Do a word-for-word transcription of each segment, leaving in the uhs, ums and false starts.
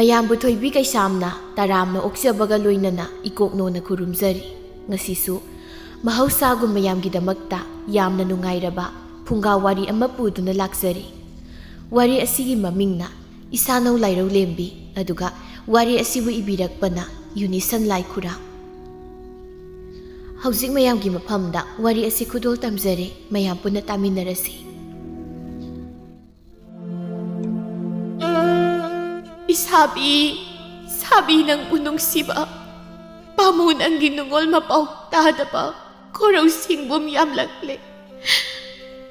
ꯃꯌꯥꯝꯕꯨ ꯊꯣꯏꯕꯤ ꯀꯩꯁꯥꯝꯅ ꯇꯔꯥꯝꯅ ꯑꯣꯛꯆꯕꯒ ꯂꯣꯏꯅꯅ ꯏꯀꯣꯛꯅꯣꯅ ꯈꯨꯔꯨꯝꯖꯔꯤ꯫ ꯉꯁꯤꯁꯨ ꯃꯍꯧꯁꯥꯒꯨꯝ ꯃꯌꯥꯝꯒꯤꯗꯃꯛꯇ ꯌꯥꯝꯅ ꯅꯨꯡꯉꯥꯏꯔꯕ ꯐꯨꯡꯒꯥ ꯋꯥꯔꯤ ꯑꯃ ꯄꯨꯗꯨꯅ ꯂꯥꯛꯆꯔꯤ꯫ ꯋꯥꯔꯤ ꯑꯁꯤꯒꯤ ꯃꯃꯤꯡꯅ ꯏꯁꯥꯅꯧ ꯂꯥꯏꯔꯧ ꯂꯦꯝꯕꯤ, ꯑꯗꯨꯒ ꯋꯥꯔꯤ ꯑꯁꯤꯕꯨ ꯏꯕꯤꯔꯛꯄꯅ ꯌꯨꯅꯤꯁꯟ ꯂꯥꯏꯈꯨꯔꯥ꯫ ꯍꯧꯖꯤꯛ ꯃꯌꯥꯝꯒꯤ ꯃꯐꯝꯗ ꯋꯥꯔꯤ ꯑꯁꯤ ꯈꯨꯗꯣꯜ ꯇꯝꯖꯔꯦ, ꯃꯌꯥꯝ ꯄꯨꯟꯅ ꯇꯥꯃꯤꯟꯅꯔꯁꯤ꯫ ꯏꯁꯥꯕꯤ, ꯁꯥꯕꯤ ꯅꯪꯕꯨ ꯅꯨꯡꯁꯤꯕ, ꯄꯥꯃꯨ ꯅꯪꯒꯤ ꯅꯨꯡꯉꯣꯜ ꯃꯄꯥꯎ ꯇꯥꯗꯕ, ꯈꯣꯔꯧ ꯁꯤꯡꯕꯨꯝ ꯌꯥꯝꯂꯛꯂꯦ꯫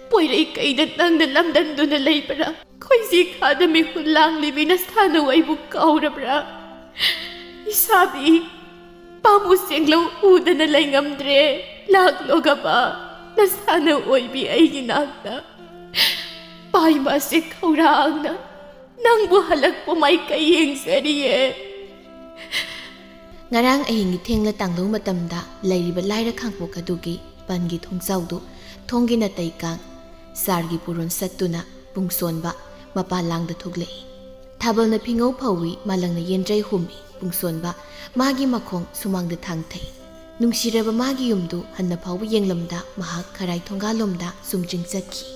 ꯄꯣꯏꯔꯩ ꯀꯩꯗ ꯅꯪꯅ ꯂꯝꯗꯝꯗꯨꯅ ꯂꯩꯕ꯭ꯔꯥ? ꯈꯣꯏꯖꯤ ꯈꯥꯗ ꯃꯤꯍꯨꯟ ꯂꯥꯡꯂꯤꯕꯤ ꯅꯁꯥꯅ ꯑꯩꯕꯨ ꯀꯥꯎꯔꯕ꯭ꯔꯥ? ꯏꯁꯥꯕꯤ, ꯄꯥꯃꯨ ꯁꯦꯡꯂꯧ ꯎꯗꯅ ꯂꯩꯉꯝꯗ꯭ꯔꯦ꯫ ꯂꯥꯛꯂꯣꯒꯕ, ꯅꯁꯥꯅ ꯑꯣꯏꯕꯤ ꯑꯩꯒꯤ ꯅꯥꯛꯇ꯫ ꯄꯥꯏꯃꯁꯦ ꯈꯧꯔꯥꯡꯅ ꯅꯪꯕꯨ ꯍꯜꯂꯛꯄ ꯃꯥꯏꯀꯩ ꯌꯦꯡꯖꯔꯤꯌꯦ꯫ ꯉꯔꯥꯡ ꯑꯍꯤꯡꯒꯤ ꯊꯦꯡꯂ ꯇꯥꯡꯂꯧ ꯃꯇꯝꯗ ꯂꯩꯔꯤꯕ ꯂꯥꯏꯔ ꯈꯥꯡꯄꯣꯛ ꯑꯗꯨꯒꯤ ꯄꯟꯒꯤ ꯊꯣꯡꯖꯥꯎꯗꯨ ꯊꯣꯡꯒꯤ ꯅꯥꯇꯩ ꯀꯥꯡ ꯆꯥꯔꯒꯤ ꯄꯨꯔꯣꯟ ꯁꯠꯇꯨꯅ ꯄꯨꯡꯁꯣꯟꯕ ꯃꯄꯥ ꯂꯥꯡꯗ ꯊꯣꯛꯂꯛꯏ꯫ ꯊꯥꯕꯜꯅ ꯐꯤꯉꯧ ꯐꯧꯏ, ꯃꯥꯂꯪꯅ ꯌꯦꯟꯗ꯭ꯔꯩ ꯍꯨꯝꯃꯤ, ꯄꯨꯡꯁꯣꯟꯕ ꯃꯥꯒꯤ ꯃꯈꯣꯡ ꯁꯨꯃꯥꯡꯗ ꯊꯥꯡꯊꯩ꯫ ꯅꯨꯡꯁꯤꯔꯕ ꯃꯥꯒꯤ ꯌꯨꯝꯗꯨ ꯍꯟꯅ ꯐꯥꯎꯕ ꯌꯦꯡꯂꯝꯗ ꯃꯍꯥꯛ ꯈꯔꯥꯏ ꯊꯣꯡꯒꯥꯜꯂꯣꯝꯗ ꯁꯨꯝ ꯆꯤꯡ ꯆꯠꯈꯤ꯫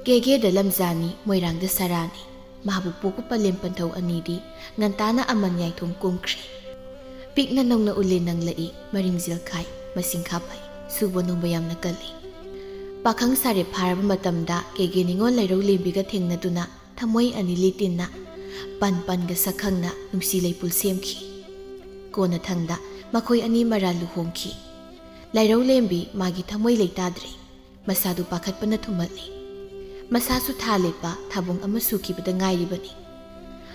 ꯀꯦꯒꯦꯗ ꯂꯝꯖꯥꯅꯤ, ꯃꯣꯏꯔꯥꯡꯗ ꯁꯔꯥꯅꯤ꯫ ꯃꯍꯥꯛꯄꯨ ꯄꯣꯛꯄ ꯄꯂꯦꯝ ꯄꯟꯊꯧ ꯑꯅꯤꯗꯤ ꯉꯟꯇꯥꯅ ꯑꯃꯟ ꯌꯥꯏꯊꯣꯡ ꯀꯨꯝꯈ꯭ꯔꯦ꯫ ꯄꯤꯛꯅ ꯅꯧꯅ ꯎꯂꯦꯟ ꯅꯪꯂꯛꯏ, ꯃꯔꯤꯡ ꯖꯦꯜꯈꯥꯏ, ꯃꯁꯤꯡꯈꯥ ꯐꯩ, ꯁꯨꯕ ꯅꯣꯝꯕ ꯌꯥꯝꯅ ꯀꯜꯂꯤ꯫ ꯄꯥꯈꯪ ꯁꯥꯔꯦ ꯐꯥꯔꯕ ꯃꯇꯝꯗ ꯀꯦꯒꯦ ꯅꯤꯉꯣꯜ ꯂꯩꯔꯧ ꯂꯦꯝꯕꯤꯒ ꯊꯦꯡꯅꯗꯨꯅ ꯊꯃꯣꯏ ꯑꯅꯤ ꯂꯤꯇꯤꯟꯅ ꯄꯟ ꯄꯟꯒ ꯁꯛꯈꯪꯅ ꯅꯨꯡꯁꯤ ꯂꯩꯄꯨꯜ ꯁꯦꯝꯈꯤ꯫ ꯀꯣꯟꯅꯊꯪꯗ ꯃꯈꯣꯏ ꯑꯅꯤ ꯃꯔꯥ ꯂꯨꯍꯣꯡꯈꯤ꯫ ꯂꯩꯔꯧ ꯂꯦꯝꯕꯤ ꯃꯥꯒꯤ ꯊꯃꯣꯏ ꯂꯩꯇꯥꯗ꯭ꯔꯦ꯫ ꯃꯁꯥꯗꯨ ꯄꯥꯈꯠꯄꯅ ꯊꯨꯝꯍꯠꯂꯤ꯫ ꯃꯁꯥꯁꯨ ꯊꯥ ꯂꯦꯞꯄ ꯊꯥꯕꯨꯡ ꯑꯃ ꯁꯨꯈꯤꯕꯗ ꯉꯥꯏꯔꯤꯕꯅꯤ꯫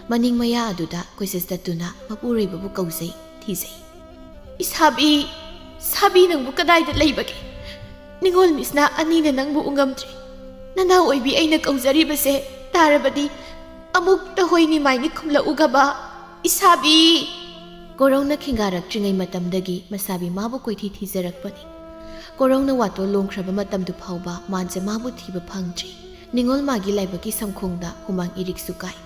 ꯃꯅꯤꯡ ꯃꯌꯥ ꯑꯗꯨꯗ ꯀꯣꯏꯆꯠ ꯆꯠꯇꯨꯅ ꯃꯄꯨꯔꯣꯏꯕꯕꯨ ꯀꯧꯖꯩ, ꯊꯤꯖꯩ꯫ "ꯏꯁꯥꯕꯤ, ꯁꯥꯕꯤ ꯅꯪꯕꯨ ꯀꯗꯥꯏꯗ ꯂꯩꯕꯒꯦ? ꯅꯤꯉꯣꯜ ꯃꯤꯁꯅꯥ ꯑꯅꯤꯅ ꯅꯪꯕꯨ ꯎꯉꯝꯗ꯭ꯔꯦ꯫ ꯅꯅꯥꯎ ꯑꯣꯏꯕꯤ ꯑꯩꯅ ꯀꯧꯖꯔꯤꯕꯁꯦ ꯇꯥꯔꯕꯗꯤ ꯑꯃꯨꯛꯇ ꯍꯣꯏ ꯅꯤꯃꯥꯏꯅꯤ ꯈꯨꯝꯂꯛꯎꯒꯕ, ꯏꯁꯥꯕꯤ!" ꯀꯣꯔꯧꯅ ꯈꯤꯡꯒꯥꯔꯛꯇ꯭ꯔꯤꯉꯩ ꯃꯇꯝꯗꯒꯤ ꯃꯁꯥꯕꯤ ꯃꯥꯕꯨ ꯀꯣꯏꯊꯤ ꯊꯤꯖꯔꯛꯄꯅꯤ꯫ ꯀꯣꯔꯧꯅ ꯋꯥꯇꯣꯜ ꯂꯣꯡꯈ꯭ꯔꯕ ꯃꯇꯝꯗꯨ ꯐꯥꯎꯕ ꯃꯥꯟꯁꯦ ꯃꯥꯕꯨ ꯊꯤꯕ ꯐꯪꯗ꯭ꯔꯤ꯫ ꯅꯤꯉꯣꯜ ꯃꯥꯒꯤ ꯂꯥꯏꯕꯛꯀꯤ ꯁꯝꯈꯣꯡꯗ ꯍꯨꯃꯥꯡ ꯏꯔꯤꯛꯁꯨ ꯀꯥꯏ꯫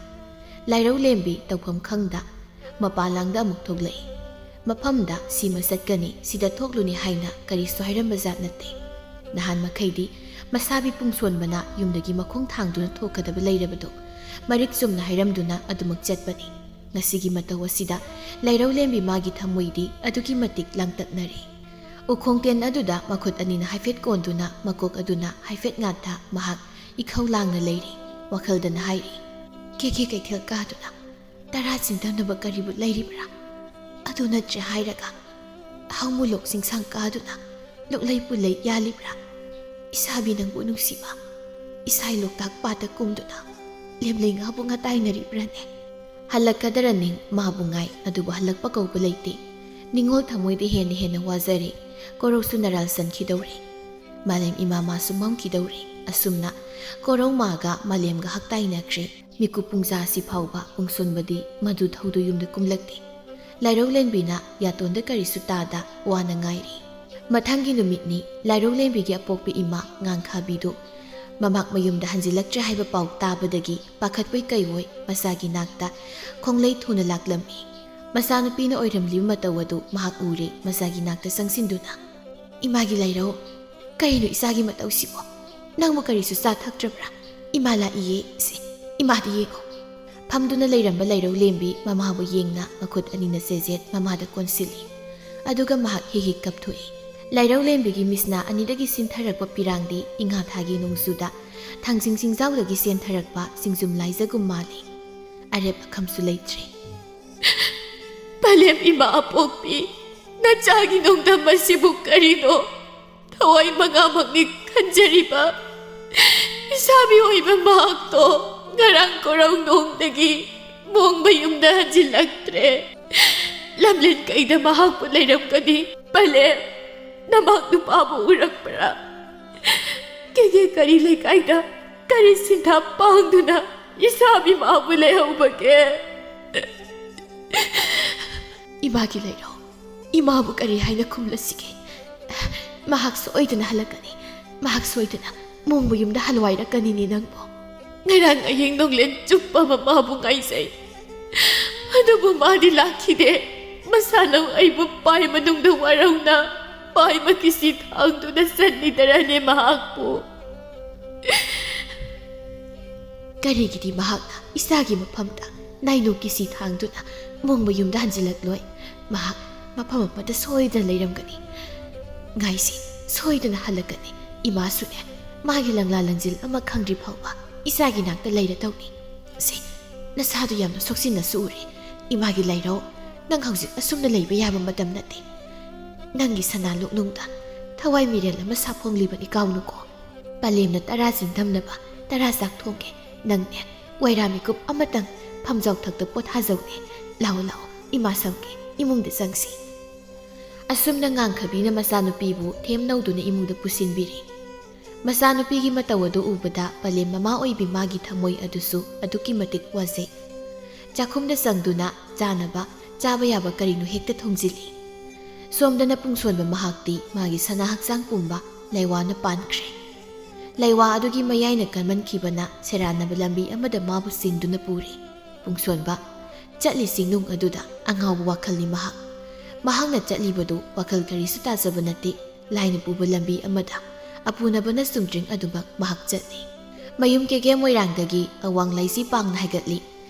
ꯂꯥꯏꯔꯧ ꯂꯦꯝꯕꯤ ꯇꯧꯐꯝ ꯈꯪꯗ ꯃꯄꯥꯟ ꯂꯥꯡꯗ ꯑꯃꯨꯛ ꯊꯣꯛꯂꯛꯏ꯫ ꯃꯐꯝꯗ ꯁꯤꯃ ꯆꯠꯀꯅꯤ, ꯁꯤꯗ ꯊꯣꯛꯂꯨꯅꯤ ꯍꯥꯏꯅ ꯀꯔꯤꯁꯨ ꯍꯥꯏꯔꯝꯕ ꯖꯥꯠ ꯅꯠꯇꯦ꯫ ꯅꯍꯥꯟ ꯃꯈꯩꯗꯤ ꯃꯁꯥꯕꯤ ꯄꯨꯡꯁꯣꯟꯕꯅ ꯌꯨꯝꯗꯒꯤ ꯃꯈꯣꯡ ꯊꯥꯡꯗꯨꯅ ꯊꯣꯛꯀꯗꯕ ꯂꯩꯔꯕꯗꯨ ꯃꯔꯤꯛ ꯆꯨꯝꯅ ꯍꯥꯏꯔꯝꯗꯨꯅ ꯑꯗꯨꯃꯛ ꯆꯠꯄꯅꯤ꯫ ꯉꯁꯤꯒꯤ ꯃꯇꯧ ꯑꯁꯤꯗ ꯂꯥꯏꯔꯧ ꯂꯦꯝꯕꯤ ꯃꯥꯒꯤ ꯊꯃꯣꯏꯗꯤ ꯑꯗꯨꯛꯀꯤ ꯃꯇꯤꯛ ꯂꯥꯡꯇꯛꯅꯔꯦ꯫ ꯎꯈꯣꯡ ꯇꯦꯟ ꯑꯗꯨꯗ ꯃꯈꯨꯠ ꯑꯅꯤꯅ ꯍꯥꯏꯐꯦꯠ ꯀꯣꯟꯗꯨꯅ ꯃꯀꯣꯛ ꯑꯗꯨꯅ ꯍꯥꯏꯐꯦꯠ ꯉꯥꯊ ꯃꯍꯥꯛ ꯏꯈꯧ ꯂꯥꯡꯅ ꯂꯩꯔꯤ꯫ ꯋꯥꯈꯜꯗꯅ ꯍꯥꯏꯔꯤ, "ꯀꯦꯀꯦ ꯀꯩꯊꯦꯜ ꯀꯥꯗꯨꯅ ꯇꯔꯥ ꯆꯤꯟꯗꯅꯕ ꯀꯔꯤꯕꯨ ꯂꯩꯔꯤꯕ꯭ꯔꯥ? ꯑꯗꯨ ꯅꯠꯇ꯭ꯔꯦ ꯍꯥꯏꯔꯒ ꯍꯧꯃꯨꯂꯣꯛ ꯆꯤꯡꯁꯥꯡ ꯀꯥꯗꯨꯅ ꯂꯣꯛꯂꯩ ꯄꯨꯜꯂꯩ ꯌꯥꯜꯂꯤꯕ꯭ꯔꯥ? ꯏꯁꯥꯕꯤ ꯅꯪꯕꯨ ꯅꯨꯡꯁꯤꯕ ꯏꯁꯥꯏ ꯂꯣꯛꯇꯥꯛ ꯄꯥꯠꯇ ꯀꯨꯝꯗꯨꯅ ꯂꯦꯝꯂꯩ ꯉꯥꯕꯨ ꯉꯇꯥꯏꯅꯔꯤꯕ꯭ꯔꯥꯅꯦ?" ꯍꯜꯂꯛꯀꯗꯔ ꯅꯤꯡ ꯃꯥꯕꯨ ꯉꯥꯏ, ꯑꯗꯨꯕꯨ ꯍꯜꯂꯛꯄ ꯀꯧꯕ ꯂꯩꯇꯦ꯫ ꯅꯤꯡꯉꯣꯜ ꯊꯃꯣꯏꯗꯤ ꯍꯦꯟꯅ ꯍꯦꯟꯅ ꯋꯥꯖꯔꯦ꯫ ꯀꯣꯔꯧꯁꯨ ꯅꯔꯥꯜ ꯁꯟꯈꯤꯗꯧꯔꯦ꯫ ꯃꯥꯂꯦꯝ ꯏꯃꯥ ꯃꯥꯁꯨ ꯃꯝꯈꯤꯗꯧꯔꯦ꯫ ꯑꯁꯨꯝꯅ ꯀꯣꯔꯧ ꯃꯥꯒ ꯃꯥꯂꯦꯝꯒ ꯍꯛꯇꯥꯏꯅꯈ꯭ꯔꯦ꯫ ꯃꯤꯀꯨꯞ ꯄꯨꯡꯖꯥ ꯑꯁꯤ ꯐꯥꯎꯕ ꯄꯨꯡꯁꯣꯟꯕꯗꯤ ꯃꯗꯨ ꯊꯧꯗꯨ ꯌꯨꯝꯗ ꯀꯨꯝꯂꯛꯇꯦ꯫ ꯂꯥꯏꯔꯧ ꯂꯦꯟꯕꯤꯅ ꯌꯥꯇꯣꯟꯗ ꯀꯔꯤꯁꯨ ꯇꯥꯗ ꯋꯥꯅ ꯉꯥꯏꯔꯤ꯫ ꯃꯊꯪꯒꯤ ꯅꯨꯃꯤꯠꯅꯤ꯫ ꯂꯥꯏꯔꯧ ꯂꯦꯟꯕꯤꯒꯤ ꯑꯄꯣꯛꯄꯤ ꯏꯃꯥ ꯉꯥꯡꯈꯥꯕꯤꯗꯨ ꯃꯃꯥꯛ ꯃꯌꯨꯝꯗ ꯍꯟꯖꯤꯜꯂꯛꯇ꯭ꯔꯦ ꯍꯥꯏꯕ ꯄꯥꯎ ꯇꯥꯕꯗꯒꯤ ꯄꯥꯈꯠꯄꯣꯏ ꯀꯩꯑꯣꯏ ꯃꯆꯥꯒꯤ ꯅꯥꯛꯇ ꯈꯣꯡꯂꯩ ꯊꯨꯅ ꯂꯥꯛꯂꯝꯃꯤ꯫ ꯃꯆꯥꯅꯨꯄꯤꯅ ꯑꯣꯏꯔꯝꯂꯤꯕ ꯃꯇꯧ ꯑꯗꯨ ꯃꯍꯥꯛ ꯎꯔꯦ꯫ ꯃꯆꯥꯒꯤ ꯅꯥꯛꯇ ꯆꯪꯁꯤꯟꯗꯨꯅ, "ꯏꯃꯥꯒꯤ ꯂꯥꯏꯔꯧ, ꯀꯔꯤꯅꯣ ꯏꯆꯥꯒꯤ ꯃꯇꯧꯁꯤꯕꯣ? ꯅꯪꯕꯨ ꯀꯔꯤꯁꯨ ꯆꯥ ꯊꯛꯇ꯭ꯔꯕ꯭ꯔꯥ? ꯏꯃꯥ ꯂꯥꯛꯏꯌꯦ, ꯁꯦ, ꯏꯃꯥꯗ ꯌꯦꯡꯉꯣ꯫" ꯐꯝꯗꯨꯅ ꯂꯩꯔꯝꯕ ꯂꯥꯏꯔꯧ ꯂꯦꯝꯕꯤ ꯃꯃꯥꯕꯨ ꯌꯦꯡꯅ ꯃꯈꯨꯠ ꯑꯅꯤꯅ ꯆꯦꯖꯦꯠ ꯃꯃꯥꯗ ꯀꯣꯟꯁꯤꯜꯂꯤ꯫ ꯑꯗꯨꯒ ꯃꯍꯥꯛ ꯍꯤꯛ ꯍꯤꯛ ꯀꯞꯊꯣꯛꯏ꯫ ꯂꯥꯏꯔꯧ ꯂꯦꯝꯕꯤꯒꯤ ꯃꯤꯠꯁꯅꯥ ꯑꯅꯤꯗꯒꯤ ꯆꯦꯟꯊꯔꯛꯄ ꯄꯤꯔꯥꯡꯗꯤ ꯏꯉꯥ ꯊꯥꯒꯤ ꯅꯣꯡꯖꯨꯗ ꯊꯥꯡꯖꯤꯡ ꯆꯤꯡꯖꯥꯎꯗꯒꯤ ꯆꯦꯟꯊꯔꯛꯄ ꯆꯤꯡꯖꯨꯝ ꯂꯥꯏꯖꯒꯨꯝ ꯃꯥꯜꯂꯤ꯫ ꯑꯔꯦꯞ ꯑꯈꯝꯁꯨ ꯂꯩꯇ꯭ꯔꯦ꯫ "ꯄꯂꯦꯝ ꯏꯃꯥ ꯑꯄꯣꯛꯄꯤ, ꯅꯆꯥꯒꯤ ꯅꯣꯡꯗꯝ ꯑꯁꯤꯕꯨ ꯀꯔꯤꯅꯣ? ꯊꯋꯥꯏ ꯃꯉꯥꯃꯛꯅꯤ ꯈꯟꯖꯔꯤꯕ ꯏꯁꯥꯕꯤ ꯑꯣꯏꯕ ꯃꯍꯥꯛꯇꯣ ꯉꯔꯥꯡ ꯀꯣꯔꯧ ꯅꯣꯡꯗꯒꯤ ꯃꯣꯡꯕ ꯌꯨꯝꯗ ꯍꯟꯖꯤꯜꯂꯛꯇ꯭ꯔꯦ꯫ ꯂꯝꯂꯦꯟ ꯀꯩꯗ ꯃꯍꯥꯛꯄꯨ ꯂꯩꯔꯝꯒꯅꯤ? ꯄꯂꯦꯝ, ꯅꯃꯥꯛ ꯅꯨꯄꯥꯕꯨ ꯎꯔꯛꯄ꯭ꯔꯥ? ꯀꯦꯒꯦ ꯀꯔꯤ ꯂꯩꯀꯥꯏꯗ ꯀꯔꯤ ꯁꯤꯟꯊꯥ ꯄꯥꯡꯗꯨꯅ ꯏꯁꯥꯕꯤ ꯃꯥꯕꯨ ꯂꯩꯍꯧꯕꯒꯦ?" "ꯏꯃꯥꯒꯤ ꯂꯥꯏꯔꯧ, ꯏꯃꯥꯕꯨ ꯀꯔꯤ ꯍꯥꯏꯅ ꯈꯨꯝꯂꯁꯤꯒꯦ? ꯃꯍꯥꯛ ꯁꯣꯏꯗꯅ ꯍꯜꯂꯛꯀꯅꯤ꯫ ꯃꯍꯥꯛ ꯁꯣꯏꯗꯅ ꯃꯣꯡꯕ ꯌꯨꯝꯗ ꯍꯜꯋꯥꯏꯔꯛꯀꯅꯤꯅꯦ ꯅꯪꯕꯨ꯫ ꯉꯔꯥꯡ ꯑꯍꯤꯡ ꯅꯣꯡꯂꯦꯟ ꯆꯨꯞꯄ ꯑꯃ ꯃꯥꯕꯨ ꯉꯥꯏꯖꯩ꯫ ꯑꯗꯨꯕꯨ ꯃꯥꯗꯤ ꯂꯥꯛꯈꯤꯗꯦ꯫ ꯃꯁꯥꯅ ꯑꯩꯕꯨ ꯄꯥꯏ ꯃꯅꯨꯡꯗ ꯋꯥꯔꯧꯅ ꯄꯥꯏ ꯃꯀꯤꯁꯤ ꯊꯥꯡꯗꯨꯅ ꯆꯠꯂꯤꯗꯔꯅꯦ ꯃꯍꯥꯛꯄꯨ꯫ ꯀꯔꯤꯒꯤꯗꯤ ꯃꯍꯥꯛꯅ ꯏꯆꯥꯒꯤ ꯃꯐꯝꯗ ꯅꯥꯏꯅꯣ ꯀꯤꯁꯤ ꯊꯥꯡꯗꯨꯅ ꯃꯣꯡꯕ ꯌꯨꯝꯗ ꯍꯟꯖꯤꯜꯂꯛꯂꯣꯏ? ꯃꯍꯥꯛ ꯃꯐꯝ ꯑꯃꯗ ꯁꯣꯏꯗꯅ ꯂꯩꯔꯝꯒꯅꯤ꯫ ꯉꯥꯏꯁꯤ, ꯁꯣꯏꯗꯅ ꯍꯜꯂꯛꯀꯅꯤ꯫ ꯏꯃꯥꯁꯨꯅꯦ, ꯃꯥꯒꯤ ꯂꯪꯂꯥ ꯂꯪꯖꯤꯜ ꯑꯃ ꯈꯪꯗ꯭ꯔꯤ ꯐꯥꯎꯕ ꯏꯆꯥꯒꯤ ꯅꯥꯛꯇ ꯂꯩꯔꯗꯧꯅꯤ꯫ ꯁꯦ, ꯅꯁꯥꯗꯨ ꯌꯥꯝꯅ ꯁꯣꯛꯆꯤꯟꯅꯁꯨ ꯎꯔꯦ꯫ ꯏꯃꯥꯒꯤ ꯂꯩꯔꯧ, ꯅꯪ ꯍꯧꯖꯤꯛ ꯑꯁꯨꯝꯅ ꯂꯩꯕ ꯌꯥꯕ ꯃꯇꯝ ꯅꯠꯇꯦ꯫ ꯅꯪꯒꯤ ꯁꯅꯥ ꯂꯨꯛꯅꯨꯡꯗ ꯊꯋꯥꯏ ꯃꯤꯔꯦꯜ ꯑꯃ ꯁꯥꯐꯣꯡꯂꯤꯕꯅꯤ, ꯀꯥꯎꯅꯨꯀꯣ꯫ ꯄꯂꯦꯝꯅ ꯇꯔꯥ ꯆꯤꯟꯗꯝꯅꯕ ꯇꯔꯥ ꯆꯥꯛ ꯊꯣꯡꯒꯦ꯫ ꯅꯪꯅꯦ, ꯋꯥꯏꯔꯥ ꯃꯤꯀꯨꯞ ꯑꯃꯇꯪ ꯐꯝꯖꯥꯎ ꯊꯛꯇ ꯄꯣꯊꯥꯖꯧꯅꯦ꯫ ꯂꯥꯛꯑꯣ, ꯂꯥꯛꯑꯣ, ꯏꯃꯥ ꯁꯝꯒꯦ, ꯏꯃꯨꯡꯗ ꯆꯪꯁꯤ꯫ ꯑꯁꯨꯝꯅ ꯉꯥꯡꯈꯕꯤꯅ ꯃꯆꯥꯅꯨꯄꯤꯕꯨ ꯊꯦꯝꯅꯧꯗꯨꯅ ꯏꯃꯨꯡꯗ ꯄꯨꯁꯤꯟꯕꯤꯔꯤ꯫ ꯃꯆꯥꯅꯨꯄꯤꯒꯤ ꯃꯇꯧ ꯑꯗꯨ ꯎꯕꯗ ꯄꯂꯦꯝ ꯃꯃꯥ ꯑꯣꯏꯕꯤ ꯃꯥꯒꯤ ꯊꯃꯣꯏ ꯑꯗꯨꯁꯨ ꯑꯗꯨꯛꯀꯤ ꯃꯇꯤꯛ ꯋꯥꯖꯩ꯫ ꯆꯥꯛꯈꯨꯝꯗ ꯆꯪꯗꯨꯅ ꯆꯥꯅꯕ, ꯆꯥꯕ ꯌꯥꯕ ꯀꯔꯤꯅꯣ ꯍꯦꯛꯇ ꯊꯣꯡꯖꯤꯜꯂꯤ꯫ ꯁꯣꯝꯗꯅ ꯄꯨꯡꯁꯣꯟꯕ ꯃꯍꯥꯛꯇꯤ ꯃꯥꯒꯤ ꯁꯅꯥ ꯍꯛꯆꯥꯡ ꯄꯨꯝꯕ ꯂꯩꯋꯥꯅ ꯄꯥꯟꯈ꯭ꯔꯦ꯫ ꯂꯩꯋꯥ ꯑꯗꯨꯒꯤ ꯃꯌꯥꯏꯅ ꯀꯟꯃꯟꯈꯤꯕꯅ ꯁꯦꯔꯥꯟꯅꯕ ꯂꯝꯕꯤ ꯑꯃꯗ ꯃꯥꯕꯨ ꯆꯤꯡꯗꯨꯅ ꯄꯨꯔꯤ꯫ ꯄꯨꯡꯁꯣꯟꯕ ꯆꯠꯂꯤ ꯆꯤꯡꯅꯨꯡ ꯑꯗꯨꯗ ꯑꯉꯥꯎꯕ ꯋꯥꯈꯜꯅꯤ ꯃꯍꯥꯛ꯫ ꯃꯍꯥꯛꯅ ꯆꯠꯂꯤꯕꯗꯨ ꯋꯥꯈꯜ ꯀꯔꯤꯁꯨ ꯇꯥꯖꯕ ꯅꯠꯇꯦ꯫ ꯂꯥꯏꯅ ꯄꯨꯕ ꯂꯝꯕꯤ ꯑꯃꯗ ꯑꯄꯨꯅꯕꯅ ꯆꯨꯝꯗ꯭ꯔꯤꯡ ꯑꯗꯨꯃꯛ ꯃꯍꯥꯛ ꯆꯠꯂꯤ꯫ ꯃꯌꯨꯝ ꯀꯦꯒꯦ ꯃꯣꯏꯔꯥꯡꯗꯒꯤ ꯑꯋꯥꯡ ꯂꯩꯆꯤ ꯄꯥꯡꯅ ꯍꯥꯏꯒꯠꯂꯤ꯫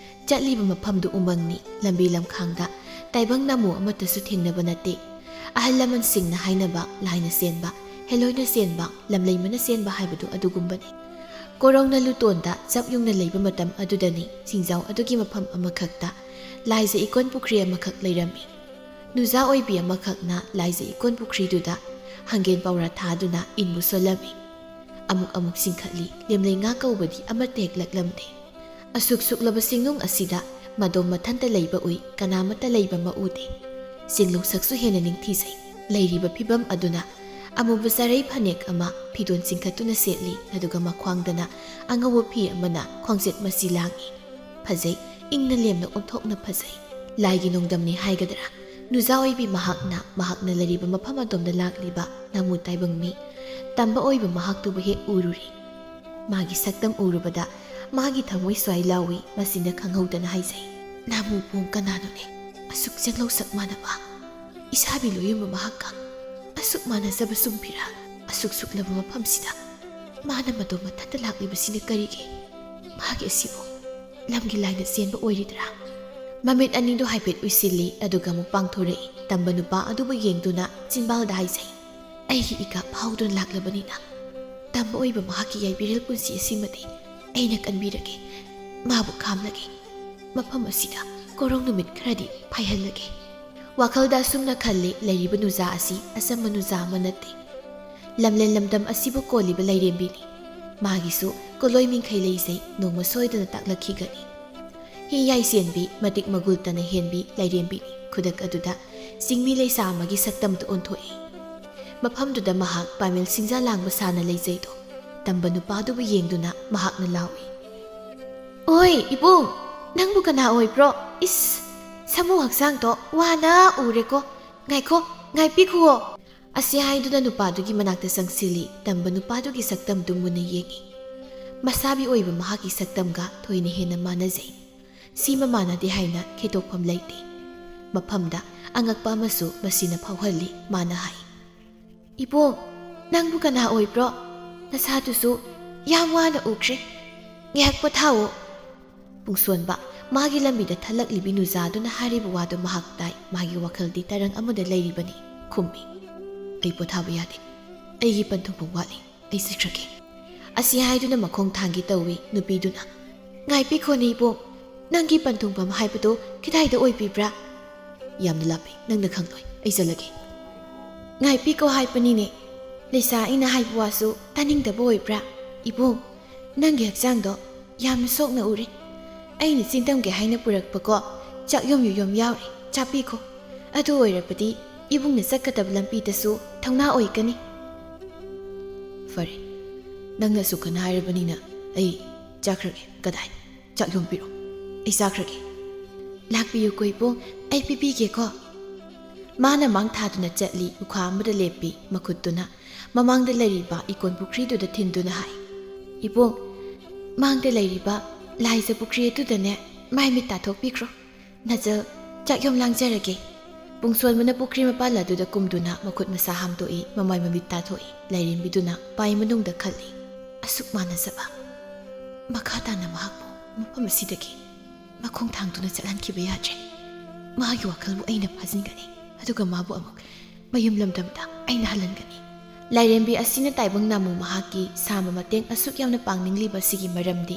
ꯆꯠꯂꯤꯕ ꯃꯐꯝꯗꯨ ꯎꯃꯪꯅꯤ꯫ ꯂꯝꯕꯤ ꯂꯝꯈꯥꯡꯗ ꯇꯥꯏꯕꯪ ꯅꯥꯃꯨ ꯑꯃꯠꯇꯁꯨ ꯊꯦꯡꯅꯕ ꯅꯠꯇꯦ꯫ ꯑꯍꯜ ꯂꯃꯟꯁꯤꯡꯅ ꯍꯥꯏꯅꯕ ꯂꯥꯏꯅ ꯆꯦꯟꯕ, ꯍꯦꯂꯣꯏꯅ ꯆꯦꯟꯕ, ꯂꯝꯂꯩꯃꯅ ꯆꯦꯟꯕ ꯍꯥꯏꯕꯗꯨ ꯑꯗꯨꯒꯨꯝꯕꯅꯤ꯫ ꯀꯣꯔꯧꯅ ꯂꯨꯇꯣꯟꯗ ꯆꯞ ꯌꯨꯡꯅ ꯂꯩꯕ ꯃꯇꯝ ꯑꯗꯨꯗꯅꯤ ꯆꯤꯡꯖꯥꯎ ꯑꯗꯨꯒꯤ ꯃꯐꯝ ꯑꯃꯈꯛꯇ ꯂꯥꯏꯖ ꯏꯀꯣꯟ ꯄꯨꯈ꯭ꯔꯤ ꯑꯃꯈꯛ ꯂꯩꯔꯝꯃꯤ꯫ ꯅꯨꯖꯥ ꯑꯣꯏꯕꯤ ꯑꯃꯈꯛꯅ ꯂꯥꯏꯖ ꯏꯀꯣꯟ ꯄꯨꯈ꯭ꯔꯤꯗꯨꯗ ꯍꯪꯒꯦꯟ ꯄꯧꯔꯥ ꯊꯥꯗꯨꯅ ꯏꯟꯕꯨ ꯁꯣꯜꯂꯝꯃꯤ꯫ ꯑꯃꯨꯛ ꯑꯃꯨꯛ ꯆꯤꯡꯈꯠꯂꯤ, ꯂꯦꯝꯂꯩ ꯉꯥ ꯀꯧꯕꯗꯤ ꯑꯃꯠꯇ ꯍꯦꯛ ꯂꯛꯂꯝꯗꯦ꯫ ꯑꯁꯨꯛ ꯁꯨꯛꯂꯕ ꯆꯤꯡꯅꯨꯡ ꯑꯁꯤꯗ ꯃꯗꯣꯝ ꯃꯊꯟꯇ ꯂꯩꯕ ꯎꯏ, ꯀꯅꯥꯃꯠꯇ ꯂꯩꯕ ꯃꯎꯗꯦ꯫ ꯆꯤꯡꯂꯧꯁꯛꯁꯨ ꯍꯦꯟꯅ ꯅꯤꯡꯊꯤꯖꯩ꯫ ꯂꯩꯔꯤꯕ ꯐꯤꯕꯝ ꯑꯗꯨꯅ ꯑꯃꯨꯕ ꯆꯔꯩ ꯐꯅꯦꯛ ꯑꯃ ꯐꯤꯗꯣꯟ ꯆꯤꯡꯈꯠꯇꯨꯅ ꯁꯦꯠꯂꯤ, ꯑꯗꯨꯒ ꯃꯈ꯭ꯋꯥꯡꯗꯅ ꯑꯉꯧꯕ ꯐꯤ ꯑꯃꯅ ꯈ꯭ꯋꯥꯡꯆꯦꯠ ꯃꯆꯤ ꯂꯥꯡꯏ꯫ ꯐꯖꯩ, ꯏꯪꯅ ꯂꯦꯝꯅ ꯑꯣꯟꯊꯣꯛꯅ ꯐꯖꯩ꯫ ꯂꯥꯏꯒꯤ ꯅꯣꯡꯗꯝꯅꯤ ꯍꯥꯏꯒꯗ꯭ꯔꯥ? ꯅꯨꯖꯥ ꯑꯣꯏꯕꯤ ꯃꯍꯥꯛꯅ, ꯃꯍꯥꯛꯅ ꯂꯩꯔꯤꯕ ꯃꯐꯝ ꯑꯗꯣꯝꯗ ꯂꯥꯛꯂꯤꯕ ꯅꯥꯃꯨ ꯇꯥꯏꯕꯪ ꯃꯤ ꯇꯝꯕ ꯑꯣꯏꯕ ꯃꯍꯥꯛꯇꯨꯕꯨ ꯍꯦꯛ ꯎꯔꯨꯔꯤ꯫ ꯃꯥꯒꯤ ꯁꯛꯇꯝ ꯎꯔꯨꯕꯗ ꯃꯥꯒꯤ ꯊꯃꯣꯏ ꯁ꯭ꯋꯥꯏ ꯂꯥꯎꯏ, ꯃꯁꯤꯅ ꯈꯪꯍꯧꯗꯅ ꯍꯥꯏꯖꯩ꯫ "ꯅꯥꯃꯨ ꯏꯕꯣꯡ ꯀꯅꯥꯅꯣꯅꯦ? ꯑꯁꯨꯛ ꯆꯦꯡꯂꯧ ꯁꯛ ꯃꯥꯟꯅꯕ, ꯏꯁꯥꯕꯤ ꯂꯣꯏꯌꯨꯝꯕ ꯃꯍꯥꯛꯀ ꯑꯁꯨꯛ ꯃꯥꯟꯅꯖꯕ ꯆꯨꯝꯕꯤꯔꯥ? ꯑꯁꯨꯛ ꯁꯨꯛꯂꯕ ꯃꯐꯝꯁꯤꯗ ꯃꯥꯅ ꯃꯇꯣꯝ ꯃꯊꯟꯇ ꯂꯥꯛꯂꯤꯕꯁꯤꯅ ꯀꯔꯤꯒꯤ? ꯃꯥꯒꯤ ꯑꯁꯤꯕꯨ ꯂꯝꯒꯤ ꯂꯥꯏꯅ ꯆꯦꯟꯕ ꯑꯣꯏꯔꯤꯗ꯭ꯔꯥ?" ꯃꯃꯤꯠ ꯑꯅꯤꯗꯨ ꯍꯥꯏꯐꯦꯠ ꯎꯏꯁꯤꯜꯂꯤ, ꯑꯗꯨꯒ ꯑꯃꯨꯛ ꯄꯥꯡꯊꯣꯔꯛꯏ꯫ ꯇꯝꯕ ꯅꯨꯄꯥ ꯑꯗꯨꯕꯨ ꯌꯦꯡꯗꯨꯅ ꯆꯤꯟꯕꯥꯜꯗ ꯍꯥꯏꯖꯩ, "ꯑꯩꯒꯤ ꯏꯀꯥ ꯐꯥꯎꯗꯨꯅ ꯂꯥꯛꯂꯕꯅꯤꯅ, ꯇꯝꯕ ꯑꯣꯏꯕ ꯃꯍꯥꯛꯀꯤ ꯌꯥꯏꯕꯤꯔꯦꯜ ꯄꯨꯟꯁꯤ ꯑꯁꯤꯃꯗꯤ ꯑꯩꯅ ꯀꯟꯕꯤꯔꯒꯦ꯫ ꯃꯥꯕꯨ ꯈꯥꯝꯂꯒꯦ꯫ ꯃꯐꯝ ꯑꯁꯤꯗ ꯀꯣꯔꯧ ꯅꯨꯃꯤꯠ ꯈꯔꯗꯤ ꯐꯥꯏꯍꯜꯂꯒꯦ꯫" ꯋꯥꯈꯜꯗ ꯑꯁꯨꯝꯅ ꯈꯜꯂꯤ, ꯂꯩꯔꯤꯕ ꯅꯨꯖꯥ ꯑꯁꯤ ꯑꯆꯝꯕ ꯅꯨꯖꯥ ꯑꯃ ꯅꯠꯇꯦ꯫ ꯂꯝꯂꯦꯟ ꯂꯝꯗꯝ ꯑꯁꯤꯕꯨ ꯀꯣꯜꯂꯤꯕ ꯂꯥꯏꯔꯦꯝꯕꯤꯅꯤ꯫ ꯃꯥꯒꯤꯁꯨ ꯀꯣꯂꯣꯏ ꯃꯤꯡꯈꯩ ꯂꯩꯖꯩ, ꯅꯣꯡꯃ ꯁꯣꯏꯗꯅ ꯇꯥꯛꯂꯛꯈꯤꯒꯅꯤ꯫ ꯍꯤ ꯌꯥꯏꯁꯦꯟꯕꯤ, ꯃꯇꯤꯛ ꯃꯒꯨꯜ ꯇꯅ ꯍꯦꯟꯕꯤ ꯂꯥꯏꯔꯦꯝꯕꯤꯅꯤ꯫ ꯈꯨꯗꯛ ꯑꯗꯨꯗ ꯆꯤꯡꯃꯤ ꯂꯩꯁꯥ ꯑꯃꯒꯤ ꯁꯛꯇꯝꯗꯨ ꯑꯣꯟꯊꯣꯛꯏ꯫ ꯃꯐꯝꯗꯨꯗ ꯃꯍꯥꯛ ꯄꯥꯃꯦꯜ ꯁꯤꯡꯖꯥ ꯂꯥꯡꯕ ꯁꯥꯅ ꯂꯩꯖꯩꯗꯣ꯫ ꯇꯝꯕ ꯅꯨꯄꯥꯗꯨꯕꯨ ꯌꯦꯡꯗꯨꯅ ꯃꯍꯥꯛꯅ ꯂꯥꯎꯏ, "ꯑꯣꯏ ꯏꯕꯨꯡ, ꯅꯪꯕꯨ ꯀꯅꯥ ꯑꯣꯏꯕ꯭ꯔꯣ? ꯏꯁ, ꯁꯥꯃꯨ ꯍꯛꯆꯥꯡꯗꯣ ꯋꯥꯅ ꯎꯔꯦꯀꯣ꯫ ꯉꯥꯏꯈꯣ, ꯉꯥꯏꯕꯤꯈꯨꯑꯣ꯫" ꯑꯁꯤ ꯍꯥꯏꯗꯨꯅ ꯅꯨꯄꯥꯗꯨꯒꯤ ꯃꯅꯥꯛꯇ ꯆꯪꯁꯤꯜꯂꯤ꯫ ꯇꯝꯕ ꯅꯨꯄꯥꯗꯨꯒꯤ ꯁꯛꯇꯝꯗꯨ ꯃꯨꯟꯅ ꯌꯦꯡꯏ꯫ ꯃꯁꯥꯕꯤ ꯑꯣꯏꯕ ꯃꯍꯥꯛꯀꯤ ꯁꯛꯇꯝꯒ ꯊꯣꯏꯅ ꯍꯦꯟꯅ ꯃꯥꯟꯅꯖꯩ꯫ ꯁꯤꯃ ꯃꯥꯟꯅꯗꯦ ꯍꯥꯏꯅ ꯈꯦꯗꯣꯛꯐꯝ ꯂꯩꯇꯦ꯫ ꯃꯐꯝꯗ ꯑꯉꯛꯄ ꯑꯃꯁꯨ ꯃꯁꯤꯅ ꯐꯥꯎꯍꯜꯂꯤ꯫ ꯃꯥꯅ ꯍꯥꯏ, "ꯏꯕꯣ, ꯅꯪꯕꯨ ꯀꯅꯥ ꯑꯣꯏꯕ꯭ꯔꯣ? ꯅꯁꯥꯗꯨꯁꯨ ꯌꯥꯝ ꯋꯥꯅ ꯎꯈ꯭ꯔꯦ꯫ ꯉꯥꯏꯍꯥꯛ ꯄꯣꯊꯥꯑꯣ꯫" ꯄꯨꯡꯁꯣꯟꯕ ꯃꯥꯒꯤ ꯂꯝꯕꯤꯗ ꯊꯠꯂꯛꯂꯤꯕꯤ ꯅꯨꯖꯥꯗꯨꯅ ꯍꯥꯏꯔꯤꯕ ꯋꯥꯗꯨ ꯃꯍꯥꯛ ꯇꯥꯏ꯫ ꯃꯥꯒꯤ ꯋꯥꯈꯜꯗꯤ ꯇꯔꯪ ꯑꯃꯗ ꯂꯩꯔꯤꯕꯅꯤ꯫ ꯈꯨꯝꯃꯤ, "ꯑꯩ ꯄꯣꯊꯥꯕ ꯌꯥꯗꯦ꯫ ꯑꯩꯒꯤ ꯄꯟꯊꯨꯡꯐꯝ ꯋꯥꯠꯂꯤ꯫ ꯑꯩ ꯆꯠꯈ꯭ꯔꯒꯦ꯫" ꯑꯁꯤ ꯍꯥꯏꯗꯨꯅ ꯃꯈꯣꯡ ꯊꯥꯡꯒꯦ ꯇꯧꯏ꯫ ꯅꯨꯄꯤꯗꯨꯅ, "ꯉꯥꯏꯕꯤꯈꯣꯅꯦ ꯏꯕꯣ, ꯅꯪꯒꯤ ꯄꯟꯊꯨꯡꯐꯝ ꯍꯥꯏꯕꯗꯨ ꯀꯗꯥꯏꯗ ꯑꯣꯏꯕꯤꯕ꯭ꯔꯥ?" "ꯌꯥꯝꯅ ꯂꯥꯞꯄꯦ, ꯅꯪꯅ ꯈꯪꯂꯣꯏ꯫ ꯑꯩ ꯆꯠꯂꯒꯦ꯫" "ꯉꯥꯏꯕꯤꯈꯣ ꯍꯥꯏꯕꯅꯤꯅꯦ꯫ ꯂꯩꯁꯥ ꯑꯩꯅ ꯍꯥꯏꯕ ꯋꯥꯁꯨ ꯇꯥꯅꯤꯡꯗꯕ ꯑꯣꯏꯕ꯭ꯔꯥ? ꯏꯕꯣ, ꯅꯪꯒꯤ ꯍꯛꯆꯥꯡꯗꯣ ꯌꯥꯝꯅ ꯁꯣꯛꯅ ꯎꯔꯦ꯫ ꯑꯩꯅ ꯆꯤꯟꯗꯝꯒꯦ ꯍꯥꯏꯅ ꯄꯨꯔꯛꯄꯀꯣ ꯆꯥꯛꯌꯣꯝ ꯌꯨꯌꯣꯝ ꯌꯥꯎꯔꯦ, ꯆꯥꯕꯤꯈꯣ꯫ ꯑꯗꯨ ꯑꯣꯏꯔꯕꯗꯤ ꯏꯕꯨꯡꯅ ꯆꯠꯀꯗꯕ ꯂꯝꯕꯤꯗꯁꯨ ꯊꯧꯅꯥ ꯑꯣꯏꯒꯅꯤ꯫" "ꯐꯔꯦ, ꯅꯪꯅ ꯑꯁꯨꯛ ꯀꯟꯅ ꯍꯥꯏꯔꯕꯅꯤꯅ ꯑꯩ ꯆꯥꯈ꯭ꯔꯒꯦ꯫ ꯀꯗꯥꯏ? ꯆꯥꯛꯌꯣꯝ ꯄꯤꯔꯣ, ꯑꯩ ꯆꯥꯈ꯭ꯔꯒꯦ꯫" "ꯂꯥꯛꯄꯤꯌꯨꯀꯣ ꯏꯕꯨꯡ, ꯑꯩ ꯄꯤꯕꯤꯒꯦꯀꯣ꯫" ꯃꯥꯅ ꯃꯥꯡ ꯊꯥꯗꯨꯅ ꯆꯠꯂꯤ꯫ ꯎꯈꯥ ꯑꯃꯗ ꯂꯦꯞꯄꯤ꯫ ꯃꯈꯨꯠꯇꯨꯅ ꯃꯃꯥꯡꯗ ꯂꯩꯔꯤꯕ ꯏꯀꯣꯟ ꯄꯨꯈ꯭ꯔꯤꯗꯨꯗ ꯊꯤꯟꯗꯨꯅ ꯍꯥꯏ, "ꯏꯕꯨꯡ, ꯃꯥꯡꯗ ꯂꯩꯔꯤꯕ ꯂꯥꯏꯖ ꯄꯨꯈ꯭ꯔꯤ ꯑꯗꯨꯗꯅꯦ ꯃꯥꯏ ꯃꯤꯠ ꯇꯥꯊꯣꯛꯄꯤꯈ꯭ꯔꯣ꯫ ꯅꯖꯜ, ꯆꯥꯛꯌꯣꯝ ꯂꯥꯡꯖꯔꯒꯦ꯫ ꯄꯨꯡꯁꯣꯟꯕꯅ ꯄꯨꯈ꯭ꯔꯤ ꯃꯄꯥꯜ ꯑꯗꯨꯗ ꯀꯨꯝꯗꯨꯅ ꯃꯈꯨꯠ ꯃꯁꯥ ꯍꯥꯝꯗꯣꯛꯏ, ꯃꯃꯥꯏ ꯃꯃꯤꯠ ꯇꯥꯊꯣꯛꯏ꯫ ꯂꯥꯏꯔꯦꯝꯕꯤꯗꯨꯅ ꯄꯥꯏ ꯃꯅꯨꯡꯗ ꯈꯜꯂꯤ꯫ ꯑꯁꯨꯛ ꯃꯥꯟꯅꯖꯕ꯫ ꯃꯈꯥ ꯇꯥꯅ ꯃꯍꯥꯛꯄꯨ ꯃꯐꯝ ꯑꯁꯤꯗꯒꯤ ꯃꯈꯣꯡ ꯊꯥꯡꯗꯨꯅ ꯆꯠꯍꯟꯈꯤꯕ ꯌꯥꯗ꯭ꯔꯦ꯫ ꯃꯥꯒꯤ ꯋꯥꯈꯜꯕꯨ ꯑꯩꯅ ꯐꯥꯖꯤꯟꯒꯅꯤ, ꯑꯗꯨꯒ ꯃꯥꯕꯨ ꯑꯃꯨꯛ ꯃꯌꯨꯝ ꯂꯝꯗꯝꯗ ꯑꯩꯅ ꯍꯜꯍꯟꯒꯅꯤ꯫ ꯂꯥꯏꯔꯦꯝꯕꯤ ꯑꯁꯤꯅ ꯇꯥꯏꯕꯪ ꯅꯥꯃꯨ ꯃꯍꯥꯛꯀꯤ ꯁꯥꯝꯕ ꯃꯇꯦꯡ ꯑꯁꯨꯛ ꯌꯥꯝꯅ ꯄꯥꯡꯅꯤꯡꯂꯤꯕ ꯑꯁꯤꯒꯤ ꯃꯔꯝꯗꯤ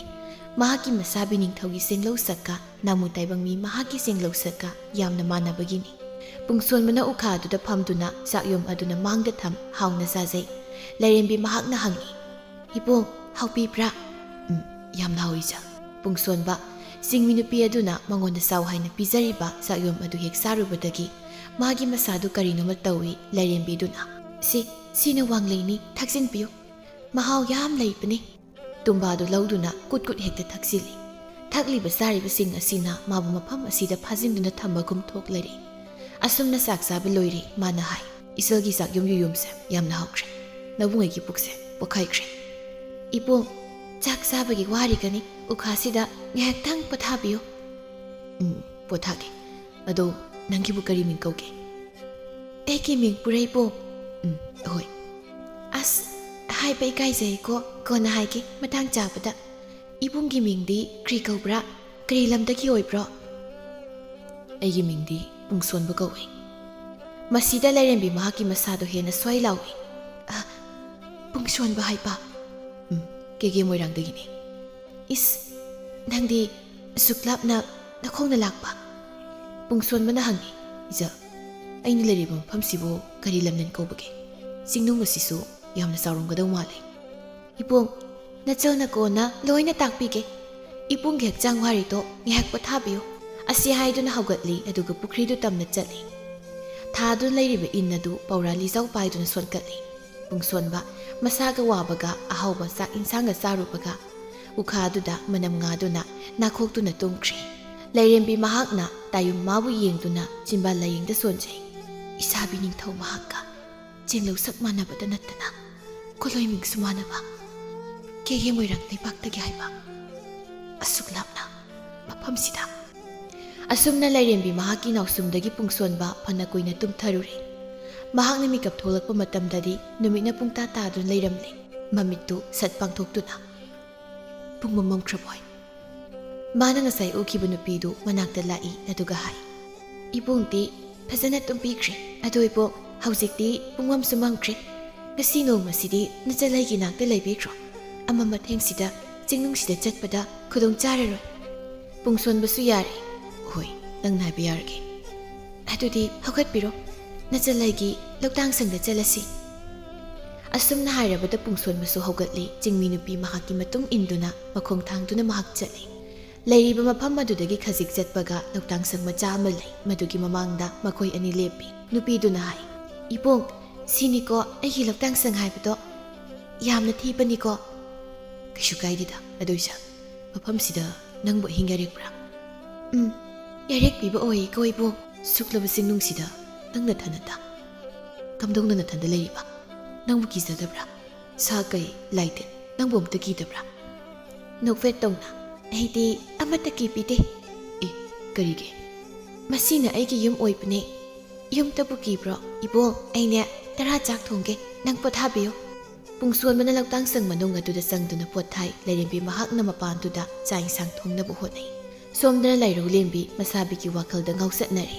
ꯃꯍꯥꯛꯀꯤ ꯃꯁꯥꯕꯤ ꯅꯤꯡꯊꯧꯒꯤ ꯆꯦꯡꯂꯧ ꯁꯛꯀ ꯅꯥꯃꯨ ꯇꯥꯏꯕꯪ ꯃꯤ ꯃꯍꯥꯛꯀꯤ ꯆꯦꯡꯂꯧ ꯁꯛꯀ ꯌꯥꯝꯅ ꯃꯥꯟꯅꯕꯒꯤꯅꯤ꯫ ꯄꯨꯡꯁꯣꯟꯕꯅ ꯎꯈꯥ ꯑꯗꯨꯗ ꯐꯝꯗꯨꯅ ꯆꯥꯛꯌꯣꯝ ꯑꯗꯨꯅ ꯃꯥꯡꯗ ꯊꯝ ꯍꯥꯎꯅ ꯆꯥꯖꯩ꯫ ꯂꯥꯏꯔꯦꯝꯕꯤ ꯃꯍꯥꯛꯅ ꯍꯪꯉꯤ, "ꯏꯕꯣꯛ, ꯍꯥꯎꯕꯤꯕ꯭ꯔꯥ?" "ꯎꯝ, ꯌꯥꯝꯅ ꯍꯥꯎꯏ ꯏꯆꯥ꯫" ꯄꯨꯡꯁꯣꯟꯕ, ꯆꯤꯡꯃꯤ ꯅꯨꯄꯤ ꯑꯗꯨꯅ ꯃꯉꯣꯟꯗ ꯆꯥꯎ ꯍꯥꯏꯅ ꯄꯤꯖꯔꯤꯕ ꯆꯥꯛꯌꯣꯝ ꯑꯗꯨ ꯍꯦꯛ ꯆꯥꯔꯨꯕꯗꯒꯤ ꯃꯥꯒꯤ ꯃꯁꯥꯗꯨ ꯀꯔꯤꯅꯣꯃ ꯇꯧꯏ꯫ ꯂꯥꯏꯔꯦꯝꯕꯤꯗꯨꯅ, "ꯁꯤ, ꯁꯤꯅ ꯋꯥꯡꯂꯩꯅꯤ, ꯊꯛꯆꯤꯟꯕꯤꯌꯨ꯫ ꯃꯍꯥꯎ ꯌꯥꯝ ꯂꯩꯕꯅꯤ꯫" ꯇꯨꯝꯕꯥꯗꯨ ꯂꯧꯗꯨꯅ ꯀꯨꯠ ꯀꯨꯠ ꯍꯦꯛꯇ ꯊꯛꯆꯤꯜꯂꯤ꯫ ꯊꯛꯂꯤꯕ ꯆꯥꯔꯤꯕꯁꯤꯡ ꯑꯁꯤꯅ ꯃꯥꯕꯨ ꯃꯐꯝ ꯑꯁꯤꯗ ꯐꯥꯖꯤꯟꯗꯨꯅ ꯊꯝꯕꯒꯨꯝ ꯊꯣꯛꯂꯔꯦ꯫ ꯑꯁꯨꯝꯅ ꯆꯥꯛ ꯆꯥꯕ ꯂꯣꯏꯔꯦ, ꯃꯥꯅ ꯍꯥꯏ, "ꯏꯆꯜꯒꯤ ꯆꯥꯛꯌꯣꯝ ꯌꯨꯌꯣꯝꯁꯦ ꯌꯥꯝꯅ ꯍꯥꯎꯈ꯭ꯔꯦ꯫ ꯅꯕꯨꯡ ꯑꯩꯒꯤ ꯄꯨꯛꯁꯦ ꯄꯣꯛꯈꯥꯏꯈ꯭ꯔꯦ꯫" "ꯏꯕꯣꯛ, ꯆꯥꯛ ꯆꯥꯕꯒꯤ ꯋꯥꯔꯤꯒꯅꯤ, ꯎꯈꯥꯁꯤꯗ ꯉꯥꯏꯍꯥꯛꯇꯪ ꯄꯣꯊꯥꯕꯤꯌꯨ꯫" "ꯎꯝ, ꯄꯣꯊꯥꯒꯦ꯫ ꯑꯗꯣ ꯅꯪꯒꯤꯕꯨ ꯀꯔꯤ ꯃꯤꯡ ꯀꯧꯒꯦ?" "ꯑꯩꯒꯤ ꯃꯤꯡ ꯄꯨꯔꯩꯕꯣ꯫" "ꯎꯝ, ꯍꯣꯏ꯫" "ꯑꯁ, ꯍꯥꯏꯕ ꯏꯀꯥꯏꯖꯩꯀꯣ, ꯀꯣꯟꯅ ꯍꯥꯏꯒꯦ ꯃꯇꯥꯡ ꯆꯥꯕꯗ꯫ ꯏꯕꯨꯡꯒꯤ ꯃꯤꯡꯗꯤ ꯀ꯭ꯔꯤ ꯀꯧꯕ꯭ꯔꯥ? ꯀꯔꯤ ꯂꯝꯗꯒꯤ ꯑꯣꯏꯕ꯭ꯔꯣ?" "ꯑꯩꯒꯤ ꯃꯤꯡꯗꯤ ꯄꯨꯡꯁꯣꯟꯕ ꯀꯧꯏ꯫" ꯃꯁꯤꯗ ꯂꯥꯏꯔꯦꯝꯕꯤ ꯃꯍꯥꯛꯀꯤ ꯃꯁꯥꯗꯣ ꯍꯦꯟꯅ ꯁ꯭ꯋꯥꯏ ꯂꯥꯎꯏ꯫ "ꯑ, ꯄꯨꯡꯁꯣꯟꯕ ꯍꯥꯏꯕ?" "ꯎꯝ, ꯀꯦꯒꯦ ꯃꯣꯏꯔꯥꯡꯗꯒꯤꯅꯤ꯫" "ꯏꯁ, ꯅꯪꯗꯤ ꯑꯁꯨꯛ ꯂꯥꯞꯅ ꯅꯈꯣꯡꯅ ꯂꯥꯛꯄ?" ꯄꯨꯡꯁꯣꯟꯕꯅ ꯍꯪꯉꯤ꯫ "ꯏꯆꯥ, ꯑꯩꯅ ꯂꯩꯔꯤꯕ ꯃꯐꯝꯁꯤꯕꯨ ꯀꯔꯤ ꯂꯝꯅꯦꯟ ꯀꯧꯕꯒꯦ? ꯆꯤꯡꯅꯨꯡ ꯑꯁꯤꯁꯨ ꯌꯥꯝꯅ ꯆꯥꯎꯔꯝꯒꯗꯧ ꯃꯥꯜꯂꯦ꯫" "ꯏꯕꯣꯛ, ꯅꯆꯜꯅ ꯀꯣꯟꯅ ꯂꯣꯏꯅ ꯇꯥꯛꯄꯤꯒꯦ꯫ ꯏꯕꯨꯡꯒꯤ ꯍꯛꯆꯥꯡ ꯋꯥꯔꯤꯗꯣ ꯉꯥꯏꯍꯥꯛ ꯄꯣꯊꯥꯕꯤꯌꯨ꯫" ꯑꯁꯤ ꯍꯥꯏꯗꯨꯅ ꯍꯧꯒꯠꯂꯤ, ꯑꯗꯨꯒ ꯄꯨꯈ꯭ꯔꯤꯗꯨ ꯇꯝꯅ ꯆꯠꯂꯤ꯫ ꯊꯥꯗꯨꯅ ꯂꯩꯔꯤꯕ ꯏꯟ ꯑꯗꯨ ꯄꯧꯔꯥ ꯂꯤꯖꯥꯎ ꯄꯥꯏꯗꯨꯅ ꯁꯣꯟꯀꯠꯂꯤ꯫ ꯄꯨꯡꯁꯣꯟꯕ ꯃꯁꯥꯒ ꯋꯥꯕꯒ ꯑꯍꯥꯎꯕ ꯆꯥꯛ ꯏꯟꯁꯥꯡꯒ ꯆꯥꯔꯨꯕꯒ ꯎꯈꯥꯗꯨꯗ ꯃꯅꯝ ꯉꯥꯗꯨꯅ ꯅꯥꯈꯣꯛꯇꯨꯅ ꯇꯨꯝꯈ꯭ꯔꯦ꯫ ꯂꯥꯏꯔꯦꯝꯕꯤ ꯃꯍꯥꯛꯅ ꯇꯥꯌꯨꯝ ꯃꯥꯕꯨ ꯌꯦꯡꯗꯨꯅ ꯆꯤꯟꯕꯥꯜ ꯂꯥꯌꯦꯡꯗ ꯁꯣꯟꯖꯩ꯫ ꯏꯁꯥꯕꯤ ꯅꯤꯡꯊꯧ ꯃꯍꯥꯛꯀ ꯆꯦꯡꯂꯧ ꯁꯛ ꯃꯥꯟꯅꯕꯇ ꯅꯠꯇꯅ ꯈꯨꯂꯣꯏ ꯃꯤꯡꯁꯨ ꯃꯥꯟꯅꯕ꯫ ꯀꯦꯒꯦ ꯃꯣꯏꯔꯥꯡ ꯂꯩꯕꯥꯛꯇꯒꯤ ꯍꯥꯏꯕ꯫ ꯑꯁꯨꯛ ꯂꯥꯞꯅ ꯃꯐꯝꯁꯤꯗ꯫ ꯑꯁꯨꯝꯅ ꯂꯥꯏꯔꯦꯝꯕꯤ ꯃꯍꯥꯛꯀꯤ ꯅꯥꯎꯁꯨꯝꯗꯒꯤ ꯄꯨꯡꯁꯣꯟꯕ ꯐꯅ ꯀꯨꯏꯅ ꯇꯨꯝꯊꯔꯨꯔꯦ꯫ ꯃꯍꯥꯛꯅ ꯃꯤꯀꯞ ꯊꯣꯛꯂꯛꯄ ꯃꯇꯝꯗꯗꯤ ꯅꯨꯃꯤꯠꯅ ꯄꯨꯡꯇꯥ ꯇꯥꯗꯨꯅ ꯂꯩꯔꯝꯂꯦ꯫ ꯃꯃꯤꯠꯇꯨ ꯁꯠ ꯄꯥꯡꯊꯣꯛꯇꯨꯅ, "ꯄꯨꯡꯃꯝ ꯃꯝꯈ꯭ꯔꯕꯣꯏ?" ꯃꯥꯅ ꯉꯁꯥꯏ ꯎꯈꯤꯕ ꯅꯨꯄꯤꯗꯨ ꯃꯅꯥꯛꯇ ꯂꯥꯛꯏ, ꯑꯗꯨꯒ ꯍꯥꯏ, "ꯏꯕꯨꯡꯗꯤ ꯐꯖꯅ ꯇꯨꯝꯕꯤꯈ꯭ꯔꯦ꯫ ꯑꯗꯣ ꯏꯕꯨꯡ, ꯍꯧꯖꯤꯛꯇꯤ ꯄꯨꯡꯃꯝꯁꯨ ꯃꯝꯈ꯭ꯔꯦ꯫ ꯉꯁꯤ ꯅꯣꯡꯃꯁꯤꯗꯤ ꯅꯆꯜꯂꯩꯒꯤ ꯅꯥꯛꯇ ꯂꯩꯕꯤꯈ꯭ꯔꯣ꯫ ꯑꯃꯝ ꯑꯊꯦꯡꯁꯤꯗ ꯆꯤꯡꯅꯨꯡꯁꯤꯗ ꯆꯠꯄꯗ ꯈꯨꯗꯣꯡ ꯆꯥꯔꯔꯣꯏ꯫ ꯄꯨꯡꯁꯣꯟꯕꯁꯨ ꯌꯥꯔꯦ꯫ ꯍꯣꯏ, ꯅꯪꯅ ꯍꯥꯏꯕ ꯌꯥꯔꯒꯦ꯫ ꯑꯗꯨꯗꯤ ꯍꯧꯒꯠꯄꯤꯔꯣ꯫ ꯅꯆꯜꯂꯩꯒꯤ ꯂꯧꯇꯥꯡ ꯁꯪꯗ ꯆꯠꯂꯁꯤ꯫" ꯑꯁꯨꯝꯅ ꯍꯥꯏꯔꯕꯗ ꯄꯨꯡꯁꯣꯟꯕꯁꯨ ꯍꯧꯒꯠꯂꯤ꯫ ꯆꯤꯡꯃꯤ ꯅꯨꯄꯤ ꯃꯍꯥꯛꯀꯤ ꯃꯇꯨꯡ ꯏꯟꯗꯨꯅ ꯃꯈꯣꯡ ꯊꯥꯡꯗꯨꯅ ꯃꯍꯥꯛ ꯆꯠꯂꯤ꯫ ꯂꯩꯔꯤꯕ ꯃꯐꯝ ꯑꯗꯨꯗꯒꯤ ꯈꯖꯤꯛ ꯆꯠꯄꯒ ꯂꯧꯇꯥꯡ ꯁꯪ ꯃꯆꯥ ꯑꯃ ꯂꯩ꯫ ꯃꯗꯨꯒꯤ ꯃꯃꯥꯡꯗ ꯃꯈꯣꯏ ꯑꯅꯤ ꯂꯦꯞꯄꯤ꯫ ꯅꯨꯄꯤꯗꯨꯅ ꯍꯥꯏ, "ꯏꯕꯨꯡ, ꯁꯤꯅꯤꯀꯣ ꯑꯩꯒꯤ ꯂꯧꯇꯥꯡ ꯁꯪ ꯍꯥꯏꯕꯗꯣ꯫ ꯌꯥꯝꯅ ꯊꯤꯕꯅꯤꯀꯣ꯫" "ꯀꯩꯁꯨ ꯀꯥꯏꯗꯦꯗ, ꯑꯗꯨꯏꯁꯨ ꯃꯐꯝꯁꯤꯗ ꯅꯪꯕꯨ ꯑꯍꯤꯡ ꯌꯥꯔꯦꯛꯄ꯭ꯔꯥ?" "ꯎꯝ, ꯌꯥꯔꯦꯛꯄꯤꯕ ꯑꯣꯏꯌꯦꯀꯣ ꯏꯕꯨꯡ꯫" "ꯁꯨꯛꯂꯕ ꯆꯤꯡꯅꯨꯡꯁꯤꯗ ꯅꯪ ꯅꯊꯟꯅꯇ? ꯀꯝꯗꯧꯅ ꯅꯊꯟꯗ ꯂꯩꯔꯤꯕ? ꯅꯪꯕꯨ ꯀꯤꯖꯗꯕ꯭ꯔꯥ? ꯁꯥ ꯀꯩ, ꯂꯥꯏ ꯇꯤꯟ, ꯅꯪꯕꯨ ꯑꯃꯠꯇ ꯀꯤꯗꯕ꯭ꯔꯥ?" ꯅꯣꯛꯐꯦꯠ ꯇꯧꯅ, "ꯑꯩꯗꯤ ꯑꯃꯠꯇ ꯀꯤꯕꯤꯗꯦ꯫" "ꯑꯦ, ꯀꯔꯤꯒꯤ?" "ꯃꯁꯤꯅ ꯑꯩꯒꯤ ꯌꯨꯝ ꯑꯣꯏꯕꯅꯦ꯫" "ꯌꯨꯝꯗꯕꯨ ꯀꯤꯕ꯭ꯔꯣ? ꯏꯕꯣ, ꯑꯩꯅꯦ ꯇꯔꯥ ꯆꯥꯛ ꯊꯣꯡꯒꯦ, ꯅꯪ ꯄꯣꯊꯥꯕꯤꯌꯨ꯫" ꯄꯨꯡꯁꯣꯟꯕꯅ ꯂꯧꯇꯥꯡ ꯁꯪ ꯃꯅꯨꯡ ꯑꯗꯨꯗ ꯆꯪꯗꯨꯅ ꯄꯣꯠ ꯊꯥꯏ꯫ ꯂꯥꯏꯔꯦꯝꯕꯤ ꯃꯍꯥꯛꯅ ꯃꯄꯥꯟꯗꯨꯗ ꯆꯥꯛ ꯏꯟꯁꯥꯡ ꯊꯣꯡꯅꯕ ꯍꯣꯠꯅꯩ꯫ ꯁꯣꯝꯗꯅ ꯂꯥꯏꯔꯧ ꯂꯦꯝꯕꯤ ꯃꯁꯥꯕꯤꯒꯤ ꯋꯥꯈꯜꯗ ꯉꯥꯎꯆꯠꯅꯔꯦ꯫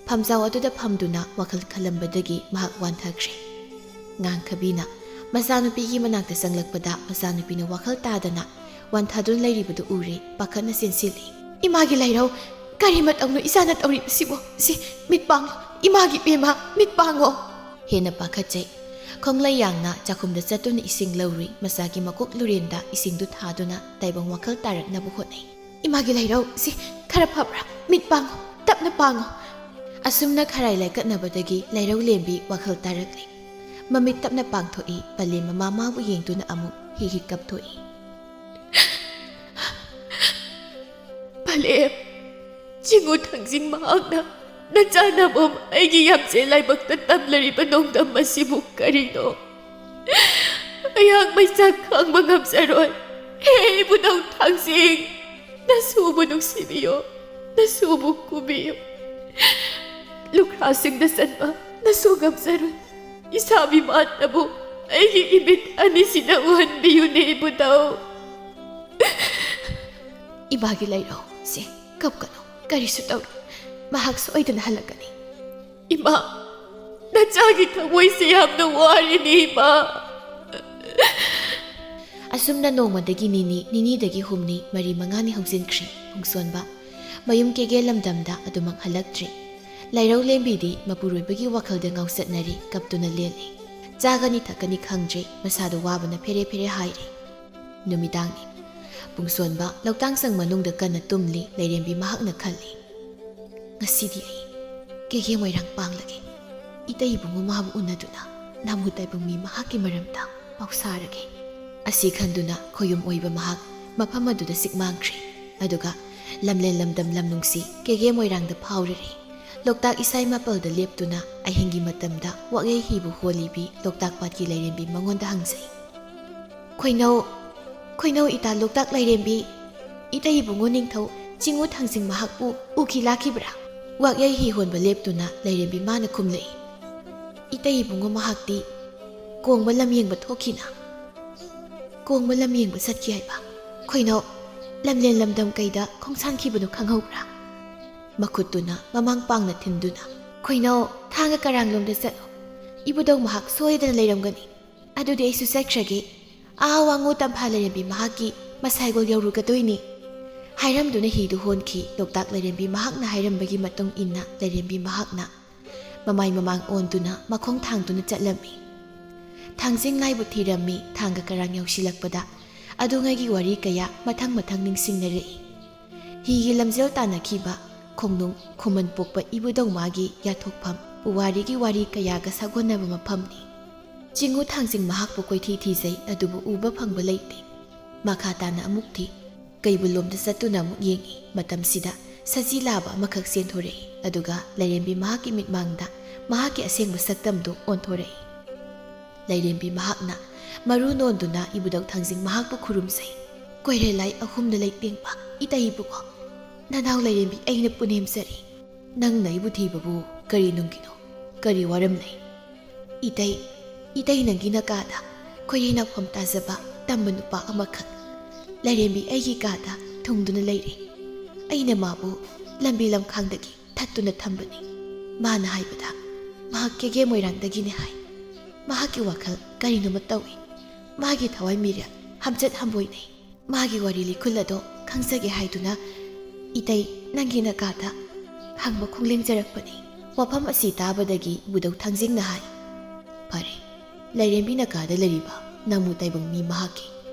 ꯐꯝꯖꯥꯎ ꯑꯗꯨꯗ ꯐꯝꯗꯨꯅ ꯋꯥꯈꯜ ꯈꯜꯂꯝꯕꯗꯒꯤ ꯃꯍꯥꯛ ꯋꯥꯟꯊꯈ꯭ꯔꯦ꯫ ꯉꯥꯡꯈꯕꯤꯅ ꯃꯆꯥꯅꯨꯄꯤꯒꯤ ꯃꯅꯥꯛꯇ ꯆꯪꯂꯛꯄꯗ ꯃꯆꯥꯅꯨꯄꯤꯅ ꯋꯥꯈꯜ ꯇꯥꯗꯅ ꯋꯥꯟꯊꯗꯨꯅ ꯂꯩꯔꯤꯕꯗꯨ ꯎꯔꯦ꯫ ꯄꯥꯈꯠꯅ ꯆꯦꯟꯁꯤꯜꯂꯤ꯫ "ꯏꯃꯥꯒꯤ ꯂꯥꯏꯔꯧ, ꯀꯔꯤ ꯃꯇꯧꯅꯣ ꯏꯆꯥꯅ ꯇꯧꯔꯤꯕꯁꯤꯕꯣ? ꯁꯤ, ꯃꯤꯠ ꯄꯥꯡꯉꯣ, ꯏꯃꯥꯒꯤ ꯄꯦꯝꯃ, ꯃꯤꯠ ꯄꯥꯡꯉꯣ!" ꯍꯦꯟꯅ ꯄꯥꯈꯠꯆꯩ꯫ ꯈꯣꯡꯂꯩ ꯌꯥꯡꯅ ꯆꯥꯛꯈꯨꯝꯗ ꯆꯠꯇꯨꯅ ꯏꯁꯤꯡ ꯂꯧꯔꯨꯏ꯫ ꯃꯆꯥꯒꯤ ꯃꯀꯣꯛ ꯂꯨꯔꯦꯟꯗ ꯏꯁꯤꯡꯗꯨ ꯊꯥꯗꯨꯅ ꯇꯥꯏꯕꯪ ꯋꯥꯈꯜ ꯇꯥꯔꯛꯅꯕ ꯍꯣꯠꯅꯩ꯫ "ꯏꯃꯥꯒꯤ ꯂꯥꯏꯔꯧ, ꯁꯤ ꯈꯔ ꯐꯕ꯭ꯔꯥ? ꯃꯤꯠ ꯄꯥꯡꯉꯣ, ꯇꯞꯅ ꯄꯥꯡꯉꯣ!" ꯑꯁꯨꯝꯅ ꯈꯔꯥꯏ ꯂꯥꯏꯀꯠꯅꯕꯗꯒꯤ ꯂꯥꯏꯔꯧ ꯂꯦꯝꯕꯤ ꯋꯥꯈꯜ ꯇꯥꯔꯛꯂꯤ꯫ ꯃꯃꯤꯠ ꯇꯞꯅ ꯄꯥꯡꯊꯣꯛꯏ꯫ ꯄꯂꯦꯝ ꯃꯃꯥ ꯃꯥꯕꯨ ꯌꯦꯡꯗꯨꯅ ꯑꯃꯨꯛ ꯍꯤ ꯍꯤ ꯀꯞꯊꯣꯛꯏ꯫ "ꯄꯂꯦꯝ, ꯆꯤꯡꯉꯨ ꯊꯥꯡꯖꯤꯡ ꯃꯍꯥꯛꯅ ꯅꯆꯥ ꯅꯃꯣꯝ ꯑꯩꯒꯤ ꯌꯥꯝꯆꯦ ꯂꯥꯏꯕꯛꯇ ꯇꯝꯂꯔꯤꯕ ꯅꯣꯡꯗꯝ ꯑꯁꯤꯕꯨ ꯀꯔꯤꯅꯣ? ꯑꯩꯍꯥꯛ ꯃꯩꯁꯥ ꯈꯥꯡꯕ ꯉꯝꯖꯔꯣꯏ꯫ ꯍꯦ ꯏꯕꯨꯙꯧ ꯊꯥꯡꯖꯤꯡ, ꯅꯁꯨꯕꯨ ꯅꯨꯡꯁꯤꯕꯤꯌꯨ, ꯅꯁꯨꯕꯨ ꯀꯨꯕꯤꯌꯨ꯫ ꯂꯨꯈ꯭ꯔꯥꯁꯤꯡꯗ ꯆꯟꯕ ꯅꯁꯨ ꯉꯝꯖꯔꯣꯏ꯫ ꯏꯁꯥ ꯃꯤꯃꯥꯟꯅꯕꯨ ꯑꯩꯒꯤ ꯏꯃꯤꯠ ꯑꯅꯤꯁꯤꯅ ꯎꯍꯟꯕꯤꯌꯨꯅꯦ ꯏꯕꯨꯙꯧ꯫ ꯏꯃꯥꯒꯤ ꯂꯩꯔꯧ ꯁꯦ, ꯀꯞꯀꯅꯨ, ꯀꯔꯤꯁꯨ ꯇꯧꯔꯣꯏ꯫ ꯃꯍꯥꯛ ꯁꯣꯏꯗꯅ ꯍꯜꯂꯛꯀꯅꯤ꯫ ꯏꯃꯥ, ꯅꯆꯥꯒꯤ ꯊꯃꯣꯏꯁꯦ ꯌꯥꯝꯅ ꯋꯥꯔꯤꯅꯤ ꯏꯃꯥ꯫ ꯑꯁꯨꯝꯅ ꯅꯣꯡꯃꯗꯒꯤ ꯅꯤꯅꯤ, ꯅꯤꯅꯤꯗꯒꯤ ꯍꯨꯝꯅꯤ, ꯃꯔꯤ ꯃꯉꯥꯅꯤ ꯍꯧꯖꯤꯟꯈ꯭ꯔꯦ꯫ ꯄꯨꯡꯁꯣꯟꯕ ꯃꯌꯨꯝ ꯀꯦꯒꯦ ꯂꯝꯗꯝꯗ ꯑꯗꯨꯃꯛ ꯍꯜꯂꯛꯇ꯭ꯔꯤ꯫ ꯂꯩꯔꯧ ꯂꯦꯝꯕꯤꯗꯤ ꯃꯄꯨꯔꯣꯏꯕꯒꯤ ꯋꯥꯈꯜꯗ ꯉꯥꯎꯆꯠꯅꯔꯤ, ꯀꯞꯇꯨꯅ ꯂꯦꯜꯂꯤ꯫ ꯆꯥꯒꯅꯤ ꯊꯛꯀꯅꯤ ꯈꯪꯗ꯭ꯔꯦ, ꯃꯁꯥꯗꯣ ꯋꯥꯕꯅ ꯐꯦꯔꯦ ꯐꯦꯔꯦ ꯍꯥꯏꯔꯦ꯫ ꯅꯨꯃꯤꯗꯥꯡꯅꯤ꯫ ꯄꯨꯡꯁꯣꯟꯕ ꯂꯧꯇꯥꯡꯁꯪ ꯃꯅꯨꯡꯗ ꯀꯟꯅ ꯇꯨꯝꯂꯤ꯫ ꯂꯩꯔꯦꯝꯕꯤ ꯃꯍꯥꯛꯅ ꯈꯜꯂꯤ, "ꯉꯁꯤꯗꯤ ꯑꯩ ꯀꯦꯒꯦ ꯃꯣꯏꯔꯥꯡ ꯄꯥꯡꯂꯒꯦ꯫ ꯏꯇꯩ ꯏꯕꯨꯡꯉꯣ ꯃꯥꯕꯨ ꯎꯅꯗꯨꯅ ꯅꯥꯃꯨ ꯇꯥꯏꯕꯪ ꯃꯤ ꯃꯍꯥꯛꯀꯤ ꯃꯔꯝꯗ ꯄꯥꯎ ꯁꯥꯔꯒꯦ"꯫ ꯑꯁꯤ ꯈꯟꯗꯨꯅ ꯈꯣꯌꯨꯝ ꯑꯣꯏꯕ ꯃꯍꯥꯛ ꯃꯐꯝ ꯑꯗꯨꯗ ꯁꯤꯛ ꯃꯥꯡꯈ꯭ꯔꯦ꯫ ꯑꯗꯨꯒ ꯂꯝꯂꯦꯟ ꯂꯝꯗꯝ ꯂꯝ ꯅꯨꯡꯁꯤ ꯀꯦꯒꯦ ꯃꯣꯏꯔꯥꯡꯗ ꯐꯥꯎꯔꯔꯦ꯫ ꯂꯣꯛꯇꯥꯛ ꯏꯁꯥꯏ ꯃꯥꯄꯜꯗ ꯂꯦꯞꯇꯨꯅ ꯑꯍꯤꯡꯒꯤ ꯃꯇꯝꯗ ꯋꯥꯛꯌꯩ ꯍꯤꯕꯨ ꯍꯣꯜꯂꯤꯕꯤ ꯂꯣꯛꯇꯥꯛ ꯄꯥꯠꯀꯤ ꯂꯩꯔꯦꯝꯕꯤ ꯃꯉꯣꯟꯗ ꯍꯪꯖꯩ꯫ "ꯈꯣꯏꯅꯧ, ꯈꯣꯏꯅꯧ ꯏꯇꯥ ꯂꯣꯛꯇꯥꯛ ꯂꯩꯔꯦꯝꯕꯤ, ꯏꯇꯩ ꯏꯕꯨꯡꯉꯣ ꯅꯤꯡꯊꯧ ꯆꯤꯡꯉꯨ ꯊꯥꯡꯖꯤꯡ ꯃꯍꯥꯛꯄꯨ ꯎꯈꯤ ꯂꯥꯛꯈꯤꯕ꯭ꯔꯥ?" ꯋꯥꯛꯌꯩ ꯍꯤ ꯍꯣꯟꯕ ꯂꯦꯞꯇꯨꯅ ꯂꯩꯔꯦꯝꯕꯤ ꯃꯥꯅ ꯈꯨꯝꯂꯛꯏ, "ꯏꯇꯩ ꯏꯕꯨꯡꯉꯣ ꯃꯍꯥꯛꯇꯤ ꯀꯣꯡꯕ ꯂꯝ ꯌꯦꯡꯕ ꯊꯣꯛꯈꯤꯅ"꯫ "ꯀꯣꯡꯕ ꯂꯝ ꯌꯦꯡꯕ ꯆꯠꯈꯤ ꯍꯥꯏꯕ? ꯈꯣꯏꯅꯧ, ꯂꯝꯂꯦꯟ ꯂꯝꯗꯝ ꯀꯩꯗ ꯈꯣꯡꯁꯥꯟꯈꯤꯕꯅꯣ ꯈꯪꯍꯧꯕ꯭ꯔꯥ?" ꯃꯈꯨꯠꯇꯨꯅ ꯃꯃꯥꯡ ꯄꯥꯡꯅ ꯊꯤꯟꯗꯨꯅ, "ꯈꯣꯏꯅꯧ, ꯊꯥꯡꯒ ꯀꯔꯥꯡꯂꯣꯝꯗ ꯆꯠꯂꯣ꯫ ꯏꯕꯨꯙꯧ ꯃꯍꯥꯛ ꯁꯣꯏꯗꯅ ꯂꯩꯔꯝꯒꯅꯤ꯫ ꯑꯗꯨꯗꯤ ꯑꯩꯁꯨ ꯆꯠꯈ꯭ꯔꯒꯦ꯫ ꯑꯥ ꯋꯥꯉꯨ ꯇꯝꯐꯥ ꯂꯩꯔꯦꯝꯕꯤ ꯃꯍꯥꯛꯀꯤ ꯃꯁꯥꯏꯒꯣꯜ ꯌꯧꯔꯨꯒꯗꯣꯏꯅꯤ"꯫ ꯍꯥꯏꯔꯝꯗꯨꯅ ꯍꯤꯗꯨ ꯍꯣꯟꯈꯤ꯫ ꯂꯣꯛꯇꯥꯛ ꯂꯩꯔꯦꯝꯕꯤ ꯃꯍꯥꯛꯅ ꯍꯥꯏꯔꯝꯕꯒꯤ ꯃꯇꯨꯡ ꯏꯟꯅ ꯂꯩꯔꯦꯝꯕꯤ ꯃꯍꯥꯛꯅ ꯃꯃꯥꯏ ꯃꯃꯥꯡ ꯑꯣꯟꯗꯨꯅ ꯃꯈꯣꯡ ꯊꯥꯡꯗꯨꯅ ꯆꯠꯂꯝꯃꯤ꯫ ꯊꯥꯡꯖꯤꯡ ꯂꯥꯏꯕꯨ ꯊꯤꯔꯝꯃꯤ꯫ ꯊꯥꯡꯒ ꯀꯔꯥꯡ ꯌꯧꯁꯤꯜꯂꯛꯄꯗ ꯑꯗꯨꯉꯩꯒꯤ ꯋꯥꯔꯤ ꯀꯌꯥ ꯃꯊꯪ ꯃꯊꯪ ꯅꯤꯡꯁꯤꯡꯅꯔꯛꯏ꯫ ꯍꯤꯒꯤ ꯂꯝꯖꯦꯜ ꯇꯥꯟꯅꯈꯤꯕ ꯈꯣꯡꯅꯨꯡ ꯈꯨꯃꯟ ꯄꯣꯛꯄ ꯏꯕꯨꯙꯧ ꯃꯥꯒꯤ ꯌꯥꯊꯣꯛꯐꯝ, ꯄꯨꯋꯥꯔꯤꯒꯤ ꯋꯥꯔꯤ ꯀꯌꯥꯒ ꯁꯥꯒꯣꯟꯅꯕ ꯃꯐꯝꯅꯤ꯫ ꯆꯤꯡꯉꯨ ꯊꯥꯡꯖꯤꯡ ꯃꯍꯥꯛꯄꯨ ꯀꯣꯏꯊꯤ ꯊꯤꯖꯩ, ꯑꯗꯨꯕꯨ ꯎꯕ ꯐꯪꯕ ꯂꯩꯇꯦ꯫ ꯃꯈꯥ ꯇꯥꯅ ꯑꯃꯨꯛ ꯊꯤ꯫ ꯀꯩꯕꯨꯜꯂꯣꯝꯗ ꯆꯠꯇꯨꯅ ꯑꯃꯨꯛ ꯌꯦꯡꯉꯤ꯫ ꯃꯇꯝꯁꯤꯗ ꯁꯖꯤ ꯂꯥꯕ ꯑꯃꯈꯛ ꯆꯦꯟꯊꯣꯔꯛꯏ, ꯑꯗꯨꯒ ꯂꯩꯔꯦꯝꯕꯤ ꯃꯍꯥꯛꯀꯤ ꯃꯤꯠꯃꯥꯡꯗ ꯃꯍꯥꯛꯀꯤ ꯑꯁꯦꯡꯕ ꯁꯛꯇꯝꯗꯨ ꯑꯣꯟꯊꯣꯔꯛꯏ꯫ ꯂꯩꯔꯦꯝꯕꯤ ꯃꯍꯥꯛꯅ ꯃꯔꯨ ꯅꯣꯟꯗꯨꯅ ꯏꯕꯨꯙꯧ ꯊꯥꯡꯖꯤꯡ ꯃꯍꯥꯛꯄꯨ ꯈꯨꯔꯨꯝꯖꯩ꯫ ꯀꯣꯏꯔꯦꯜ ꯂꯥꯏ ꯑꯍꯨꯝꯗ ꯂꯩꯇꯦꯡꯕ ꯏꯇꯩ ꯏꯕꯨꯡꯉꯣ, ꯅꯅꯥꯎ ꯂꯥꯏꯔꯦꯝꯕꯤ ꯑꯩꯅ ꯄꯨꯅꯦꯝꯖꯔꯤ꯫ ꯅꯪꯅ ꯑꯩꯕꯨ ꯊꯤꯕꯕꯨ ꯀꯔꯤ ꯅꯨꯡꯒꯤꯅꯣ? ꯀꯔꯤ ꯋꯥꯔꯝ ꯂꯩ? ꯏꯇꯩ, ꯏꯇꯩ ꯅꯪꯒꯤ ꯅꯀꯥꯗ ꯈꯣꯏꯔꯤ ꯅꯥꯎꯐꯝ ꯇꯥꯖꯕ ꯇꯝꯕ ꯅꯨꯄꯥ ꯑꯃꯈꯛ ꯂꯥꯏꯔꯦꯝꯕꯤ ꯑꯩꯒꯤ ꯀꯥꯗ ꯊꯨꯡꯗꯨꯅ ꯂꯩꯔꯦ꯫ ꯑꯩꯅ ꯃꯥꯕꯨ ꯂꯝꯕꯤ ꯂꯝꯈꯥꯡꯗꯒꯤ ꯊꯠꯇꯨꯅ ꯊꯝꯕꯅꯤ꯫ ꯃꯥꯅ ꯍꯥꯏꯕꯗ ꯃꯍꯥꯛ ꯀꯦꯒꯦ ꯃꯣꯏꯔꯥꯡꯗꯒꯤꯅꯤ ꯍꯥꯏ꯫ ꯃꯍꯥꯛꯀꯤ ꯋꯥꯈꯜ ꯀꯔꯤꯅꯣꯃ ꯇꯧꯏ꯫ ꯃꯥꯒꯤ ꯊꯋꯥꯏ ꯃꯤꯔꯦꯜ ꯍꯝꯆꯠ ꯍꯝꯕꯣꯏꯅꯩ꯫ ꯃꯥꯒꯤ ꯋꯥꯔꯤ ꯂꯤꯈꯨꯜ ꯑꯗꯣ ꯈꯪꯖꯒꯦ ꯍꯥꯏꯗꯨꯅ ꯏꯇꯩ ꯅꯪꯒꯤ ꯅꯀꯥꯗ ꯍꯪꯕ ꯈꯣꯡꯂꯦꯡꯖꯔꯛꯄꯅꯤ꯫ ꯋꯥꯐꯝ ꯑꯁꯤ ꯇꯥꯕꯗꯒꯤ ꯏꯕꯨꯙꯧ ꯊꯥꯡꯖꯤꯡꯅ ꯍꯥꯏ, "ꯐꯔꯦ, ꯂꯥꯏꯔꯦꯝꯕꯤ ꯅꯀꯥꯗ ꯂꯩꯔꯤꯕ ꯅꯃꯨ ꯇꯥꯏꯕꯪ ꯃꯤ ꯃꯍꯥꯛꯀꯤ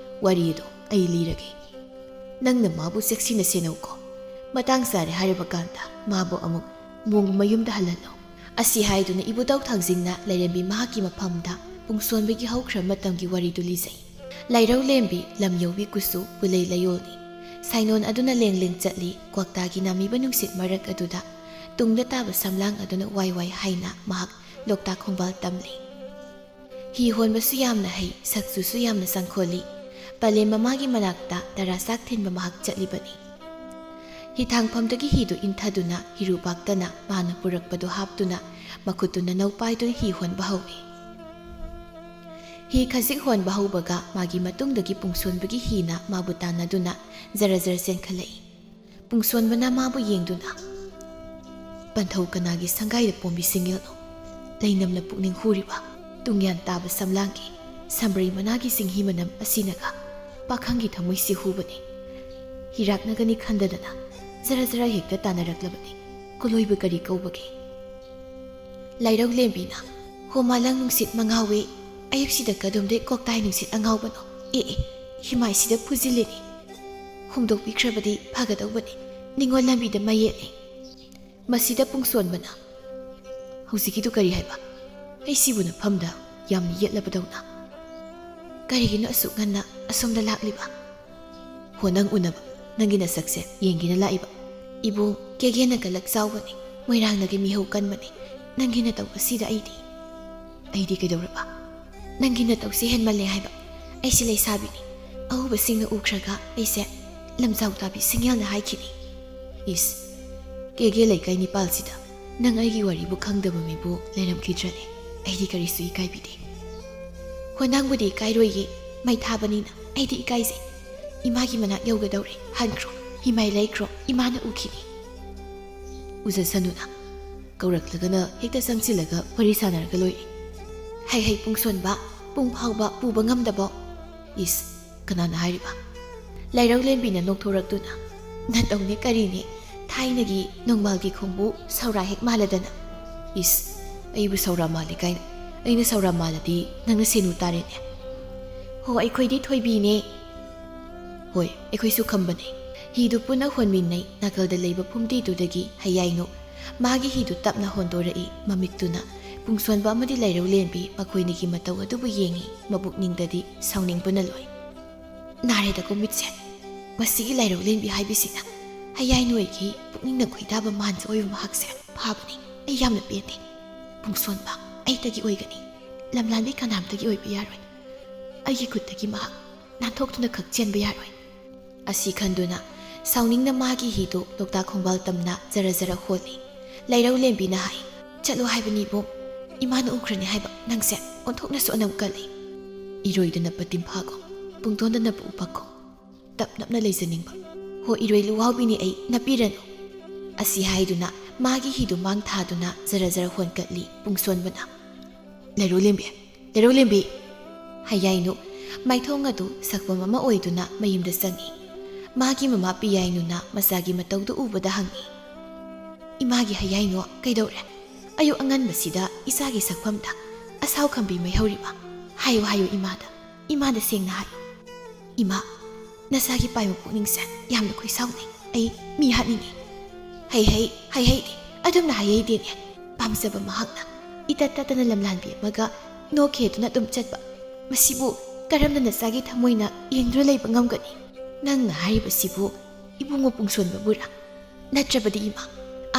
ꯋꯥꯔꯤ ꯑꯗꯣ ꯑꯩ ꯂꯤꯔꯒꯦ꯫ ꯅꯪꯅ ꯃꯥꯕꯨ ꯆꯦꯛꯁꯤꯟꯅ ꯁꯦꯟꯅꯧꯀꯣ꯫ ꯃꯇꯥꯡ ꯆꯥꯔꯦ ꯍꯥꯏꯔꯕ ꯀꯥꯟꯗ ꯃꯥꯕꯨ ꯑꯃꯨꯛ ꯃꯣꯡ ꯃꯌꯨꯝꯗ ꯍꯜꯍꯜꯂꯣ"꯫ ꯑꯁꯤ ꯍꯥꯏꯗꯨꯅ ꯏꯕꯨꯙꯧ ꯊꯥꯡꯖꯤꯡꯅ ꯂꯥꯏꯔꯦꯝꯕꯤ ꯃꯍꯥꯛꯀꯤ ꯃꯐꯝꯗ ꯄꯨꯡꯁꯣꯟꯕꯒꯤ ꯍꯧꯈ꯭ꯔꯕ ꯃꯇꯝꯒꯤ ꯋꯥꯔꯤꯗꯨ ꯂꯤꯖꯩ꯫ ꯂꯥꯏꯔꯧ ꯂꯦꯝꯕꯤ ꯂꯝ ꯌꯧꯕꯤ ꯀꯨꯆꯨ ꯄꯨꯂꯩ ꯂꯌꯣꯜꯅꯤ꯫ ꯁꯥꯏꯅꯣꯟ ꯑꯗꯨꯅ ꯂꯦꯡ ꯂꯦꯡ ꯆꯠꯂꯤ, ꯀ꯭ꯋꯥꯛꯇꯥꯒꯤ ꯅꯥꯃꯤꯕ ꯅꯨꯡꯁꯤꯠ ꯃꯔꯛ ꯑꯗꯨꯗ ꯇꯨꯡꯗ ꯇꯥꯕ ꯁꯝꯂꯥꯡ ꯑꯗꯨꯅ ꯋꯥꯏ ꯋꯥꯏ ꯍꯥꯏꯅ ꯃꯍꯥꯛ ꯂꯣꯛꯇꯥꯛ ꯈꯣꯡꯕꯥꯜ ꯇꯝꯂꯤ꯫ ꯍꯤ ꯍꯣꯟꯕꯁꯨ ꯌꯥꯝꯅ ꯍꯩ, ꯁꯛꯆꯨꯁꯨ ꯌꯥꯝꯅ ꯆꯪꯈꯣꯜꯂꯤ꯫ ꯄꯂꯦꯝ ꯃꯃꯥꯒꯤ ꯃꯅꯥꯛꯇ ꯇꯔꯥ ꯆꯥꯛ ꯊꯤꯟꯕ ꯃꯍꯥꯛ ꯆꯠꯂꯤꯕꯅꯤ꯫ ꯍꯤꯊꯥꯡꯐꯝꯗꯒꯤ ꯍꯤꯗꯨ ꯏꯟꯊꯗꯨꯅ ꯍꯤꯔꯨꯕꯥꯛꯇꯅ ꯃꯥꯅ ꯄꯨꯔꯛꯄꯗꯨ ꯍꯥꯞꯇꯨꯅ ꯃꯈꯨꯠꯇꯨꯅ ꯅꯧ ꯄꯥꯏꯗꯨꯅ ꯍꯤ ꯍꯣꯟꯕ ꯍꯧꯏ꯫ ꯍꯤ ꯈꯖꯤꯛ ꯍꯣꯟꯕ ꯍꯧꯕꯒ ꯃꯥꯒꯤ ꯃꯇꯨꯡꯗꯒꯤ ꯄꯨꯡꯁꯣꯟꯕꯒꯤ ꯍꯤꯅ ꯃꯥꯕꯨ ꯇꯥꯟꯅꯗꯨꯅ ꯖꯔ ꯖꯔ ꯆꯦꯟꯈꯠꯂꯛꯏ꯫ ꯄꯨꯡꯁꯣꯟꯕꯅ ꯃꯥꯕꯨ ꯌꯦꯡꯗꯨꯅ, "ꯄꯟꯊꯧ ꯀꯅꯥꯒꯤ ꯁꯪꯒꯥꯏꯗ ꯄꯣꯝꯕꯤ ꯁꯤꯡꯉꯦꯜꯅꯣ? ꯂꯩꯅꯝꯅ ꯄꯨꯛꯅꯤꯡ ꯍꯨꯔꯤꯕ ꯇꯨꯡꯌꯥꯟ ꯇꯥꯕ ꯁꯝꯂꯥꯡꯒꯤ ꯁꯝꯕ꯭ꯔꯩ ꯃꯅꯥꯒꯤ ꯆꯤꯡꯍꯤ ꯃꯅꯝ ꯑꯁꯤꯅꯒ ꯄꯥꯈꯪꯒꯤ ꯊꯃꯣꯏꯁꯤ ꯍꯨꯕꯅꯤ꯫ ꯍꯤꯔꯥꯛꯅꯒꯅꯤ ꯈꯟꯗꯗꯅ ꯖꯔ ꯖꯔ ꯍꯦꯛꯇ ꯇꯥꯟꯅꯔꯛꯂꯕꯅꯤ꯫ ꯀꯣꯂꯣꯏꯕꯨ ꯀꯔꯤ ꯀꯧꯕꯒꯦ?" ꯂꯥꯏꯔꯧ ꯂꯦꯝꯕꯤꯅ, "ꯍꯣ ꯃꯥꯂꯪ ꯅꯨꯡꯁꯤꯠ ꯃꯉꯥꯎꯋꯦ, ꯑꯌꯨꯛꯁꯤꯗ ꯀꯗꯣꯝꯗꯩ ꯀꯣꯛꯇꯥꯏ ꯅꯨꯡꯁꯤꯠ ꯑꯉꯥꯎꯕꯅꯣ? ꯑꯦ ꯑꯦ, ꯍꯤꯃꯥꯏꯁꯤꯗ ꯐꯨꯖꯤꯜꯂꯤꯅꯤ꯫ ꯍꯣꯡꯗꯣꯛꯄꯤꯈ꯭ꯔꯕꯗꯤ ꯐꯒꯗꯧꯕꯅꯤ, ꯅꯤꯡꯉꯣꯜ ꯂꯝꯕꯤꯗ ꯃꯌꯦꯠꯂꯤ"꯫ ꯃꯁꯤꯗ ꯄꯨꯡꯁꯣꯟꯕꯅ, "ꯍꯧꯖꯤꯛꯀꯤꯗꯨ ꯀꯔꯤ ꯍꯥꯏꯕ? ꯑꯩ ꯁꯤꯕꯨ ꯅꯐꯝꯗ ꯌꯥꯝꯅ ꯌꯦꯠꯂꯕꯗꯧꯅ꯫ ꯀꯔꯤꯒꯤꯅꯣ ꯑꯁꯨꯛ ꯉꯟꯅ ꯑꯁꯣꯝꯗ ꯂꯥꯛꯂꯤꯕ? ꯍꯣ, ꯅꯪ ꯎꯅꯕ, ꯅꯪꯒꯤ ꯅꯁꯛꯁꯦ ꯌꯦꯡꯒꯦꯅ ꯂꯥꯛꯏꯕ꯫ ꯏꯕꯨꯡ, ꯀꯦꯒꯦꯅ ꯀꯂꯛ ꯆꯥꯎꯕꯅꯤ, ꯃꯣꯏꯔꯥꯡꯅꯒꯤ ꯃꯤꯍꯧ ꯀꯟꯕꯅꯤ꯫ ꯅꯪꯒꯤ ꯅꯇꯧ ꯑꯁꯤꯗ ꯑꯩꯗꯤ, ꯑꯩꯗꯤ ꯀꯩꯗꯧꯔꯕ?" "ꯅꯪꯒꯤ ꯅꯇꯧꯁꯦ ꯍꯦꯟꯃꯜꯂꯦ ꯍꯥꯏꯕ꯫ ꯑꯩꯁꯦ ꯂꯩꯁꯥꯕꯤꯅꯤ꯫ ꯑꯎꯕꯁꯤꯡꯅ ꯎꯈ꯭ꯔꯒ ꯑꯩꯁꯦ ꯂꯝꯖꯥꯎ ꯇꯥꯕꯤ ꯁꯤꯡꯍꯦꯜꯅ ꯍꯥꯏꯈꯤꯅꯤ꯫" "ꯏꯁ, ꯀꯦꯒꯦ ꯂꯩꯀꯥꯏ ꯅꯤꯄꯥꯜꯁꯤꯗ ꯅꯪ ꯑꯩꯒꯤ ꯋꯥꯔꯤꯕꯨ ꯈꯪꯗꯕ ꯃꯤꯕꯨ ꯂꯩꯔꯝꯈꯤꯗ꯭ꯔꯅꯦ? ꯑꯩꯗꯤ ꯀꯔꯤꯁꯨ ꯏꯀꯥꯏꯕꯤꯗꯦ꯫" "ꯍꯣ, ꯅꯪꯕꯨꯗꯤ ꯏꯀꯥꯏꯔꯣꯏꯌꯦ, ꯃꯩ ꯊꯥꯕꯅꯤꯅ꯫ ꯑꯩꯗꯤ ꯏꯀꯥꯏꯖꯩ꯫ ꯏꯃꯥꯒꯤ ꯃꯅꯥꯛ ꯌꯧꯒꯗꯧꯔꯦ꯫ ꯍꯟꯈ꯭ꯔꯣ, ꯏꯃꯥꯏ ꯂꯩꯈ꯭ꯔꯣ, ꯏꯃꯥꯅ ꯎꯈꯤꯅꯤ꯫" "ꯎꯖꯁꯅꯨꯅ, ꯀꯧꯔꯛꯂꯒꯅ ꯍꯦꯛꯇ ꯆꯪꯁꯤꯜꯂꯒ ꯋꯥꯔꯤ ꯁꯥꯟꯅꯔꯒ ꯂꯣꯏꯔꯦ꯫" "ꯍꯩ ꯍꯩ, ꯄꯨꯡꯁꯣꯟꯕ, ꯄꯨꯡ ꯐꯥꯎꯕ ꯄꯨꯕ ꯉꯝꯗꯕꯣ?" "ꯏꯁ, ꯀꯅꯥꯅ ꯍꯥꯏꯔꯤꯕ?" ꯂꯥꯏꯔꯧꯂꯦꯝꯕꯤꯅ ꯅꯣꯛꯊꯣꯔꯛꯇꯨꯅ, "ꯅꯇꯧꯅꯦ ꯀꯔꯤꯅꯦ, ꯊꯥꯏꯅꯒꯤ ꯅꯣꯡꯃꯥꯜꯒꯤ ꯈꯣꯡꯕꯨ ꯁꯧꯔꯥ ꯍꯦꯛ ꯃꯥꯜꯂꯗꯅ꯫" "ꯏꯁ, ꯑꯩꯕꯨ ꯁꯧꯔꯥ ꯃꯥꯜꯂꯦ ꯀꯥꯏꯅ? ꯑꯩꯅ ꯁꯧꯔꯥ ꯃꯥꯜꯂꯗꯤ ꯅꯪꯅ ꯁꯦꯅꯨ ꯇꯥꯔꯦꯅꯦ꯫" "ꯍꯣ, ꯑꯩꯈꯣꯏꯗꯤ ꯊꯣꯏꯕꯤꯅꯦ꯫" "ꯍꯣꯏ, ꯑꯩꯈꯣꯏꯁꯨ ꯈꯝꯕꯅꯦ꯫" ꯍꯤꯗꯨ ꯄꯨꯟꯅ ꯍꯣꯟꯃꯤꯟꯅꯩ꯫ ꯅꯥꯀꯜꯗ ꯂꯩꯕ ꯐꯨꯝꯗꯤꯗꯨꯗꯒꯤ ꯍꯌꯥꯏꯅꯨ ꯃꯥꯒꯤ ꯍꯤꯗꯨ ꯇꯞꯅ ꯍꯣꯟꯗꯣꯔꯛꯏ꯫ ꯃꯃꯤꯠꯇꯨꯅ ꯄꯨꯡꯁꯣꯟꯕ ꯑꯃꯗꯤ ꯂꯥꯏꯔꯧꯂꯦꯝꯕꯤ ꯃꯈꯣꯏꯅꯤꯒꯤ ꯃꯇꯧ ꯑꯗꯨꯕꯨ ꯌꯦꯡꯏ꯫ ꯃꯄꯨꯛꯅꯤꯡꯗꯗꯤ ꯁꯥꯎꯅꯤꯡꯕꯅ ꯂꯣꯏ꯫ "ꯅꯥꯔꯦꯗꯀꯣ ꯃꯤꯠꯁꯦ꯫ ꯃꯁꯤꯒꯤ ꯂꯥꯏꯔꯧꯂꯦꯝꯕꯤ ꯍꯥꯏꯕꯤꯁꯤꯅ ꯍꯌꯥꯏꯅꯨ ꯑꯩꯒꯤ ꯄꯨꯛꯅꯤꯡꯅ ꯈꯣꯏꯗꯥꯕ ꯃꯥꯟꯕ ꯑꯣꯏꯕ ꯃꯍꯥꯛꯁꯦ꯫ ꯐꯥꯕꯅꯤ, ꯑꯩ ꯌꯥꯝꯅ ꯄꯦꯟꯗꯦ꯫ ꯄꯨꯡꯁꯣꯟꯕ ꯑꯩꯇꯒꯤ ꯑꯣꯏꯒꯅꯤ, ꯂꯝꯂꯥꯟꯕꯤ ꯀꯅꯥꯝꯇꯒꯤ ꯑꯣꯏꯕ ꯌꯥꯔꯣꯏ꯫ ꯑꯩꯒꯤ ꯈꯨꯠꯇꯒꯤ ꯃꯍꯥꯛ ꯅꯥꯟꯊꯣꯛꯇꯨꯅ ꯈꯛ ꯆꯦꯟꯕ ꯌꯥꯔꯣꯏ꯫" ꯑꯁꯤ ꯈꯟꯗꯨꯅ ꯁꯥꯎꯅꯤꯡꯅ ꯃꯥꯒꯤ ꯍꯤꯗꯨ ꯂꯣꯛꯇꯥꯛ ꯈꯣꯡꯕꯥꯜ ꯇꯝꯅ ꯖꯔ ꯖꯔ ꯍꯣꯜꯂꯤ꯫ ꯂꯥꯏꯔꯧꯂꯦꯝꯕꯤꯅ ꯍꯥꯏ, "ꯆꯠꯂꯣ ꯍꯥꯏꯕꯅꯤ ꯏꯕꯨꯡ, ꯏꯃꯥꯅ ꯎꯈ꯭ꯔꯅꯤ ꯍꯥꯏꯕ꯫ ꯅꯪꯁꯦ ꯑꯣꯟꯊꯣꯛꯅꯁꯨ ꯑꯅꯝ ꯀꯜꯂꯤ꯫ ꯏꯔꯣꯏꯗꯅ ꯄꯇꯤꯝꯐꯥꯒꯨꯝ, ꯄꯨꯡꯗꯣꯟꯗꯅ ꯄꯨ ꯎꯄꯛꯀꯨꯝ, ꯇꯞ ꯅꯞꯅ ꯂꯩꯖꯅꯤꯡꯕ꯫ ꯍꯣ, ꯏꯔꯣꯏ ꯂꯨꯋꯥꯎꯕꯤꯅꯤ ꯑꯩ, ꯅꯞꯄꯤꯔꯅꯨ꯫" ꯑꯁꯤ ꯍꯥꯏꯗꯨꯅ ꯃꯥꯒꯤ ꯍꯤꯗꯨ ꯃꯥꯡ ꯊꯥꯗꯨꯅ ꯖꯔ ꯖꯔ ꯍꯣꯟꯀꯠꯂꯤ꯫ ꯄꯨꯡꯁꯣꯟꯕꯅ, "ꯂꯥꯏꯔꯧꯂꯦꯝꯕꯤ, ꯂꯥꯏꯔꯧꯂꯦꯝꯕꯤ!" ꯍꯌꯥꯏꯅꯨ ꯃꯥꯏꯊꯣꯡ ꯑꯗꯨ ꯁꯛꯐꯝ ꯑꯃ ꯑꯣꯏꯗꯨꯅ ꯃꯌꯨꯝꯗ ꯆꯪꯏ꯫ ꯃꯥꯒꯤ ꯃꯃꯥ ꯄꯤꯌꯥꯏꯅꯨꯅ ꯃꯆꯥꯒꯤ ꯃꯇꯧꯗꯨ ꯎꯕꯗ ꯍꯪꯏ, "ꯏꯃꯥꯒꯤ ꯍꯌꯥꯏꯅꯨ, ꯀꯩꯗꯧꯔꯦ? ꯑꯌꯨꯛ ꯑꯉꯟꯕꯁꯤꯗ ꯏꯆꯥꯒꯤ ꯁꯛꯐꯝꯗ ꯑꯁꯥꯎ ꯈꯝꯕꯤ ꯃꯩ ꯍꯧꯔꯤꯕ? ꯍꯥꯏꯌꯨ, ꯍꯥꯏꯌꯨ ꯏꯃꯥꯗ, ꯏꯃꯥꯗ ꯁꯦꯡꯅ ꯍꯥꯏꯌꯨ꯫" "ꯏꯃꯥ, ꯅꯆꯥꯒꯤ ꯄꯥꯏꯕ ꯄꯨꯛꯅꯤꯡꯁꯦ ꯌꯥꯝꯅ ꯈꯣꯏꯁꯥꯎꯅꯩ꯫ ꯑꯩ ꯃꯤ ꯍꯥꯠꯅꯤꯡꯉꯤ꯫" "ꯍꯩ ꯍꯩ, ꯍꯩ ꯍꯩꯗꯤ, ꯑꯗꯨꯝꯅ ꯍꯩ ꯍꯩꯗꯦꯅꯦ꯫ ꯄꯥꯝꯖꯕ ꯃꯍꯥꯛꯅ ꯏꯇꯠ ꯇꯠꯇꯅ ꯂꯝꯂꯥꯟꯕꯤ ꯑꯃꯒ ꯅꯣꯛꯈꯦꯗꯨꯅ ꯑꯗꯨꯝ ꯆꯠꯄ꯫ ꯃꯁꯤꯕꯨ ꯀꯔꯝꯅ ꯅꯆꯥꯒꯤ ꯊꯃꯣꯏꯅ ꯌꯦꯡꯗꯨꯅ ꯂꯩꯕ ꯉꯝꯒꯅꯤ? ꯅꯪꯅ ꯍꯥꯏꯔꯤꯕꯁꯤꯕꯨ ꯏꯕꯨꯡꯉꯣ ꯄꯨꯡꯁꯣꯟꯕꯕꯨꯔꯥ? ꯅꯠꯇ꯭ꯔꯕꯗꯤ ꯏꯃꯥ,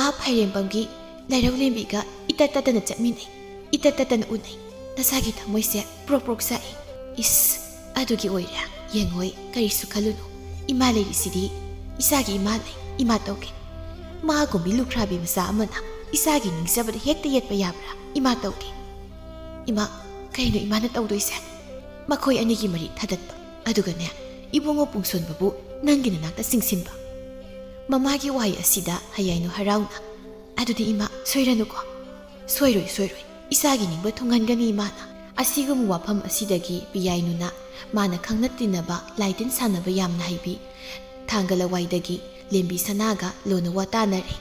ꯑꯥ ꯐꯥꯏꯔꯦꯝꯕꯝꯒꯤ ꯂꯥꯏꯔꯧꯂꯦꯝꯕꯤꯒ ꯏꯇꯠ ꯇꯠꯇꯅ ꯆꯠꯃꯤꯟꯅꯩ, ꯏꯇꯠ ꯇꯠꯇꯅ ꯎꯅꯩ꯫ ꯅꯁꯥꯒꯤ ꯊꯃꯣꯏꯁꯦ ꯄ꯭ꯔꯣꯛ ꯄ꯭ꯔꯣꯛ ꯁꯥꯛꯏ꯫ ꯏꯁ, ꯑꯗꯨꯒꯤ ꯑꯣꯏꯔꯦ꯫ ꯌꯦꯡꯉꯣꯏ, ꯀꯔꯤꯁꯨ ꯈꯜꯂꯨꯅꯨ꯫ ꯏꯃꯥ ꯂꯩꯔꯤꯁꯤꯗꯤ꯫ ꯏꯆꯥꯒꯤ ꯏꯃꯥ ꯂꯩ, ꯏꯃꯥ ꯇꯧꯒꯦ꯫ ꯃꯥꯒꯨꯝꯕꯤ ꯂꯨꯈ꯭ꯔꯥꯕꯤ ꯃꯆꯥ ꯑꯃꯅ ꯏꯆꯥꯒꯤ ꯅꯤꯡꯖꯕꯗ ꯍꯦꯛꯇ ꯌꯦꯠꯄ ꯌꯥꯕ꯭ꯔꯥ? ꯏꯃꯥ ꯇꯧꯒꯦ꯫ ꯏꯃꯥ, ꯀꯩꯅꯣ ꯏꯃꯥꯅ ꯇꯧꯗꯣꯏꯁꯦ? ꯃꯈꯣꯏ ꯑꯅꯤꯒꯤ ꯃꯔꯤ ꯊꯗꯠꯄ꯫ ꯑꯗꯨꯒꯅꯦ, ꯏꯕꯨꯡꯉꯣ ꯄꯨꯡꯁꯣꯟꯕꯕꯨ ꯅꯪꯒꯤ ꯅꯅꯥꯛꯇ ꯆꯤꯡꯁꯤꯟꯕ꯫ ꯃꯃꯥꯒꯤ ꯋꯥꯍꯩ ꯑꯁꯤꯗ ꯍꯌꯥꯏꯅꯨ ꯍꯔꯥꯎꯅ, "ꯑꯗꯨꯗꯤ ꯏꯃꯥ, ꯁꯣꯏꯔꯅꯨꯀꯣ?" "ꯁꯣꯏꯔꯣꯏ, ꯁꯣꯏꯔꯣꯏ꯫ ꯏꯆꯥꯒꯤ ꯅꯤꯡꯕ ꯊꯨꯡꯍꯟꯒꯅꯤ ꯏꯃꯥꯅ꯫" ꯑꯁꯤꯒꯨꯝꯕ ꯋꯥꯐꯝ ꯑꯁꯤꯗꯒꯤ ꯄꯤꯌꯥꯏꯅꯨꯅ ꯃꯥꯅ ꯈꯪꯅ ꯇꯤꯟꯅꯕ, ꯂꯥꯏꯇꯤꯟ ꯁꯥꯟꯅꯕ ꯌꯥꯝꯅ ꯍꯩꯕꯤ ꯊꯥꯡꯒ ꯂꯋꯥꯏꯗꯒꯤ ꯂꯦꯝꯕꯤ ꯁꯅꯥꯒ ꯂꯣꯟꯅ ꯋꯥ ꯇꯥꯅꯔꯦ꯫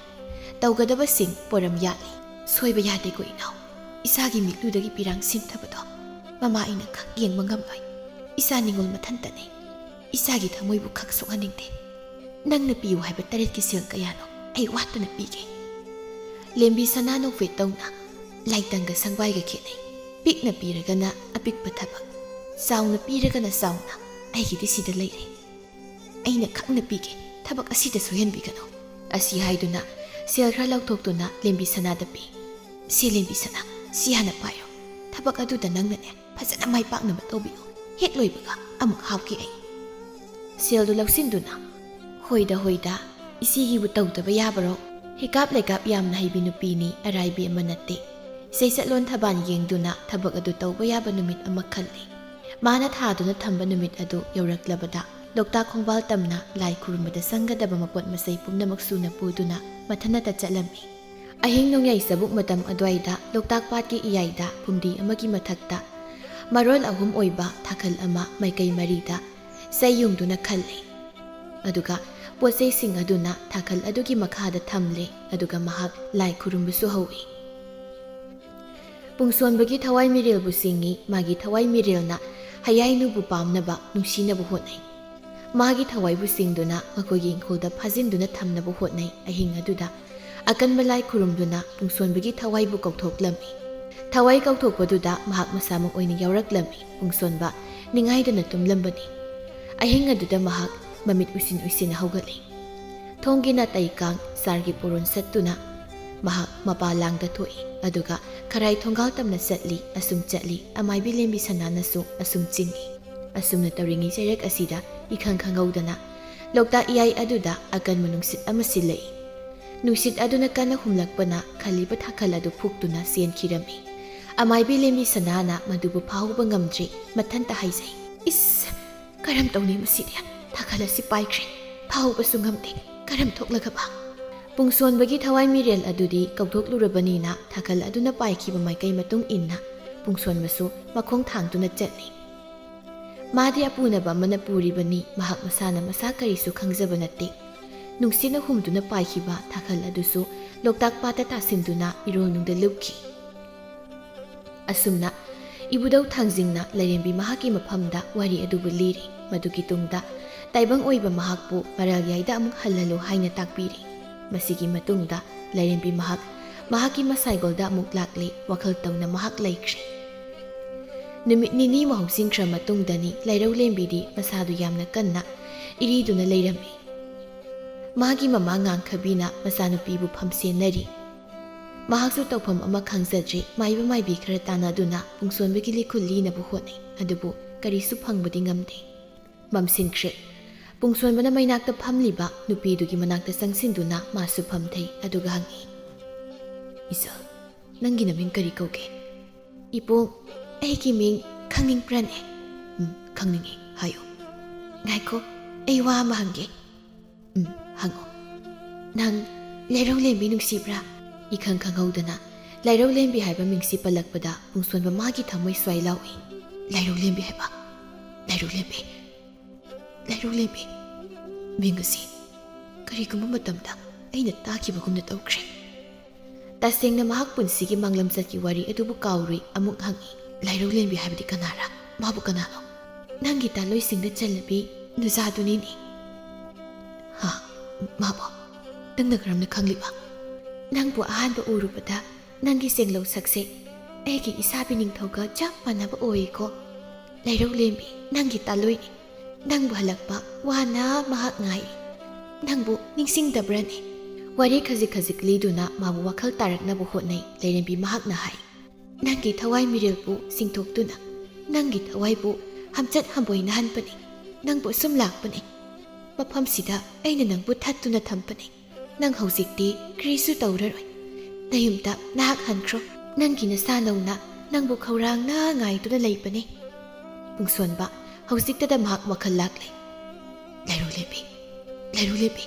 ꯇꯧꯒꯗꯕꯁꯤꯡ ꯄꯣꯔꯝ ꯌꯥꯠꯂꯤ꯫ "ꯁꯣꯏꯕ ꯌꯥꯗꯦꯀꯣ ꯏꯅꯥꯎ꯫ ꯏꯆꯥꯒꯤ ꯃꯤꯠꯂꯨꯗꯒꯤ ꯄꯤꯔꯥꯡ ꯁꯤꯟꯊꯕꯗꯣ ꯃꯃꯥ ꯑꯩꯅ ꯈꯛ ꯌꯦꯡꯕ ꯉꯝꯂꯣꯏ꯫ ꯏꯆꯥ ꯅꯤꯡꯉꯣꯜ ꯃꯊꯟꯇꯅꯤ꯫ ꯏꯆꯥꯒꯤ ꯊꯃꯣꯏꯕꯨ ꯈꯛ ꯁꯣꯛꯍꯟꯅꯤꯡꯗꯦ꯫ ꯅꯪꯅ ꯄꯤꯌꯨ ꯍꯥꯏꯕ ꯇꯔꯦꯠꯀꯤ ꯁꯦꯜ ꯀꯌꯥꯅꯣ ꯑꯩ ꯋꯥꯠꯇꯅ ꯄꯤꯒꯦ꯫" ꯂꯦꯝꯕꯤ ꯁꯅꯥ ꯅꯣꯛꯐꯦꯠ ꯇꯧꯅ, "ꯂꯥꯏꯇꯪꯒ ꯁꯪꯕꯥꯏꯒ ꯈꯦꯠꯅꯩ꯫ ꯄꯤꯛꯅ ꯄꯤꯔꯒꯅ ꯑꯄꯤꯛꯄ ꯊꯕꯛ, ꯆꯥꯎꯅ ꯄꯤꯔꯒꯅ ꯆꯥꯎꯅ꯫ ꯑꯩꯒꯤꯗꯤ ꯁꯤꯗ ꯂꯩꯔꯦ꯫ ꯑꯩꯅ ꯈꯪꯅ ꯄꯤꯒꯦ, ꯊꯕꯛ ꯑꯁꯤꯗ ꯁꯣꯏꯍꯟꯕꯤꯒꯅꯨ꯫" ꯑꯁꯤ ꯍꯥꯏꯗꯨꯅ ꯁꯦꯜ ꯈꯔ ꯂꯧꯊꯣꯛꯇꯨꯅ ꯂꯦꯝꯕꯤ ꯁꯅꯥꯗ ꯄꯤ꯫ "ꯁꯤ ꯂꯦꯝꯕꯤ ꯁꯅꯥ, ꯁꯤ ꯍꯥꯟꯅ ꯄꯥꯏꯔꯣ꯫ ꯊꯕꯛ ꯑꯗꯨꯗ ꯅꯪꯅꯅꯦ ꯐꯖꯅ ꯃꯥꯏ ꯄꯥꯛꯅꯕ ꯇꯧꯕꯤꯌꯨ꯫ ꯍꯦꯛ ꯂꯣꯏꯕꯒ ꯑꯃꯨꯛ ꯍꯥꯞꯀꯦ ꯑꯩ꯫" ꯁꯦꯜꯗꯨ ꯂꯧꯁꯤꯟꯗꯨꯅ, "ꯍꯣꯏꯗ, ꯍꯣꯏꯗ, ꯏꯆꯦꯒꯤꯕꯨ ꯇꯧꯗꯕ ꯌꯥꯕꯔꯣ? ꯍꯤꯀꯥꯞ ꯂꯩꯀꯥꯞ ꯌꯥꯝꯅ ꯍꯩꯕꯤ ꯅꯨꯄꯤꯅꯤ, ꯑꯔꯥꯏꯕꯤ ꯑꯃ ꯅꯠꯇꯦ꯫" ꯆꯩꯆꯠꯂꯣꯟ ꯊꯕꯥꯟ ꯌꯦꯡꯗꯨꯅ ꯊꯕꯛ ꯑꯗꯨ ꯇꯧꯕ ꯌꯥꯕ ꯅꯨꯃꯤꯠ ꯑꯃ ꯈꯜꯂꯤ꯫ ꯃꯥꯅ ꯊꯥꯗꯨꯅ ꯊꯝꯕ ꯅꯨꯃꯤꯠ ꯑꯗꯨ ꯌꯧꯔꯛꯂꯕꯗ ꯂꯣꯛꯇꯥꯛ ꯈꯣꯡꯕꯥꯜ ꯇꯝꯅ ꯂꯥꯏ ꯈꯨꯔꯨꯝꯕꯗ ꯆꯪꯒꯗꯕ ꯃꯄꯣꯠ ꯃꯆꯩ ꯄꯨꯝꯅꯃꯛ ꯁꯨꯅ ꯄꯨꯗꯨꯅ ꯃꯊꯟꯅꯇ ꯆꯠꯂꯝꯃꯤ꯫ ꯑꯍꯤꯡ ꯅꯣꯡꯌꯥꯏ ꯆꯕꯨꯛ ꯃꯇꯝ ꯑꯗꯨꯋꯥꯏꯗ ꯂꯣꯛꯇꯥꯛ ꯄꯥꯠꯀꯤ ꯏꯌꯥꯏꯗ ꯐꯨꯝꯗꯤ ꯑꯃꯒꯤ ꯃꯊꯛꯇ ꯃꯔꯣꯜ ꯑꯍꯨꯝ ꯑꯣꯏꯕ ꯊꯥꯈꯜ ꯑꯃ ꯃꯥꯏꯀꯩ ꯃꯔꯤꯗ ꯆꯩ ꯌꯨꯡꯗꯨꯅ ꯈꯜꯂꯤ꯫ ꯑꯗꯨꯒ ꯄꯣꯠꯆꯩꯁꯤꯡ ꯑꯗꯨꯅ ꯊꯥꯈꯜ ꯑꯗꯨꯒꯤ ꯃꯈꯥꯗ ꯊꯝꯂꯦ꯫ ꯑꯗꯨꯒ ꯃꯍꯥꯛ ꯂꯥꯏ ꯈꯨꯔꯨꯝꯕꯁꯨ ꯍꯧꯏ꯫ ꯄꯨꯡꯁꯣꯟꯕꯒꯤ ꯊꯋꯥꯏ ꯃꯤꯔꯦꯜꯕꯨ ꯆꯤꯡꯏ꯫ ꯃꯥꯒꯤ ꯊꯋꯥꯏ ꯃꯤꯔꯦꯜꯅ ꯍꯌꯥꯏꯅꯨꯕꯨ ꯄꯥꯝꯅꯕ, ꯅꯨꯡꯁꯤꯅꯕ ꯍꯣꯠꯅꯩ꯫ ꯃꯥꯒꯤ ꯊꯋꯥꯏꯕꯨ ꯆꯤꯡꯗꯨꯅ ꯃꯈꯣꯏꯒꯤ ꯏꯪꯈꯣꯜꯗ ꯐꯥꯖꯤꯟꯗꯨꯅ ꯊꯝꯅꯕ ꯍꯣꯠꯅꯩ꯫ ꯑꯍꯤꯡ ꯑꯗꯨꯗ ꯑꯀꯟꯕ ꯂꯥꯏ ꯈꯨꯔꯨꯝꯗꯨꯅ ꯄꯨꯡꯁꯣꯟꯕꯒꯤ ꯊꯋꯥꯏꯕꯨ ꯀꯧꯊꯣꯛꯂꯝꯃꯤ꯫ ꯊꯋꯥꯏ ꯀꯧꯊꯣꯛꯄꯗꯨꯗ ꯃꯍꯥꯛ ꯃꯁꯥꯃꯛ ꯑꯣꯏꯅ ꯌꯥꯎꯔꯛꯂꯝꯃꯤ꯫ ꯄꯨꯡꯁꯣꯟꯕ ꯅꯤꯡꯉꯥꯏꯗꯅ ꯇꯨꯝꯂꯝꯕꯅꯤ꯫ ꯑꯍꯤꯡ ꯑꯗꯨꯗ ꯃꯍꯥꯛ ꯃꯃꯤꯠ ꯎꯏꯁꯤꯟ ꯎꯏꯁꯤꯟ ꯍꯧꯒꯠꯂꯤ꯫ ꯊꯣꯡꯒꯤ ꯅꯥꯇꯩ ꯀꯥꯡ ꯆꯥꯔꯒꯤ ꯄꯣꯔꯣꯟ ꯁꯠꯇꯨꯅ ꯃꯍꯥꯛ ꯃꯄꯥ ꯂꯥꯡꯗ ꯊꯣꯛꯏ, ꯑꯗꯨꯒ ꯈꯔꯥꯏ ꯊꯣꯡꯒꯥꯜ ꯇꯝꯅ ꯆꯠꯂꯤ, ꯑꯁꯨꯝ ꯆꯠꯂꯤ, ꯑꯃꯥꯏꯕꯤ ꯂꯦꯝꯕꯤ ꯁꯅꯥꯅꯁꯨ ꯑꯁꯨꯝ ꯆꯤꯡꯏ꯫ ꯑꯁꯨꯝꯅ ꯇꯧꯔꯤꯉꯩ ꯆꯩꯔꯛ ꯑꯁꯤꯗ ꯏꯈꯪ ꯈꯪꯍꯧꯗꯅ ꯂꯣꯛꯇꯥꯛ ꯏꯌꯥꯏ ꯑꯗꯨꯗ ꯑꯀꯟꯕ ꯅꯨꯡꯁꯤꯠ ꯑꯃ ꯁꯤꯜꯂꯛꯏ꯫ ꯅꯨꯡꯁꯤꯠ ꯑꯗꯨꯅ ꯀꯟꯅ ꯍꯨꯝꯂꯛꯄꯅ ꯈꯜꯂꯤꯕ ꯊꯥꯈꯜ ꯑꯗꯨ ꯐꯨꯛꯇꯨꯅ ꯆꯦꯟꯈꯤꯔꯝꯃꯤ꯫ ꯑꯃꯥꯏꯕꯤ ꯂꯦꯝꯕꯤ ꯁꯅꯥꯅ ꯃꯗꯨꯕꯨ ꯐꯥꯍꯧꯕ ꯉꯝꯗ꯭ꯔꯤ, ꯃꯊꯟꯇ ꯍꯥꯏꯖꯩ, "ꯏꯁ! ꯀꯔꯝ ꯇꯧꯅꯤ ꯃꯁꯤꯗꯤ? ꯊꯥꯈꯜ ꯑꯁꯤ ꯄꯥꯏꯈ꯭ꯔꯦ, ꯐꯥꯍꯧꯕꯁꯨ ꯉꯝꯗꯦ, ꯀꯔꯝ ꯊꯣꯛꯂꯒꯕ?" ꯄꯨꯡꯁꯣꯟꯕꯒꯤ ꯊꯋꯥꯏ ꯃꯤꯔꯦꯜ ꯑꯗꯨꯗꯤ ꯀꯧꯊꯣꯛꯂꯨꯔꯕꯅꯤꯅ ꯊꯥꯈꯜ ꯑꯗꯨꯅ ꯄꯥꯏꯈꯤꯕ ꯃꯥꯏꯀꯩ ꯃꯇꯨꯡ ꯏꯟꯅ ꯄꯨꯡꯁꯣꯟꯕꯁꯨ ꯃꯈꯣꯡ ꯊꯥꯡꯗꯨꯅ ꯆꯠꯂꯤ꯫ ꯃꯥꯗꯤ ꯑꯄꯨꯅꯕ ꯑꯃꯅ ꯄꯨꯔꯤꯕꯅꯤ, ꯃꯍꯥꯛ ꯃꯁꯥꯅ ꯃꯁꯥ ꯀꯔꯤꯁꯨ ꯈꯪꯖꯕ ꯅꯠꯇꯦ꯫ ꯅꯨꯡꯁꯤꯠꯅ ꯍꯨꯝꯗꯨꯅ ꯄꯥꯏꯈꯤꯕ ꯊꯥꯈꯜ ꯑꯗꯨꯁꯨ ꯂꯣꯛꯇꯥꯛ ꯄꯥꯠꯇ ꯇꯥꯁꯤꯟꯗꯨꯅ ꯏꯔꯣꯜꯅꯨꯡꯗ ꯂꯨꯞꯈꯤ꯫ ꯑꯁꯨꯝꯅ ꯏꯕꯨꯙꯧ ꯊꯥꯡꯖꯤꯡꯅ ꯂꯥꯏꯔꯦꯝꯕꯤ ꯃꯍꯥꯛꯀꯤ ꯃꯐꯝꯗ ꯋꯥꯔꯤ ꯑꯗꯨꯕꯨ ꯂꯤꯔꯤ꯫ ꯃꯗꯨꯒꯤ ꯇꯨꯡꯗ ꯇꯥꯏꯕꯪ ꯑꯣꯏꯕ ꯃꯍꯥꯛꯄꯨ ꯃꯔꯥꯜ ꯌꯥꯏꯗ ꯑꯃꯨꯛ ꯍꯜꯍꯜꯂꯨ ꯍꯥꯏꯅ ꯇꯥꯛꯄꯤꯔꯤ꯫ ꯃꯁꯤꯒꯤ ꯃꯇꯨꯡꯗ ꯂꯥꯏꯔꯦꯝꯕꯤ ꯃꯍꯥꯛ ꯃꯍꯥꯛꯀꯤ ꯃꯁꯥꯏꯒꯣꯜꯗ ꯑꯃꯨꯛ ꯂꯥꯛꯂꯦ, ꯋꯥꯈꯜ ꯇꯧꯅ ꯃꯍꯥꯛ ꯂꯩꯈ꯭ꯔꯦ꯫ ꯅꯨꯃꯤꯠ ꯅꯤꯅꯤꯃꯨꯛ ꯍꯧꯁꯤꯟꯈ꯭ꯔ ꯃꯇꯨꯡꯗꯅꯤ ꯂꯥꯏꯔꯧ ꯂꯦꯝꯕꯤꯗꯤ ꯃꯁꯥꯗꯨ ꯌꯥꯝꯅ ꯀꯟꯅ ꯏꯔꯤꯗꯨꯅ ꯂꯩꯔꯝꯃꯤ꯫ ꯃꯥꯒꯤ ꯃꯃꯥ ꯉꯥꯡꯈꯕꯤꯅ ꯃꯆꯥꯅꯨꯄꯤꯕꯨ ꯐꯝꯁꯦꯟꯅꯔꯤ꯫ ꯃꯍꯥꯛꯁꯨ ꯇꯧꯐꯝ ꯑꯃ ꯈꯪꯖꯗ꯭ꯔꯤ꯫ ꯃꯥꯏꯕ ꯃꯥꯏꯕꯤ ꯈꯔ ꯇꯥꯟꯅꯗꯨꯅ ꯄꯨꯡꯁꯣꯟꯕꯒꯤ ꯂꯤꯈꯨꯜ ꯂꯤꯅꯕ ꯍꯣꯠꯅꯩ, ꯑꯗꯨꯕꯨ ꯀꯔꯤꯁꯨ ꯐꯪꯕꯗꯤ ꯉꯝꯗꯦ꯫ ꯃꯝꯁꯤꯟꯈ꯭ꯔꯦ꯫ ꯄꯨꯡꯁꯣꯟꯕꯅ ꯃꯩꯅꯥꯛꯇ ꯐꯝꯂꯤꯕ ꯅꯨꯄꯤꯗꯨꯒꯤ ꯃꯅꯥꯛꯇ ꯆꯪꯁꯤꯟꯗꯨꯅ ꯃꯥꯁꯨ ꯐꯝꯊꯩ, ꯑꯗꯨꯒ ꯍꯪꯉꯤ, "ꯏꯆꯜ, ꯅꯪꯒꯤ ꯅꯃꯤꯡ ꯀꯔꯤ ꯀꯧꯒꯦ?" "ꯏꯕꯨꯡ, ꯑꯩꯒꯤ ꯃꯤꯡ ꯈꯪꯅꯤꯡꯕ꯭ꯔꯅꯦ?" "ꯎꯝ, ꯈꯪꯅꯤꯡꯉꯤ, ꯍꯥꯏꯌꯨ꯫" "ꯉꯥꯏꯈꯣ, ꯑꯩ ꯋꯥ ꯑꯃ ꯍꯪꯒꯦ꯫" "ꯎꯝ, ꯍꯪꯉꯣ꯫" "ꯅꯪ ꯂꯥꯏꯔꯧ ꯂꯦꯝꯕꯤ ꯅꯨꯡꯁꯤꯕ꯭ꯔꯥ?" ꯏꯈꯪ ꯈꯪꯍꯧꯗꯅ ꯂꯥꯏꯔꯧ ꯂꯦꯝꯕꯤ ꯍꯥꯏꯕ ꯃꯤꯡꯁꯤ ꯄꯜꯂꯛꯄꯗ ꯄꯨꯡꯁꯣꯟꯕ ꯃꯥꯒꯤ ꯊꯃꯣꯏ ꯁ꯭ꯋꯥꯏ ꯂꯥꯎꯏ꯫ "ꯂꯥꯏꯔꯧ ꯂꯦꯝꯕꯤ ꯍꯥꯏꯕ? ꯂꯥꯏꯔꯧ ꯂꯦꯝꯕꯤ? ꯂꯥꯏꯔꯧ ꯂꯦꯝꯕꯤ?" ꯃꯤꯡ ꯑꯁꯤ ꯀꯔꯤꯒꯨꯝꯕ ꯃꯇꯝꯗ ꯑꯩꯅ ꯇꯥꯈꯤꯕꯒꯨꯝꯅ ꯇꯧꯈ꯭ꯔꯦ꯫ ꯇꯁꯦꯡꯅ ꯃꯍꯥꯛ ꯄꯨꯟꯁꯤꯒꯤ ꯃꯥꯡꯂꯝꯆꯠꯀꯤ ꯋꯥꯔꯤ ꯑꯗꯨꯕꯨ ꯀꯥꯎꯔꯨꯏ꯫ ꯑꯃꯨꯛ ꯍꯪꯉꯤ, "ꯂꯥꯏꯔꯧ ꯂꯦꯝꯕꯤ ꯍꯥꯏꯕꯗꯤ ꯀꯅꯥꯔ? ꯃꯥꯕꯨ ꯀꯅꯥꯅꯣ?" "ꯅꯪꯒꯤ ꯇꯥꯂꯣꯏꯁꯤꯡꯗ ꯆꯜꯂꯕꯤ ꯅꯨꯖꯥꯗꯨꯅꯤꯅꯦ꯫" "ꯍꯥ? ꯃꯥꯕꯨ ꯅꯪꯅ ꯀꯔꯝꯅ ꯈꯪꯂꯤꯕ?" "ꯅꯪꯕꯨ ꯑꯍꯥꯟꯕ ꯎꯔꯨꯕꯗ ꯅꯪꯒꯤ ꯆꯦꯡꯂꯧ ꯁꯛꯁꯦ ꯑꯩꯒꯤ ꯏꯁꯥꯕꯤ ꯅꯤꯡꯊꯧꯒ ꯆꯞ ꯃꯥꯟꯅꯕ ꯑꯣꯏꯀꯣ꯫ ꯂꯥꯏꯔꯧ ꯂꯦꯝꯕꯤ, ꯅꯪꯒꯤ ꯇꯥꯂꯣꯏꯅꯤ꯫ ꯅꯪꯕꯨ ꯍꯜꯂꯛꯄ ꯋꯥꯅ ꯃꯍꯥꯛ ꯉꯥꯏꯔꯤ꯫ ꯅꯪꯕꯨ ꯅꯤꯡꯁꯤꯡꯗꯕ꯭ꯔꯅꯦ? ꯋꯥꯔꯤ ꯈꯖꯤꯛ ꯈꯖꯤꯛ ꯂꯤꯗꯨꯅ ꯃꯥꯕꯨ ꯋꯥꯈꯜ ꯇꯥꯔꯛꯅꯕ ꯍꯣꯠꯅꯩ꯫ ꯂꯩꯔꯦꯝꯕꯤ ꯃꯍꯥꯛꯅ ꯍꯥꯏ, "ꯅꯪꯒꯤ ꯊꯋꯥꯏ ꯃꯤꯔꯦꯜꯕꯨ ꯁꯤꯡꯊꯣꯛꯇꯨꯅ, ꯅꯪꯒꯤ ꯊꯋꯥꯏꯕꯨ ꯍꯝꯆꯠ ꯍꯝꯕꯣꯏꯅꯍꯟꯕꯅꯤ꯫ ꯅꯪꯕꯨ ꯑꯁꯨꯝ ꯂꯥꯛꯄꯅꯤ꯫ ꯃꯐꯝꯁꯤꯗ ꯑꯩꯅ ꯅꯪꯕꯨ ꯊꯠꯇꯨꯅ ꯊꯝꯕꯅꯤ꯫ ꯅꯪ ꯍꯧꯖꯤꯛꯇꯤ ꯀꯔꯤꯁꯨ ꯇꯧꯔꯔꯣꯏ꯫ ꯅꯌꯨꯝꯗ ꯅꯍꯥꯛ ꯍꯟꯈ꯭ꯔꯣ꯫ ꯅꯪꯒꯤ ꯅꯁꯥ ꯅꯧꯅ ꯅꯪꯕꯨ ꯈꯧꯔꯥꯡꯅ ꯉꯥꯏꯗꯨꯅ ꯂꯩꯕꯅꯤ꯫" ꯄꯨꯡꯁꯣꯟꯕ ꯍꯧꯖꯤꯛꯇꯗ ꯃꯍꯥꯛ ꯋꯥꯈꯜ ꯂꯥꯛꯂꯦ꯫ "ꯂꯩꯔꯣꯂꯦꯝꯕꯤ, ꯂꯩꯔꯣꯂꯦꯝꯕꯤ,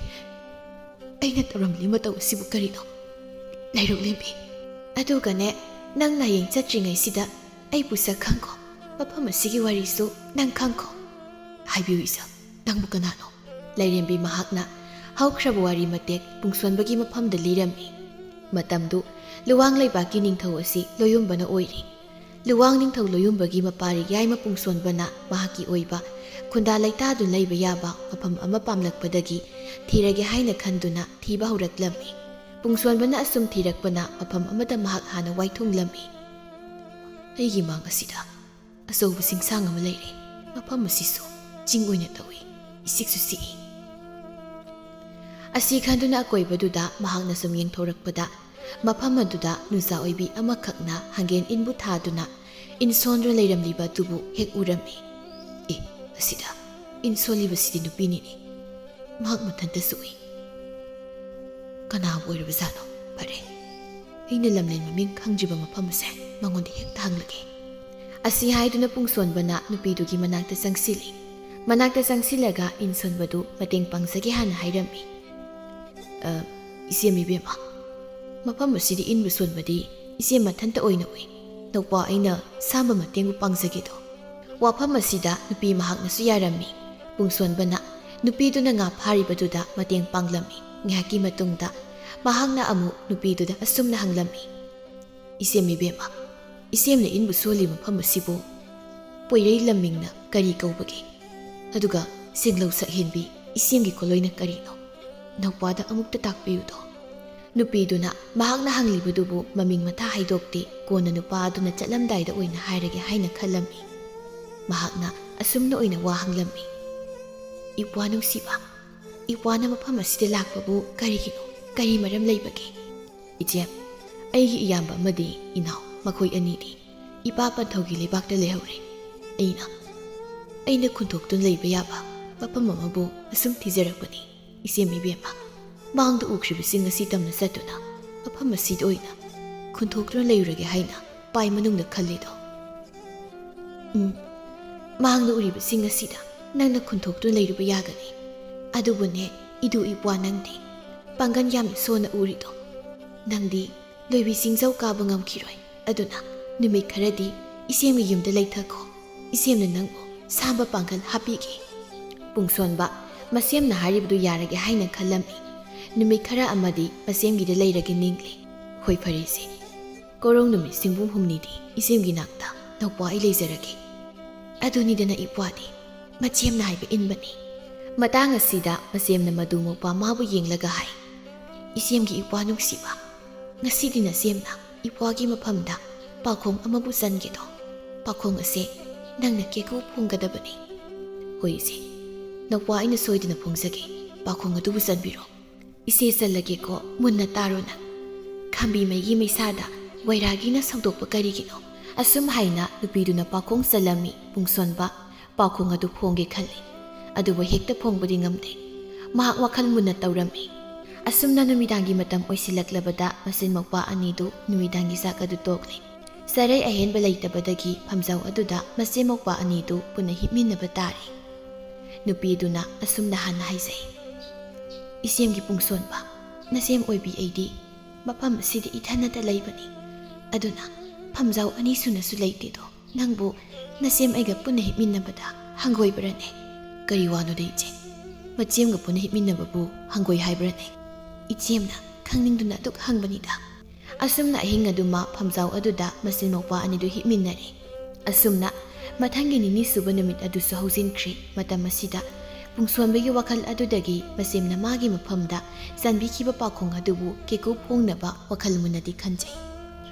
ꯑꯩꯅ ꯇꯧꯔꯝꯂꯤ ꯃꯇꯧ ꯑꯁꯤꯕꯨ ꯀꯔꯤꯅꯣ? ꯂꯩꯔꯣꯂꯦꯝꯕꯤ, ꯑꯗꯨꯒꯅꯦ, ꯅꯪꯅ ꯍꯌꯦꯡ ꯆꯠꯇ꯭ꯔꯤꯉꯩꯁꯤꯗ ꯑꯩꯕꯨ ꯁꯛ ꯈꯪꯈꯣ꯫ ꯃꯐꯝ ꯑꯁꯤꯒꯤ ꯋꯥꯔꯤꯁꯨ ꯅꯪ ꯈꯪꯈꯣ꯫" "ꯍꯥꯏꯕꯤꯌꯨ ꯏꯆꯥ, ꯅꯪꯕꯨ ꯀꯅꯥꯅꯣ?" ꯂꯩꯔꯦꯝꯕꯤ ꯃꯍꯥꯛꯅ ꯍꯧꯈ꯭ꯔꯕ ꯋꯥꯔꯤ ꯃꯇꯦꯛ ꯄꯨꯡꯁꯣꯟꯕꯒꯤ ꯃꯐꯝꯗ ꯂꯤꯔꯝꯃꯤ꯫ ꯃꯇꯝꯗꯨ ꯂꯨꯋꯥꯡ ꯂꯩꯕꯥꯛꯀꯤ ꯅꯤꯡꯊꯧ ꯑꯁꯤ ꯂꯣꯌꯨꯝꯕꯅ ꯑꯣꯏꯔꯤ꯫ ꯂꯨꯋꯥꯡ ꯅꯤꯡꯊꯧ ꯂꯣꯌꯨꯝꯕꯒꯤ ꯃꯄꯥꯔꯤ ꯌꯥꯏꯃ ꯄꯨꯡꯁꯣꯟꯕꯅ ꯃꯍꯥꯛꯀꯤ ꯑꯣꯏꯕ ꯈꯨꯟꯗꯥ ꯂꯩꯇꯥꯗꯨꯅ ꯂꯩꯕ ꯌꯥꯕ ꯃꯐꯝ ꯑꯃ ꯄꯥꯝꯂꯛꯄꯗꯒꯤ ꯊꯤꯔꯒꯦ ꯍꯥꯏꯅ ꯈꯟꯗꯨꯅ ꯊꯤꯕ ꯍꯧꯔꯛꯂꯝꯃꯤ꯫ ꯄꯨꯡꯁꯣꯟꯕꯅ ꯑꯁꯨꯝ ꯊꯤꯔꯛꯄꯅ ꯃꯐꯝ ꯑꯃꯗ ꯃꯍꯥꯛ ꯍꯥꯟꯅ ꯋꯥꯏꯊꯨꯡꯂꯝꯃꯤ꯫ "ꯑꯩꯒꯤ ꯃꯥꯡ ꯑꯁꯤꯗ ꯑꯆꯧꯕ ꯆꯤꯡꯁꯥꯡ ꯑꯃ ꯂꯩꯔꯦ꯫ ꯃꯐꯝ ꯑꯁꯤꯁꯨ ꯆꯤꯡ ꯑꯣꯏꯅ ꯇꯧꯏ꯫ ꯏꯆꯤꯛꯁꯨ ꯆꯤꯛꯏ꯫" ꯑꯁꯤ ꯈꯟꯗꯨꯅ ꯑꯀꯣꯏꯕꯗꯨꯗ ꯃꯍꯥꯛꯅ ꯁꯨꯝ ꯌꯦꯡꯊꯣꯔꯛꯄꯗ, ꯃꯐꯝ ꯑꯗꯨꯗ ꯅꯨꯡꯖꯥ ꯑꯣꯏꯕꯤ ꯑꯃꯈꯛꯅ ꯍꯪꯒꯦꯟ ꯏꯟꯕꯨ ꯊꯥꯗꯨꯅ ꯏꯟ ꯁꯣꯟꯗꯨꯅ ꯂꯩꯔꯝꯂꯤꯕ ꯑꯗꯨꯕꯨ ꯍꯦꯛ ꯎꯔꯝꯃꯤ꯫ "ꯑꯦ, ꯑꯁꯤꯗ ꯏꯟ ꯁꯣꯜꯂꯤꯕꯁꯤꯗꯤ ꯅꯨꯄꯤꯅꯤꯅꯦ꯫ ꯃꯍꯥꯛ ꯃꯊꯟꯇꯁꯨ ꯎꯏ꯫ ꯀꯅꯥꯕꯨ ꯑꯣꯏꯔꯕꯖꯥꯠꯅꯣ? ꯐꯔꯦ, ꯑꯩꯅ ꯂꯝꯂꯦꯟ ꯃꯃꯤꯡ ꯈꯪꯗ꯭ꯔꯤꯕ ꯃꯐꯝ ꯑꯁꯦ ꯃꯉꯣꯟꯗ ꯍꯦꯛꯇ ꯍꯪꯂꯒꯦ꯫" ꯑꯁꯤ ꯍꯥꯏꯗꯨꯅ ꯄꯨꯡꯁꯣꯟꯕꯅ ꯅꯨꯄꯤꯗꯨꯒꯤ ꯃꯅꯥꯛꯇ ꯆꯪꯁꯤꯜꯂꯤ꯫ ꯃꯅꯥꯛꯇ ꯆꯪꯁꯤꯜꯂꯒ ꯏꯟ ꯁꯣꯟꯕꯗꯨ ꯃꯇꯦꯡ ꯄꯥꯡꯖꯒꯦ ꯍꯥꯏꯅ ꯍꯥꯏꯔꯝꯃꯤ꯫ "ꯑ, ꯏꯆꯦ ꯃꯤꯕꯦꯝꯃ, ꯃꯐꯝ ꯑꯁꯤꯗ ꯏꯟꯕ ꯁꯣꯟꯕꯗꯤ ꯏꯆꯦ ꯃꯊꯟꯇ ꯑꯣꯏꯅ ꯎꯏ꯫ ꯅꯧꯄꯥ ꯑꯩꯅ ꯁꯥꯝꯕ ꯃꯇꯦꯡꯕꯨ ꯄꯥꯡꯖꯒꯦꯗꯣ꯫" ꯋꯥꯐꯝ ꯑꯁꯤꯗ ꯅꯨꯄꯤ ꯃꯍꯥꯛꯅꯁꯨ ꯌꯥꯔꯝꯃꯤ꯫ ꯄꯨꯡꯁꯣꯟꯕꯅ ꯅꯨꯄꯤꯗꯨꯅ ꯉꯥ ꯐꯥꯔꯤꯕꯗꯨꯗ ꯃꯇꯦꯡ ꯄꯥꯡꯂꯝꯃꯤ꯫ ꯉꯥꯏꯍꯥꯛꯀꯤ ꯃꯇꯨꯡꯗ ꯃꯍꯥꯛꯅ ꯑꯃꯨꯛ ꯅꯨꯄꯤꯗꯨꯗ ꯑꯁꯨꯝꯅ ꯍꯪꯂꯝꯃꯤ, "ꯏꯆꯦ ꯃꯤꯕꯦꯝꯃ, ꯏꯆꯦꯝꯅ ꯏꯟꯕꯨ ꯁꯣꯜꯂꯤ ꯃꯐꯝ ꯑꯁꯤꯕꯨ ꯄꯣꯏꯔꯩ ꯂꯝꯃꯤꯡꯅ ꯀꯔꯤ ꯀꯧꯕꯒꯦ? ꯑꯗꯨꯒ ꯁꯦꯡꯂꯧ ꯁꯛꯍꯦꯟꯕꯤ ꯏꯆꯦꯝꯒꯤ ꯈꯨꯂꯣꯏꯅ ꯀꯔꯤꯅꯣ? ꯅꯧꯄꯥꯗ ꯑꯃꯨꯛꯇ ꯇꯥꯛꯄꯤꯌꯨꯗꯣ꯫" ꯅꯨꯄꯤꯗꯨꯅ ꯃꯍꯥꯛꯅ ꯍꯪꯂꯤꯕꯗꯨꯕꯨ ꯃꯃꯤꯡ ꯃꯊꯥ ꯍꯥꯏꯗꯣꯛꯇꯦ꯫ ꯀꯣꯟꯅ ꯅꯨꯄꯥ ꯑꯗꯨꯅ ꯆꯠꯂꯝꯗꯥꯏꯗ ꯑꯣꯏꯅ ꯍꯥꯏꯔꯒꯦ ꯍꯥꯏꯅ ꯈꯜꯂꯝꯃꯤ꯫ ꯃꯍꯥꯛꯅ ꯑꯁꯨꯝꯅ ꯑꯣꯏꯅ ꯋꯥ ꯍꯪꯂꯝꯃꯤ, "ꯏꯄ꯭ꯋꯥ ꯅꯨꯡꯁꯤꯕ, ꯏꯄ꯭ꯋꯥꯅ ꯃꯐꯝ ꯑꯁꯤꯗ ꯂꯥꯛꯄꯕꯨ ꯀꯔꯤꯒꯤꯅꯣ? ꯀꯔꯤ ꯃꯔꯝ ꯂꯩꯕꯒꯦ? ꯏꯆꯦ, ꯑꯩꯒꯤ ꯏꯌꯥꯝꯕ ꯑꯃꯗꯤ ꯏꯅꯥꯎ, ꯃꯈꯣꯏ ꯑꯅꯤꯗꯤ ꯏꯄꯥ ꯄꯟꯊꯧꯒꯤ ꯂꯩꯕꯥꯛꯇ ꯂꯩꯍꯧꯔꯦ꯫ ꯑꯩꯅ, ꯑꯩꯅ ꯈꯨꯟꯊꯣꯛꯇꯨꯅ ꯂꯩꯕ ꯌꯥꯕ ꯃꯐꯝ ꯑꯃꯕꯨ ꯑꯁꯨꯝ ꯊꯤꯖꯔꯛꯄꯅꯤ꯫ ꯏꯆꯦꯝ ꯏꯕꯦꯝꯃ, ꯃꯥꯡꯗ ꯎꯈ꯭ꯔꯤꯕꯁꯤꯡ ꯑꯁꯤ ꯇꯝꯅ ꯆꯠꯇꯨꯅ ꯃꯐꯝ ꯑꯁꯤꯗ ꯑꯣꯏꯅ ꯈꯨꯟꯊꯣꯛꯇꯨꯅ ꯂꯩꯔꯨꯔꯒꯦ ꯍꯥꯏꯅ ꯄꯥꯏ ꯃꯅꯨꯡꯗ ꯈꯜꯂꯤꯗꯣ꯫ ꯎꯝ, ꯃꯥꯡꯗ ꯎꯔꯤꯕꯁꯤꯡ ꯑꯁꯤꯗ ꯅꯪꯅ ꯈꯨꯟꯊꯣꯛꯇꯨꯅ ꯂꯩꯔꯨꯕ ꯌꯥꯒꯅꯤ꯫ ꯑꯗꯨꯕꯨꯅꯦ, ꯏꯗꯨ ꯏꯄ꯭ꯋꯥ ꯅꯪꯗꯤ ꯄꯥꯡꯒꯜ ꯌꯥꯝꯅ ꯁꯣꯟꯅ ꯎꯔꯤꯗꯣ꯫ ꯅꯪꯗꯤ ꯂꯣꯏꯕꯤ ꯆꯤꯡꯖꯧ ꯀꯥꯕ ꯉꯝꯈꯤꯔꯣꯏ꯫ ꯑꯗꯨꯅ ꯅꯨꯃꯤꯠ ꯈꯔꯗꯤ ꯏꯆꯦꯝꯒꯤ ꯌꯨꯝꯗ ꯂꯩꯊꯈꯣ꯫ ꯏꯆꯦꯝꯅ ꯅꯪꯕꯨ ꯁꯥꯝꯕ ꯄꯥꯡꯒꯜ ꯍꯥꯞꯄꯤꯒꯦ꯫ ꯄꯨꯡꯁꯣꯟꯕ ꯃꯁꯦꯝꯅ ꯍꯥꯏꯔꯤꯕꯗꯨ ꯌꯥꯔꯒꯦ ꯍꯥꯏꯅ ꯈꯜꯂꯝꯃꯤ꯫ ꯅꯨꯃꯤꯠ ꯈꯔ ꯑꯃꯗꯤ ꯃꯁꯦꯝꯒꯤꯗ ꯂꯩꯔꯒꯦ ꯅꯤꯡꯂꯦ꯫ ꯍꯣꯏ, ꯐꯔꯦꯁꯦ꯫ ꯀꯣꯔꯧ ꯅꯨꯃꯤꯠ ꯁꯤꯡꯕꯨꯝ ꯍꯨꯝꯅꯤꯗꯤ ꯏꯆꯦꯝꯒꯤ ꯅꯥꯛꯇ ꯅꯧꯄꯥ ꯑꯩ ꯂꯩꯖꯔꯒꯦ꯫ ꯑꯗꯨꯅꯤꯗꯅ ꯏꯄ꯭ꯋꯥꯗꯤ ꯃꯆꯦꯝꯅ ꯍꯥꯏꯕ ꯏꯟꯕꯅꯤ꯫ ꯃꯇꯥꯡ ꯑꯁꯤꯗ ꯃꯆꯦꯝꯅ ꯃꯗꯨ ꯃꯧꯄ꯭ꯋꯥ ꯃꯥꯕꯨ ꯌꯦꯡꯂꯒ ꯍꯥꯏ, "ꯏꯆꯦꯝꯒꯤ ꯏꯄ꯭ꯋꯥ ꯅꯨꯡꯁꯤꯕ, ꯉꯁꯤꯗꯤ ꯅꯆꯦꯝꯅ ꯏꯄ꯭ꯋꯥꯒꯤ ꯃꯐꯝꯗ ꯄꯥꯈꯣꯡ ꯑꯃꯕꯨ ꯆꯟꯒꯦꯗꯣ꯫ ꯄꯥꯈꯣꯡ ꯑꯁꯦ ꯅꯪꯅ ꯀꯦꯀꯨ ꯐꯣꯡꯒꯗꯕꯅꯤ꯫" "ꯍꯣꯏ ꯏꯆꯦ, ꯅꯧꯄ꯭ꯋꯥ ꯑꯩꯅ ꯁꯣꯏꯗꯅ ꯐꯣꯡꯖꯒꯦ꯫ ꯄꯥꯈꯣꯡ ꯑꯗꯨꯕꯨ ꯆꯟꯕꯤꯔꯣ꯫" "ꯏꯆꯦ, ꯆꯜꯂꯒꯦꯀꯣ, ꯃꯨꯟꯅ ꯇꯥꯔꯣ ꯅꯪ꯫ ꯈꯥꯝꯕꯤ ꯃꯩꯒꯤ ꯃꯩꯁꯥꯗ ꯋꯩꯔꯥꯒꯤꯅ ꯁꯧꯗꯣꯛꯄ ꯀꯔꯤꯒꯤꯅꯣ?" ꯑꯁꯨꯝ ꯍꯥꯏꯅ ꯅꯨꯄꯤꯗꯨꯅ ꯄꯥꯈꯣꯡ ꯆꯜꯂꯝꯃꯤ꯫ ꯄꯨꯡꯁꯣꯟꯕ ꯄꯥꯈꯣꯡ ꯑꯗꯨ ꯐꯣꯡꯒꯦ ꯈꯜꯂꯤ꯫ ꯑꯗꯨꯕꯨ ꯍꯦꯛꯇ ꯐꯣꯡꯕꯗꯤ ꯉꯝꯗꯦ꯫ ꯃꯍꯥꯛ ꯋꯥꯈꯜ ꯃꯨꯟꯅ ꯇꯧꯔꯝꯃꯤ꯫ ꯑꯁꯨꯝꯅ ꯅꯨꯃꯤꯗꯥꯡꯒꯤ ꯃꯇꯝ ꯑꯣꯏꯁꯤꯜꯂꯛꯂꯕꯗ ꯃꯆꯤꯟ ꯃꯧꯄ꯭ꯋꯥ ꯑꯅꯤꯗꯨ ꯅꯨꯃꯤꯗꯥꯡꯒꯤ ꯆꯥꯛ ꯑꯗꯨ ꯇꯣꯛꯂꯦ꯫ ꯆꯔꯩ ꯑꯍꯦꯟꯕ ꯂꯩꯇꯕꯗꯒꯤ ꯐꯝꯖꯥꯎ ꯑꯗꯨꯗ ꯃꯆꯤꯟ ꯃꯧꯄ꯭ꯋꯥ ꯑꯅꯤꯗꯨ ꯄꯨꯟꯅ ꯍꯤꯞꯃꯤꯟꯅꯕ ꯇꯥꯔꯦ꯫ ꯅꯨꯄꯤꯗꯨꯅ ꯑꯁꯨꯝꯅ ꯍꯥꯟꯅ ꯍꯥꯏꯖꯩ, "ꯏꯆꯦꯝꯒꯤ ꯄꯨꯡꯁꯣꯟꯕ, ꯅꯆꯦꯝ ꯑꯣꯏꯕꯤ ꯑꯩꯗꯤ ꯃꯐꯝ ꯑꯁꯤꯗ ꯏꯊꯟꯅꯇ ꯂꯩꯕꯅꯤ꯫ ꯑꯗꯨꯅ ꯐꯝꯖꯥꯎ ꯑꯅꯤ ꯁꯨꯅꯁꯨ ꯂꯩꯇꯦꯗꯣ꯫ ꯅꯪꯕꯨ ꯅꯆꯦꯝ ꯑꯩꯒ ꯄꯨꯟꯅ ꯍꯤꯞꯃꯤꯟꯅꯕꯗ ꯍꯪꯒꯣꯏꯕ꯭ꯔꯅꯦ?" "ꯀꯔꯤ ꯋꯥꯅꯣꯗ ꯏꯆꯦ? ꯃꯆꯦꯝꯒ ꯄꯨꯟꯅ ꯍꯤꯞꯃꯤꯟꯅꯕꯕꯨ ꯍꯪꯒꯣꯏ ꯍꯥꯏꯕ꯭ꯔꯅꯦ?" "ꯏꯆꯦꯝꯅ ꯈꯪꯅꯤꯡꯗꯨꯅ ꯑꯗꯨꯛ ꯍꯪꯕꯅꯤꯗ꯫" ꯑꯁꯨꯝꯅ ꯑꯍꯤꯡ ꯑꯗꯨꯃ ꯐꯝꯖꯥꯎ ꯑꯗꯨꯗ ꯃꯆꯤꯟ ꯃꯧꯄ꯭ꯋꯥ ꯑꯅꯤꯗꯨ ꯍꯤꯞꯃꯤꯟꯅꯔꯦ꯫ ꯑꯁꯨꯝꯅ ꯃꯊꯪꯒꯤ ꯅꯤꯅꯤ ꯁꯨꯕ ꯅꯨꯃꯤꯠ ꯑꯗꯨꯁꯨ ꯍꯧꯖꯤꯟꯈ꯭ꯔꯦ꯫ ꯃꯇꯝ ꯑꯁꯤꯗ ꯄꯨꯡꯁꯣꯟꯕꯒꯤ ꯋꯥꯈꯜ ꯑꯗꯨꯗꯒꯤ ꯃꯆꯦꯝꯅ ꯃꯥꯒꯤ ꯃꯐꯝꯗ ꯆꯟꯕꯤꯈꯤꯕ ꯄꯥꯈꯣꯡ ꯑꯗꯨꯕꯨ ꯀꯦꯀꯨ ꯐꯣꯡꯅꯕ ꯋꯥꯈꯜ ꯃꯨꯟꯅꯗꯤ ꯈꯟꯖꯩ꯫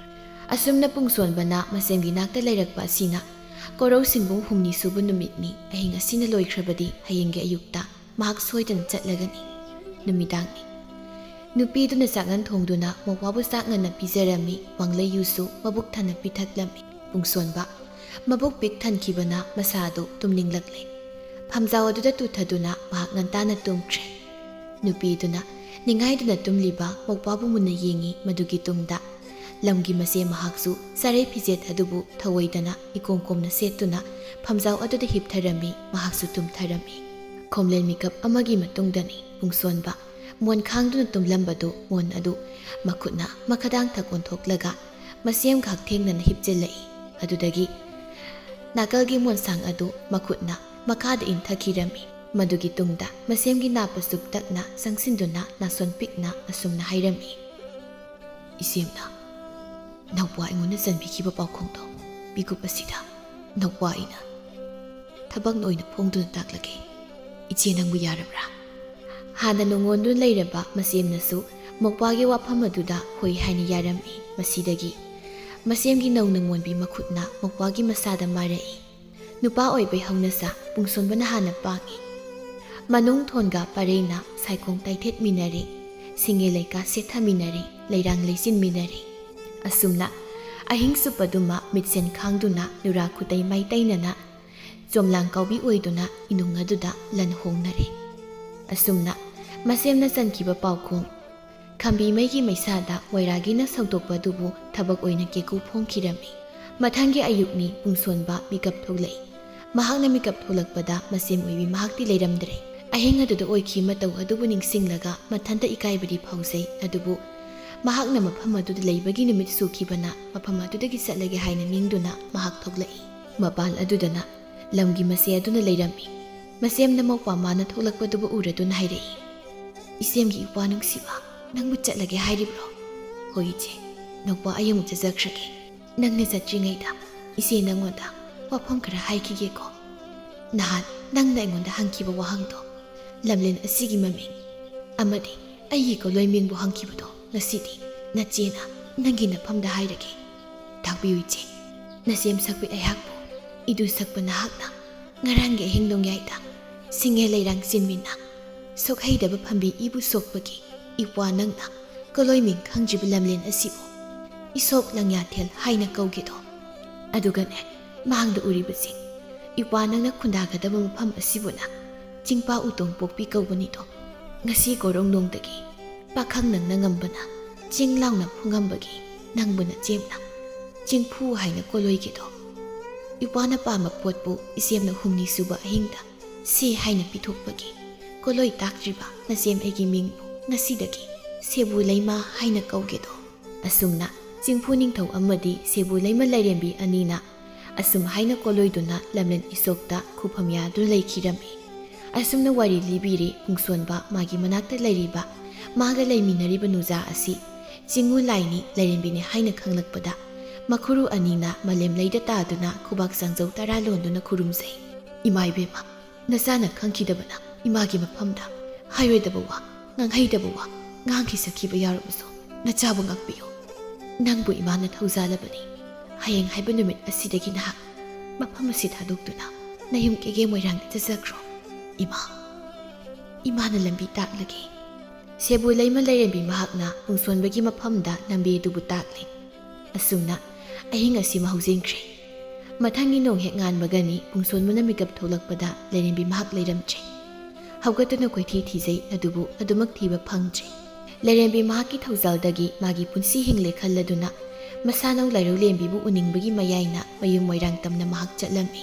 ꯑꯁꯨꯝꯅ ꯄꯨꯡꯁꯣꯟꯕꯅ ꯃꯆꯦꯝꯒꯤ ꯅꯥꯛꯇ ꯂꯩꯔꯛꯄ ꯑꯁꯤꯅ ꯀꯣꯔꯧ ꯁꯤꯡꯕꯨꯡ ꯍꯨꯝꯅꯤ ꯁꯨꯕ ꯅꯨꯃꯤꯠꯅꯤ꯫ ꯑꯍꯤꯡ ꯑꯁꯤꯅ ꯂꯣꯏꯈ꯭ꯔꯕꯗꯤ ꯍꯌꯦꯡꯒꯤ ꯑꯌꯨꯛꯇ ꯃꯍꯥꯛ ꯁꯣꯏꯗꯅ ꯆꯠꯂꯒꯅꯤ꯫ ꯅꯨꯃꯤꯗꯥꯡꯅꯤ꯫ ꯅꯨꯄꯤꯗꯨꯅ ꯆꯥꯛꯉꯟ ꯊꯣꯡꯗꯨꯅ ꯃꯧꯄ꯭ꯋꯥꯕꯨ ꯆꯥꯛ ꯉꯟꯅ ꯄꯤꯖꯔꯝꯃꯤ꯫ ꯋꯥꯡꯂꯩ ꯌꯨꯁꯨ ꯃꯕꯨꯛ ꯊꯟꯅ ꯄꯤꯊꯛꯂꯝꯃꯤ꯫ ꯄꯨꯡꯁꯣꯟꯕ ꯃꯕꯨꯛ ꯄꯤꯛ ꯊꯟꯈꯤꯕꯅ ꯃꯁꯥ ꯑꯗꯨ ꯇꯨꯝꯅꯤꯡꯂꯛꯂꯦ꯫ ꯐꯝꯖꯥꯎ ꯑꯗꯨꯗ ꯇꯨꯊꯗꯨꯅ ꯃꯍꯥꯛ ꯉꯟꯇꯥꯅ ꯇꯨꯝꯈ꯭ꯔꯦ꯫ ꯅꯨꯄꯤꯗꯨꯅ ꯅꯤꯡꯉꯥꯏꯗꯨꯅ ꯇꯨꯝꯂꯤꯕ ꯃꯧꯄ꯭ꯋꯥꯕꯨ ꯃꯨꯟꯅ ꯌꯦꯡꯉꯤ꯫ ꯃꯗꯨꯒꯤ ꯇꯨꯡꯗ ꯂꯝꯒꯤ ꯃꯆꯦ ꯃꯍꯥꯛꯁꯨ ꯆꯥꯔꯩ ꯐꯤꯖꯦꯠ ꯑꯗꯨꯕꯨ ꯊꯧꯑꯣꯏꯗꯅ ꯏꯀꯣꯝ ꯀꯣꯝꯅ ꯁꯦꯠꯇꯨꯅ ꯐꯝꯖꯥꯎ ꯑꯗꯨꯗ ꯍꯤꯞꯊꯔꯝꯃꯤ꯫ ꯃꯍꯥꯛꯁꯨ ꯇꯨꯝꯊꯔꯝꯃꯤ꯫ ꯈꯣꯝꯂꯦꯟ ꯃꯤꯀꯞ ꯑꯃꯒꯤ ꯃꯇꯨꯡꯗꯅꯤ ꯄꯨꯡꯁꯣꯟꯕ ꯃꯣꯟ ꯈꯥꯡꯗꯨꯅ ꯇꯨꯝꯂꯝꯕꯗꯨ, ꯃꯣꯟ ꯑꯗꯨ ꯃꯈꯨꯠꯅ ꯃꯈꯥꯗꯥꯡꯊꯛ ꯑꯣꯟꯊꯣꯛꯂꯒ ꯃꯁꯦꯝꯒ ꯍꯛꯊꯦꯡꯅꯅ ꯍꯤꯞꯆꯤꯜꯂꯛꯏ꯫ ꯑꯗꯨꯗꯒꯤ ꯅꯥꯀꯜꯒꯤ ꯃꯣꯟꯁꯥꯡ ꯑꯗꯨ ꯃꯈꯨꯠꯅ ꯃꯈꯥꯗ ꯏꯟꯊꯈꯤꯔꯝꯃꯤ꯫ ꯃꯗꯨꯒꯤ ꯇꯨꯡꯗ ꯃꯁꯦꯝꯒꯤ ꯅꯥ ꯄꯁꯨꯞ ꯇꯛꯅ ꯆꯪꯁꯤꯟꯗꯨꯅ ꯅꯥꯁꯣꯟ ꯄꯤꯛꯅ ꯑꯁꯨꯝꯅ ꯍꯥꯏꯔꯝꯃꯤ, "ꯏꯆꯦꯝꯅ ꯅꯧꯄ꯭ꯋꯥ ꯑꯩꯉꯣꯟꯗ ꯆꯟꯕꯤꯈꯤꯕ ꯄꯥꯎꯈꯣꯡꯗꯣ ꯃꯤꯀꯨꯞ ꯑꯁꯤꯗ ꯅꯧꯄ꯭ꯋꯥ ꯑꯩꯅ ꯊꯕꯛꯅ ꯑꯣꯏꯅ ꯐꯣꯡꯗꯨꯅ ꯇꯥꯛꯂꯒꯦ꯫ ꯏꯆꯦ, ꯅꯪꯕꯨ ꯌꯥꯔꯕ꯭ꯔꯥ?" ꯍꯥꯟꯅ ꯅꯣꯡꯉꯣꯟꯗꯨꯅ ꯂꯩꯔꯕ ꯃꯁꯦꯝꯅꯁꯨ ꯃꯧꯄ꯭ꯋꯥꯒꯤ ꯋꯥꯐꯝ ꯑꯗꯨꯗ ꯍꯣꯏ ꯍꯥꯏꯅ ꯌꯥꯔꯝꯃꯤ꯫ ꯃꯁꯤꯗꯒꯤ ꯃꯁꯦꯝꯒꯤ ꯅꯧꯅ ꯃꯣꯟꯕꯤ ꯃꯈꯨꯠꯅ ꯃꯧꯄ꯭ꯋꯥꯒꯤ ꯃꯁꯥꯗ ꯃꯥꯔꯛꯏ꯫ ꯅꯨꯄꯥ ꯑꯣꯏꯕꯩ ꯍꯧꯅꯁꯥ ꯄꯨꯡꯁꯣꯟꯕꯅ ꯍꯥꯟꯅ ꯄꯥꯡꯉꯤ꯫ ꯃꯅꯨꯡ ꯊꯣꯟꯒ ꯄꯔꯩꯅ ꯁꯥꯏꯈꯣꯡ ꯇꯩꯊꯦꯠꯃꯤꯟꯅꯔꯦ, ꯁꯤꯡꯉꯦ ꯂꯩꯀꯥ ꯁꯦꯠꯊꯃꯤꯟꯅꯔꯦ, ꯂꯩꯔꯥꯡ ꯂꯩꯆꯤꯟꯃꯤꯟꯅꯔꯦ꯫ ꯑꯁꯨꯝꯅ ꯑꯍꯤꯡ ꯆꯨꯞꯄꯗꯨꯃ ꯃꯤꯠꯁꯦꯟ ꯈꯥꯡꯗꯨꯅ ꯅꯨꯔꯥ ꯈꯨꯗꯩ ꯃꯥꯏ ꯇꯩꯅꯅ ꯆꯣꯝꯂꯥꯡ ꯀꯥꯎꯕꯤ ꯑꯣꯏꯗꯨꯅ ꯏꯅꯨꯡ ꯑꯗꯨꯗ ꯂꯟ ꯍꯣꯡꯅꯔꯦ꯫ ꯑꯁꯨꯝꯅ ꯃꯁꯦꯝꯅ ꯆꯟꯈꯤꯕ ꯄꯥꯎꯈꯣꯡ ꯈꯝꯕꯤ ꯃꯩꯒꯤ ꯃꯩꯁꯥꯗ ꯋꯥꯏꯔꯥꯒꯤꯅ ꯁꯧꯗꯣꯛꯄ ꯑꯗꯨꯕꯨ ꯊꯕꯛ ꯑꯣꯏꯅ ꯀꯦꯀꯨ ꯐꯣꯡꯈꯤꯔꯝꯃꯤ꯫ ꯃꯊꯪꯒꯤ ꯑꯌꯨꯛꯅꯤ ꯄꯨꯡꯁꯣꯟꯕ ꯃꯤꯀꯞ ꯊꯣꯛꯂꯛꯏ꯫ ꯃꯍꯥꯛꯅ ꯃꯤꯀꯞ ꯊꯣꯛꯂꯛꯄꯗ ꯃꯁꯦꯝ ꯑꯣꯏꯕꯤ ꯃꯍꯥꯛꯇꯤ ꯂꯩꯔꯝꯗ꯭ꯔꯦ꯫ ꯑꯍꯤꯡ ꯑꯗꯨꯗ ꯑꯣꯏꯈꯤ ꯃꯇꯧ ꯑꯗꯨꯕꯨ ꯅꯤꯡꯁꯤꯡꯂꯒ ꯃꯊꯟꯇ ꯏꯀꯥꯏꯕꯗꯤ ꯐꯥꯎꯖꯩ꯫ ꯑꯗꯨꯕꯨ ꯃꯍꯥꯛꯅ ꯃꯐꯝ ꯑꯗꯨꯗ ꯂꯩꯕꯒꯤ ꯅꯨꯃꯤꯠ ꯁꯨꯈꯤꯕꯅ ꯃꯐꯝ ꯑꯗꯨꯗꯒꯤ ꯆꯠꯂꯒꯦ ꯍꯥꯏꯅ ꯅꯤꯡꯗꯨꯅ ꯃꯍꯥꯛ ꯊꯣꯛꯂꯛꯏ꯫ ꯃꯄꯥꯟ ꯑꯗꯨꯗꯅ ꯂꯝꯒꯤ ꯃꯆꯦ ꯑꯗꯨꯅ ꯂꯩꯔꯝꯃꯤ꯫ ꯃꯁꯦꯝꯅ ꯃꯧꯄ꯭ꯋꯥ ꯃꯥꯅ ꯊꯣꯛꯂꯛꯄꯗꯨꯕꯨ ꯎꯔꯗꯨꯅ ꯍꯥꯏꯔꯛꯏ, "ꯏꯆꯦꯝꯒꯤ ꯏꯄ꯭ꯋꯥ ꯅꯨꯡꯁꯤꯕ, ꯅꯪꯕꯨ ꯆꯠꯂꯒꯦ ꯍꯥꯏꯔꯤꯕ꯭ꯔꯣ?" "ꯍꯣꯏ ꯏꯆꯦ, ꯅꯧꯄ꯭ꯋꯥ ꯑꯩ ꯑꯃꯨꯛ ꯆꯠꯆꯈ꯭ꯔꯒꯦ꯫ ꯅꯪꯅ ꯆꯠꯇ꯭ꯔꯤꯉꯩꯗ ꯏꯆꯦ ꯅꯪꯉꯣꯟꯗ ꯋꯥꯐꯝ ꯈꯔ ꯍꯥꯏꯈꯤꯒꯦꯀꯣ꯫ ꯅꯍꯥꯟ ꯅꯪꯅ ꯑꯩꯉꯣꯟꯗ ꯍꯪꯈꯤꯕ ꯋꯥꯍꯪꯗꯣ, ꯂꯝꯂꯦꯟ ꯑꯁꯤꯒꯤ ꯃꯃꯤꯡ ꯑꯃꯗꯤ ꯑꯩꯒꯤ ꯀꯣꯂꯣꯏ ꯃꯤꯡꯕꯨ ꯍꯪꯈꯤꯕꯗꯣ, ꯉꯁꯤꯗꯤ ꯅꯆꯦꯅ ꯅꯪꯒꯤ ꯅꯐꯝꯗ ꯍꯥꯏꯔꯒꯦ꯫ ꯇꯥꯛꯄꯤꯌꯨ ꯏꯆꯦ, ꯅꯆꯦꯝ ꯁꯛꯄꯤ ꯑꯩꯍꯥꯛꯄꯨ ꯏꯗꯨ ꯁꯛꯄ ꯅꯍꯥꯛꯅ ꯉꯔꯥꯡꯒꯤ ꯑꯍꯤꯡ ꯅꯣꯡꯌꯥꯏꯗ ꯁꯤꯡꯉꯦ ꯂꯩꯔꯥꯡ ꯆꯤꯟꯃꯤꯟꯅ ꯁꯣꯛꯍꯩꯗꯕ ꯐꯝꯕꯤ ꯏꯕꯨ ꯁꯣꯛꯄꯒꯤ ꯏꯄ꯭ꯋꯥ ꯅꯪꯅ ꯀꯣꯂꯣꯏ ꯃꯤꯡ ꯈꯪꯗ꯭ꯔꯤꯕ ꯂꯝꯂꯦꯟ ꯑꯁꯤꯕꯨ ꯏꯁꯣꯛ ꯂꯪꯌꯥꯊꯦꯜ ꯍꯥꯏꯅ ꯀꯧꯒꯦꯗꯣ꯫ ꯑꯗꯨꯒꯅꯦ, ꯃꯥꯡꯗ ꯎꯔꯤꯕꯁꯤꯡ ꯏꯄ꯭ꯋꯥ ꯅꯪꯅ ꯈꯨꯟꯗꯥꯒꯗꯕ ꯃꯐꯝ ꯑꯁꯤꯕꯨꯅ ꯆꯤꯡꯄꯥ ꯎꯇꯣꯡ ꯄꯣꯛꯄꯤ ꯀꯧꯕꯅꯤꯗꯣ꯫ ꯉꯁꯤ ꯀꯣꯔꯣꯡꯅꯣꯡꯗꯒꯤ ꯄꯥꯈꯪ ꯅꯪꯅ ꯉꯝꯕꯅ ꯆꯤꯡ ꯂꯥꯎꯅ ꯐꯨꯉꯝꯕꯒꯤ ꯅꯪꯕꯨꯅ ꯆꯦꯝꯅ ꯆꯤꯡꯐꯨ ꯍꯥꯏꯅ ꯀꯣꯂꯣꯏꯒꯦꯗꯣ꯫ ꯏꯄ꯭ꯋꯥꯅ ꯄꯥꯝꯕ ꯄꯣꯠꯄꯨ ꯏꯆꯦꯝꯅ ꯍꯨꯝꯅꯤ ꯁꯨꯕ ꯑꯍꯤꯡꯗ ꯁꯤ ꯍꯥꯏꯅ ꯄꯤꯊꯣꯛꯄꯒꯤ ꯀꯣꯂꯣꯏ ꯇꯥꯛꯇ꯭ꯔꯤꯕ ꯅꯆꯦꯝ ꯑꯩꯒꯤ ꯃꯤꯡꯕꯨ ꯉꯁꯤꯗꯒꯤ ꯁꯦꯕꯨ ꯂꯩꯃ ꯍꯥꯏꯅ ꯀꯧꯒꯦꯗꯣ꯫ ꯑꯁꯨꯝꯅ ꯆꯤꯡꯐꯨ ꯅꯤꯡꯊꯧ ꯑꯃꯗꯤ ꯁꯦꯕꯨ ꯂꯩꯃ ꯂꯥꯏꯔꯦꯝꯕꯤ ꯑꯅꯤꯅ ꯑꯁꯨꯝ ꯍꯥꯏꯅ ꯀꯣꯂꯣꯏꯗꯨꯅ ꯂꯝꯂꯦꯟ ꯏꯁꯣꯛꯇ ꯈꯨꯐꯝ ꯌꯥꯗꯨꯅ ꯂꯩꯈꯤꯔꯝꯃꯤ꯫ ꯑꯁꯨꯝꯅ ꯋꯥꯔꯤ ꯂꯤꯕꯤꯔꯦ ꯄꯨꯡꯁꯣꯟꯕ ꯃꯥꯒꯤ ꯃꯅꯥꯛꯇ ꯂꯩꯔꯤꯕ ꯃꯥꯒ ꯂꯩꯃꯤꯟꯅꯔꯤꯕ ꯅꯨꯖꯥ ꯑꯁꯤ ꯆꯤꯡꯉꯨ ꯂꯥꯏꯅꯤ ꯂꯥꯏꯔꯦꯝꯕꯤꯅꯤ ꯍꯥꯏꯅ ꯈꯪꯂꯛꯄꯗ ꯃꯈꯨꯔꯨ ꯑꯅꯤꯅ ꯃꯥꯂꯦꯝ ꯂꯩꯗ ꯇꯥꯗꯨꯅ ꯈꯨꯕꯥꯛ ꯆꯥꯡꯖꯧ ꯇꯔꯥ ꯂꯣꯟꯗꯨꯅ ꯈꯨꯔꯨꯝꯖꯩ꯫ ꯏꯃꯥ ꯏꯕꯦꯝꯃ, ꯅꯆꯥꯅ ꯈꯪꯈꯤꯗꯕꯅ ꯏꯃꯥꯒꯤ ꯃꯐꯝꯗ ꯍꯥꯏꯔꯣꯏꯗꯕ ꯋꯥ, ꯉꯥꯡꯍꯩꯗꯕ ꯋꯥ ꯉꯥꯡꯈꯤ ꯁꯛꯈꯤꯕ ꯌꯥꯎꯔꯕꯁꯨ ꯅꯆꯥꯕꯨ ꯉꯥꯛꯄꯤꯌꯨ꯫ ꯅꯪꯕꯨ ꯏꯃꯥꯅ ꯊꯧꯖꯥꯜꯂꯕꯅꯤ꯫ ꯍꯌꯦꯡ ꯍꯥꯏꯕ ꯅꯨꯃꯤꯠ ꯑꯁꯤꯗꯒꯤ ꯅꯍꯥꯛ ꯃꯐꯝ ꯑꯁꯤ ꯊꯥꯗꯣꯛꯇꯨꯅ ꯅꯌꯨꯝ ꯀꯦꯒꯦ ꯃꯣꯏꯔꯥꯡꯗ ꯆꯠꯆꯈ꯭ꯔꯣ꯫ ꯏꯃꯥ, ꯏꯃꯥꯅ ꯂꯝꯕꯤ ꯇꯥꯛꯂꯒꯦ꯫ ꯁꯦꯕꯨ ꯂꯩꯃ ꯂꯥꯏꯔꯦꯝꯕꯤ ꯃꯍꯥꯛꯅ ꯄꯨꯡꯁꯣꯟꯕꯒꯤ ꯃꯐꯝꯗ ꯂꯝꯕꯤ ꯑꯗꯨꯕꯨ ꯇꯥꯛꯂꯤ꯫ ꯑꯁꯨꯝꯅ ꯑꯍꯤꯡ ꯑꯁꯤ ꯃꯍꯧꯖꯤꯟꯈ꯭ꯔꯦ꯫ ꯃꯊꯪꯒꯤ ꯅꯣꯡ ꯍꯦꯛ ꯉꯥꯟꯕꯒꯅꯤ ꯄꯨꯡꯁꯣꯟꯕꯅ ꯃꯤꯀꯞ ꯊꯣꯛꯂꯛꯄꯗ ꯂꯥꯏꯔꯦꯝꯕꯤ ꯃꯍꯥꯛ ꯂꯩꯔꯝꯗ꯭ꯔꯦ꯫ ꯍꯧꯒꯠꯇꯨꯅ ꯀꯣꯏꯊꯤ ꯊꯤꯖꯩ, ꯑꯗꯨꯕꯨ ꯑꯗꯨꯃꯛ ꯊꯤꯕ ꯐꯪꯗ꯭ꯔꯦ꯫ ꯂꯥꯏꯔꯦꯝꯕꯤ ꯃꯍꯥꯛꯀꯤ ꯊꯧꯖꯥꯜꯗꯒꯤ ꯃꯥꯒꯤ ꯄꯨꯟꯁꯤ ꯍꯤꯡꯂꯦ ꯈꯜꯂꯗꯨꯅ ꯃꯁꯥꯅꯧ ꯂꯥꯏꯔꯧꯂꯦꯝꯕꯤꯕꯨ ꯎꯅꯤꯡꯕꯒꯤ ꯃꯌꯥꯏꯅ ꯃꯌꯨꯝ ꯃꯣꯏꯔꯥꯡ ꯇꯝꯅ ꯃꯍꯥꯛ ꯆꯠꯂꯝꯃꯤ꯫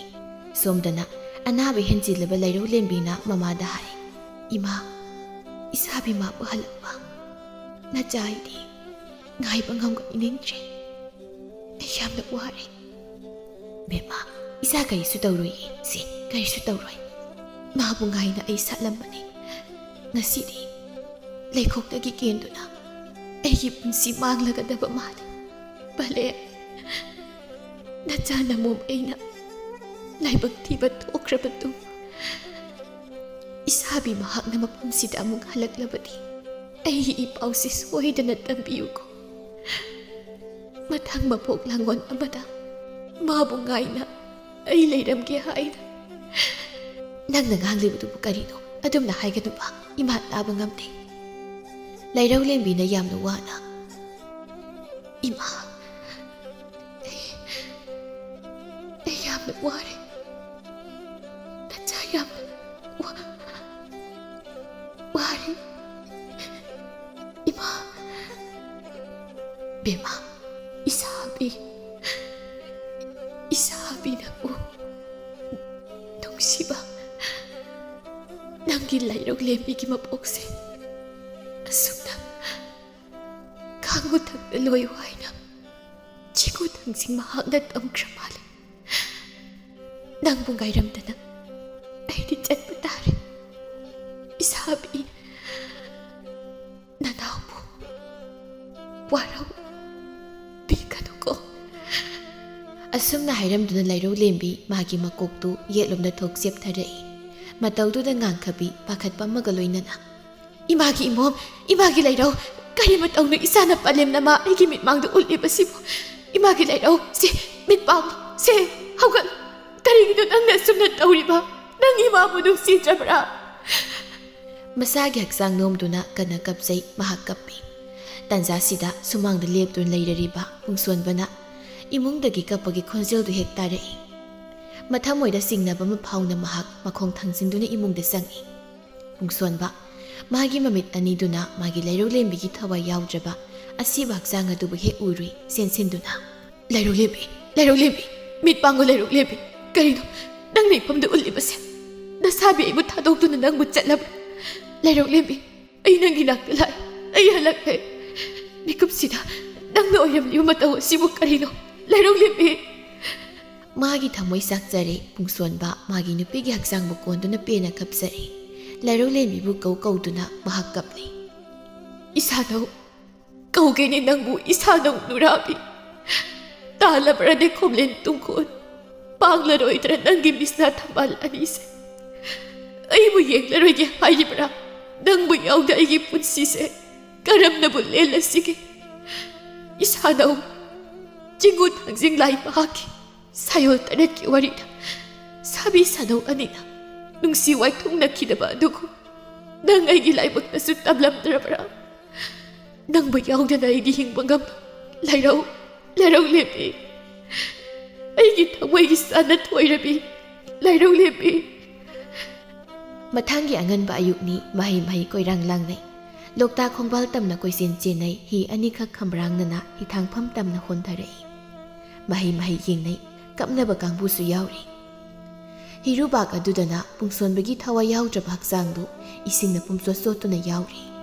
ꯁꯣꯝꯗꯅ ꯑꯅꯥꯕ ꯍꯦꯟꯖꯤꯜꯂꯕ ꯂꯥꯏꯔꯧꯂꯦꯝꯕꯤꯅ ꯃꯃꯥꯗ ꯍꯥꯏ, "ꯏꯃꯥ, ꯏꯁꯥꯕꯤ ꯃꯥꯕꯨ ꯍꯜꯂꯛꯄ ꯅꯆꯥ ꯑꯩꯗꯤ ꯉꯥꯏꯕ ꯉꯝꯒꯅꯤ ꯅꯤꯡꯗ꯭ꯔꯦ꯫ ꯑꯩ ꯌꯥꯝꯅ ꯋꯥꯔꯦ꯫" "ꯕꯦꯝꯃ, ꯏꯆꯥ ꯀꯔꯤꯁꯨ ꯇꯧꯔꯣꯏꯌꯦ, ꯁꯦ, ꯀꯔꯤꯁꯨ ꯇꯧꯔꯣꯏ꯫ ꯃꯥꯕꯨ ꯉꯥꯏꯅ ꯑꯩ ꯁꯥꯠꯂꯝꯕꯅꯤ꯫ ꯉꯁꯤꯗꯤ ꯂꯩꯈꯣꯛꯇꯒꯤ ꯀꯦꯟꯗꯨꯅ ꯑꯩꯒꯤ ꯄꯨꯟꯁꯤ ꯃꯥꯡꯂꯒꯗꯕ ꯃꯥꯜꯂꯤ꯫ ꯄꯂꯦ, ꯅꯆꯥ ꯅꯃꯣꯝ ꯑꯩꯅ ꯂꯥꯏꯕꯛ ꯊꯤꯕ ꯊꯣꯛꯈ꯭ꯔꯕ ꯇꯨꯡ ꯏꯁꯥꯕꯤ ꯃꯍꯥꯛꯅ ꯃꯐꯝꯁꯤꯗ ꯑꯃꯨꯛ ꯍꯜꯂꯛꯂꯕꯗꯤ ꯑꯩꯒꯤ ꯏ ꯄꯥꯎꯁꯤ ꯁꯣꯏꯗꯅ ꯇꯝꯕꯤꯌꯨꯀꯣ꯫ ꯃꯊꯪ ꯃꯄꯣꯛ ꯂꯥꯡꯑꯣꯟ ꯑꯃꯗ ꯃꯥꯕꯨ ꯉꯥꯏꯅ ꯑꯩ ꯂꯩꯔꯝꯒꯦ ꯍꯥꯏꯅ꯫" "ꯅꯪꯅ ꯉꯥꯡꯂꯤꯕꯗꯨꯕꯨ ꯀꯔꯤꯅꯣ? ꯑꯗꯨꯝꯅ ꯍꯥꯏꯒꯅꯨꯕ, ꯏꯃꯥ ꯇꯥꯕ ꯉꯝꯗꯦ꯫" ꯂꯩꯔꯧꯂꯦꯝꯕꯤꯅ ꯌꯥꯝꯅ ꯋꯥꯅ, "ꯏꯃꯥ, ꯑꯩ, ꯑꯩ ꯌꯥꯝꯅ ꯋꯥꯔꯦ꯫ ꯅꯆꯥ ꯌꯥꯝꯅ ꯋꯥ-, ꯋꯥꯔꯦ꯫ ꯏꯃꯥ, ꯕꯦꯝꯃ, ꯏꯁꯥꯕꯤ, ꯏꯁꯥꯕꯤ ꯅꯪꯕꯨ ꯅꯨꯡꯁꯤꯕ, ꯅꯪꯒꯤ ꯂꯩꯔꯧꯂꯦꯝꯕꯤꯒꯤ ꯃꯄꯣꯛꯁꯦ ꯑꯁꯨꯝꯅ ꯈꯥꯡꯉꯨ ꯊꯛꯇ ꯂꯣꯏꯌꯨ ꯍꯥꯏꯅ ꯆꯤꯡꯉꯨ ꯊꯥꯡꯖꯤꯡ ꯃꯍꯥꯛꯅ ꯇꯝꯈ꯭ꯔ ꯃꯥꯜꯂꯦ꯫ ꯅꯪꯕꯨ ꯉꯥꯏꯔꯝꯗꯅ ꯑꯩꯗꯤ ꯆꯠꯄ ꯇꯥꯔꯦ꯫ ꯏꯁꯥꯕꯤ, ꯅꯅꯥꯎꯕꯨ ꯋꯥꯔꯧꯕꯤꯒꯅꯨꯀꯣ꯫" ꯑꯁꯨꯝꯅ ꯍꯥꯏꯔꯝꯗꯨꯅ ꯂꯩꯔꯧꯂꯦꯝꯕꯤ ꯃꯥꯒꯤ ꯃꯀꯣꯛꯇꯨ ꯌꯦꯠꯂꯣꯝꯗ ꯊꯣꯛ ꯆꯦꯞꯊꯔꯛꯏ꯫ ꯃꯇꯧꯗꯨꯗ ꯉꯥꯡꯈꯕꯤ ꯄꯥꯈꯠꯄ ꯑꯃꯒ ꯂꯣꯏꯅꯅ, "ꯏꯃꯥꯒꯤ ꯏꯃꯣꯝ, ꯏꯃꯥꯒꯤ ꯂꯩꯔꯧ, ꯀꯔꯤ ꯃꯇꯧꯅꯣ ꯏꯆꯥꯅ ꯄꯂꯦꯝꯅ ꯃꯥ ꯑꯩꯒꯤ ꯃꯤꯠꯃꯥꯡꯗ ꯎꯠꯂꯤꯕꯁꯤꯕꯨ? ꯏꯃꯥꯒꯤ ꯂꯩꯔꯧ, ꯁꯦ, ꯃꯤꯠ ꯄꯥꯡꯉꯨ, ꯁꯦ, ꯍꯧꯒꯠꯂꯨ꯫ ꯀꯔꯤꯒꯤꯅꯣ ꯅꯪꯅ ꯑꯁꯨꯝꯅ ꯇꯧꯔꯤꯕ? ꯅꯪ ꯏꯃꯥꯕꯨ ꯅꯨꯡꯁꯤꯗ꯭ꯔꯕ꯭ꯔꯥ?" ꯃꯁꯥꯒꯤ ꯍꯛꯆꯥꯡ ꯅꯣꯝꯗꯨꯅ ꯀꯟꯅ ꯀꯞꯆꯩ, ꯃꯍꯥꯛ ꯀꯞꯄꯤ꯫ ꯇꯥꯟꯖꯥꯁꯤꯗ ꯁꯨꯃꯥꯡꯗ ꯂꯦꯞꯇꯨꯅ ꯂꯩꯔꯔꯤꯕ ꯄꯨꯡꯁꯣꯟꯕꯅ ꯏꯃꯨꯡꯗꯒꯤ ꯀꯞꯄꯒꯤ ꯈꯣꯟꯖꯦꯜꯗꯨ ꯍꯦꯛ ꯇꯥꯔꯛꯏ꯫ ꯃꯊꯃꯣꯏꯗ ꯆꯤꯡꯅꯕ ꯑꯃ ꯐꯥꯎꯅ ꯃꯍꯥꯛ ꯃꯈꯣꯡ ꯊꯥꯡꯖꯤꯟꯗꯨꯅ ꯏꯃꯨꯡꯗ ꯆꯪꯏ꯫ ꯄꯨꯡꯁꯣꯟꯕ, ꯃꯥꯒꯤ ꯃꯃꯤꯠ ꯑꯅꯤꯗꯨꯅ ꯃꯥꯒꯤ ꯂꯩꯔꯧꯂꯦꯝꯕꯤꯒꯤ ꯊꯋꯥꯏ ꯌꯥꯎꯗ꯭ꯔꯕ ꯑꯁꯤꯕ ꯍꯛꯆꯥꯡ ꯑꯗꯨꯕꯨ ꯍꯦꯛ ꯎꯔꯨꯏ, ꯆꯦꯟꯁꯤꯟꯗꯨꯅ, "ꯂꯩꯔꯧꯂꯦꯝꯕꯤ, ꯂꯩꯔꯧꯂꯦꯝꯕꯤ, ꯃꯤꯠ ꯄꯥꯡꯉꯨ ꯂꯩꯔꯧꯂꯦꯝꯕꯤ, ꯀꯔꯤꯅꯣ ꯅꯪ ꯂꯩꯐꯝꯗ ꯎꯠꯂꯤꯕꯁꯦ? ꯅꯁꯥꯕꯤ ꯑꯩꯕꯨ ꯊꯥꯗꯣꯛꯇꯨꯅ ꯅꯪꯕꯨ ꯆꯠꯂꯕ꯭ꯔꯥ? ꯂꯩꯔꯧꯂꯦꯝꯕꯤ, ꯑꯩ ꯅꯪꯒꯤ ꯅꯥꯛꯇ ꯂꯥꯛꯑꯦ, ꯑꯩ ꯍꯜꯂꯛꯂꯦ꯫ ꯃꯤꯀꯨꯞꯁꯤꯗ ꯅꯪꯅ ꯑꯣꯏꯔꯝꯂꯤꯕ ꯃꯇꯧ ꯑꯁꯤꯕꯨ ꯀꯔꯤꯅꯣ? ꯂꯩꯔꯧꯂꯦꯝꯕꯤ!" ꯃꯥꯒꯤ ꯊꯃꯣꯏ ꯆꯥꯛꯆꯔꯦ꯫ ꯄꯨꯡꯁꯣꯟꯕ ꯃꯥꯒꯤ ꯅꯨꯄꯤꯒꯤ ꯍꯛꯆꯥꯡꯕꯨ ꯀꯣꯟꯗꯨꯅ ꯄꯦꯟꯅ ꯀꯞꯆꯔꯦ꯫ ꯂꯩꯔꯧꯂꯦꯝꯕꯤꯕꯨ ꯀꯧ ꯀꯧꯗꯨꯅ ꯃꯍꯥꯛ ꯀꯞꯂꯤ꯫ "ꯏꯁꯥꯅꯧ, ꯀꯧꯒꯦꯅꯦ ꯅꯪꯕꯨ ꯏꯁꯥꯅꯧ ꯅꯨꯔꯥꯕꯤ꯫ ꯇꯥꯜꯂꯕ꯭ꯔꯅꯦ ꯈꯣꯝꯂꯦꯟ ꯇꯨꯡꯈꯣꯟ? ꯄꯥꯡꯂꯔꯣꯏꯗ꯭ꯔꯥ ꯅꯪꯒꯤ ꯃꯤꯁꯅꯥ ꯊꯝꯕꯥꯜ ꯑꯅꯤꯁꯦ? ꯑꯩꯕꯨ ꯌꯦꯡꯂꯔꯣꯏꯒꯦ ꯍꯥꯏꯔꯤꯕ꯭ꯔꯥ? ꯅꯪꯕꯨ ꯌꯥꯎꯗ ꯑꯩꯒꯤ ꯄꯨꯟꯁꯤꯁꯦ ꯀꯔꯝꯅꯕꯨ ꯂꯦꯜꯂꯁꯤꯒꯦ? ꯏꯁꯥꯅꯧ, ꯆꯤꯡꯉꯨ ꯊꯥꯡꯖꯤꯡ ꯂꯥꯏ ꯃꯍꯥꯛꯀꯤ ꯁꯥꯌꯣꯜ ꯇꯔꯦꯠꯀꯤ ꯋꯥꯔꯤꯗ ꯁꯥꯕꯤ ꯁꯥꯅꯧ ꯑꯅꯤꯅ ꯅꯨꯡꯁꯤ ꯋꯥꯏꯊꯨꯡꯅꯈꯤꯗꯕ ꯑꯗꯨꯒꯨꯝ ꯅꯪ ꯑꯩꯒꯤ ꯂꯥꯏꯕꯛꯇꯁꯨ ꯇꯝꯂꯝꯗ꯭ꯔꯕ꯭ꯔꯥ? ꯅꯪꯕꯨ ꯌꯥꯎꯗꯅ ꯑꯩꯗꯤ ꯍꯤꯡꯕ ꯉꯝꯂꯣꯏ꯫ ꯂꯥꯏꯔꯧ, ꯂꯥꯏꯔꯧ ꯂꯦꯝꯕꯤ, ꯑꯩꯒꯤ ꯊꯃꯣꯏꯒꯤ ꯆꯥꯅ ꯊꯣꯏꯔꯕꯤ ꯂꯥꯏꯔꯧ ꯂꯦꯝꯕꯤ꯫ ꯃꯊꯪꯒꯤ ꯑꯉꯟꯕ ꯑꯌꯨꯛꯅꯤ꯫ ꯃꯍꯩ ꯃꯍꯩ ꯀꯣꯏꯔꯥꯡ ꯂꯥꯡꯅꯩ꯫ ꯂꯣꯛꯇꯥꯛ ꯈꯣꯡꯕꯥꯜ ꯇꯝꯅ ꯀꯣꯏꯆꯦꯟ ꯆꯦꯟꯅꯩ꯫ ꯍꯤ ꯑꯅꯤꯈꯛ ꯈꯝꯕ꯭ꯔꯥꯡꯅꯅ ꯍꯤꯊꯥꯡꯐꯝ ꯇꯝꯅ ꯍꯣꯟꯊꯔꯛꯏ꯫ ꯃꯍꯩ ꯃꯍꯩ ꯌꯦꯡꯅꯩ꯫ ꯀꯞꯅꯕ ꯀꯥꯡꯕꯨꯁꯨ ꯌꯥꯎꯔꯤ꯫ ꯍꯤꯔꯨꯕꯥꯛ ꯑꯗꯨꯗꯅ ꯄꯨꯡꯁꯣꯟꯕꯒꯤ ꯊꯋꯥꯏ ꯌꯥꯎꯗ꯭ꯔꯕ ꯍꯛꯆꯥꯡꯗꯨ ꯏꯁꯤꯡꯅ ꯄꯨꯝꯆꯣꯠ ꯆꯣꯠꯇꯨꯅ ꯌꯥꯎꯔꯤ꯫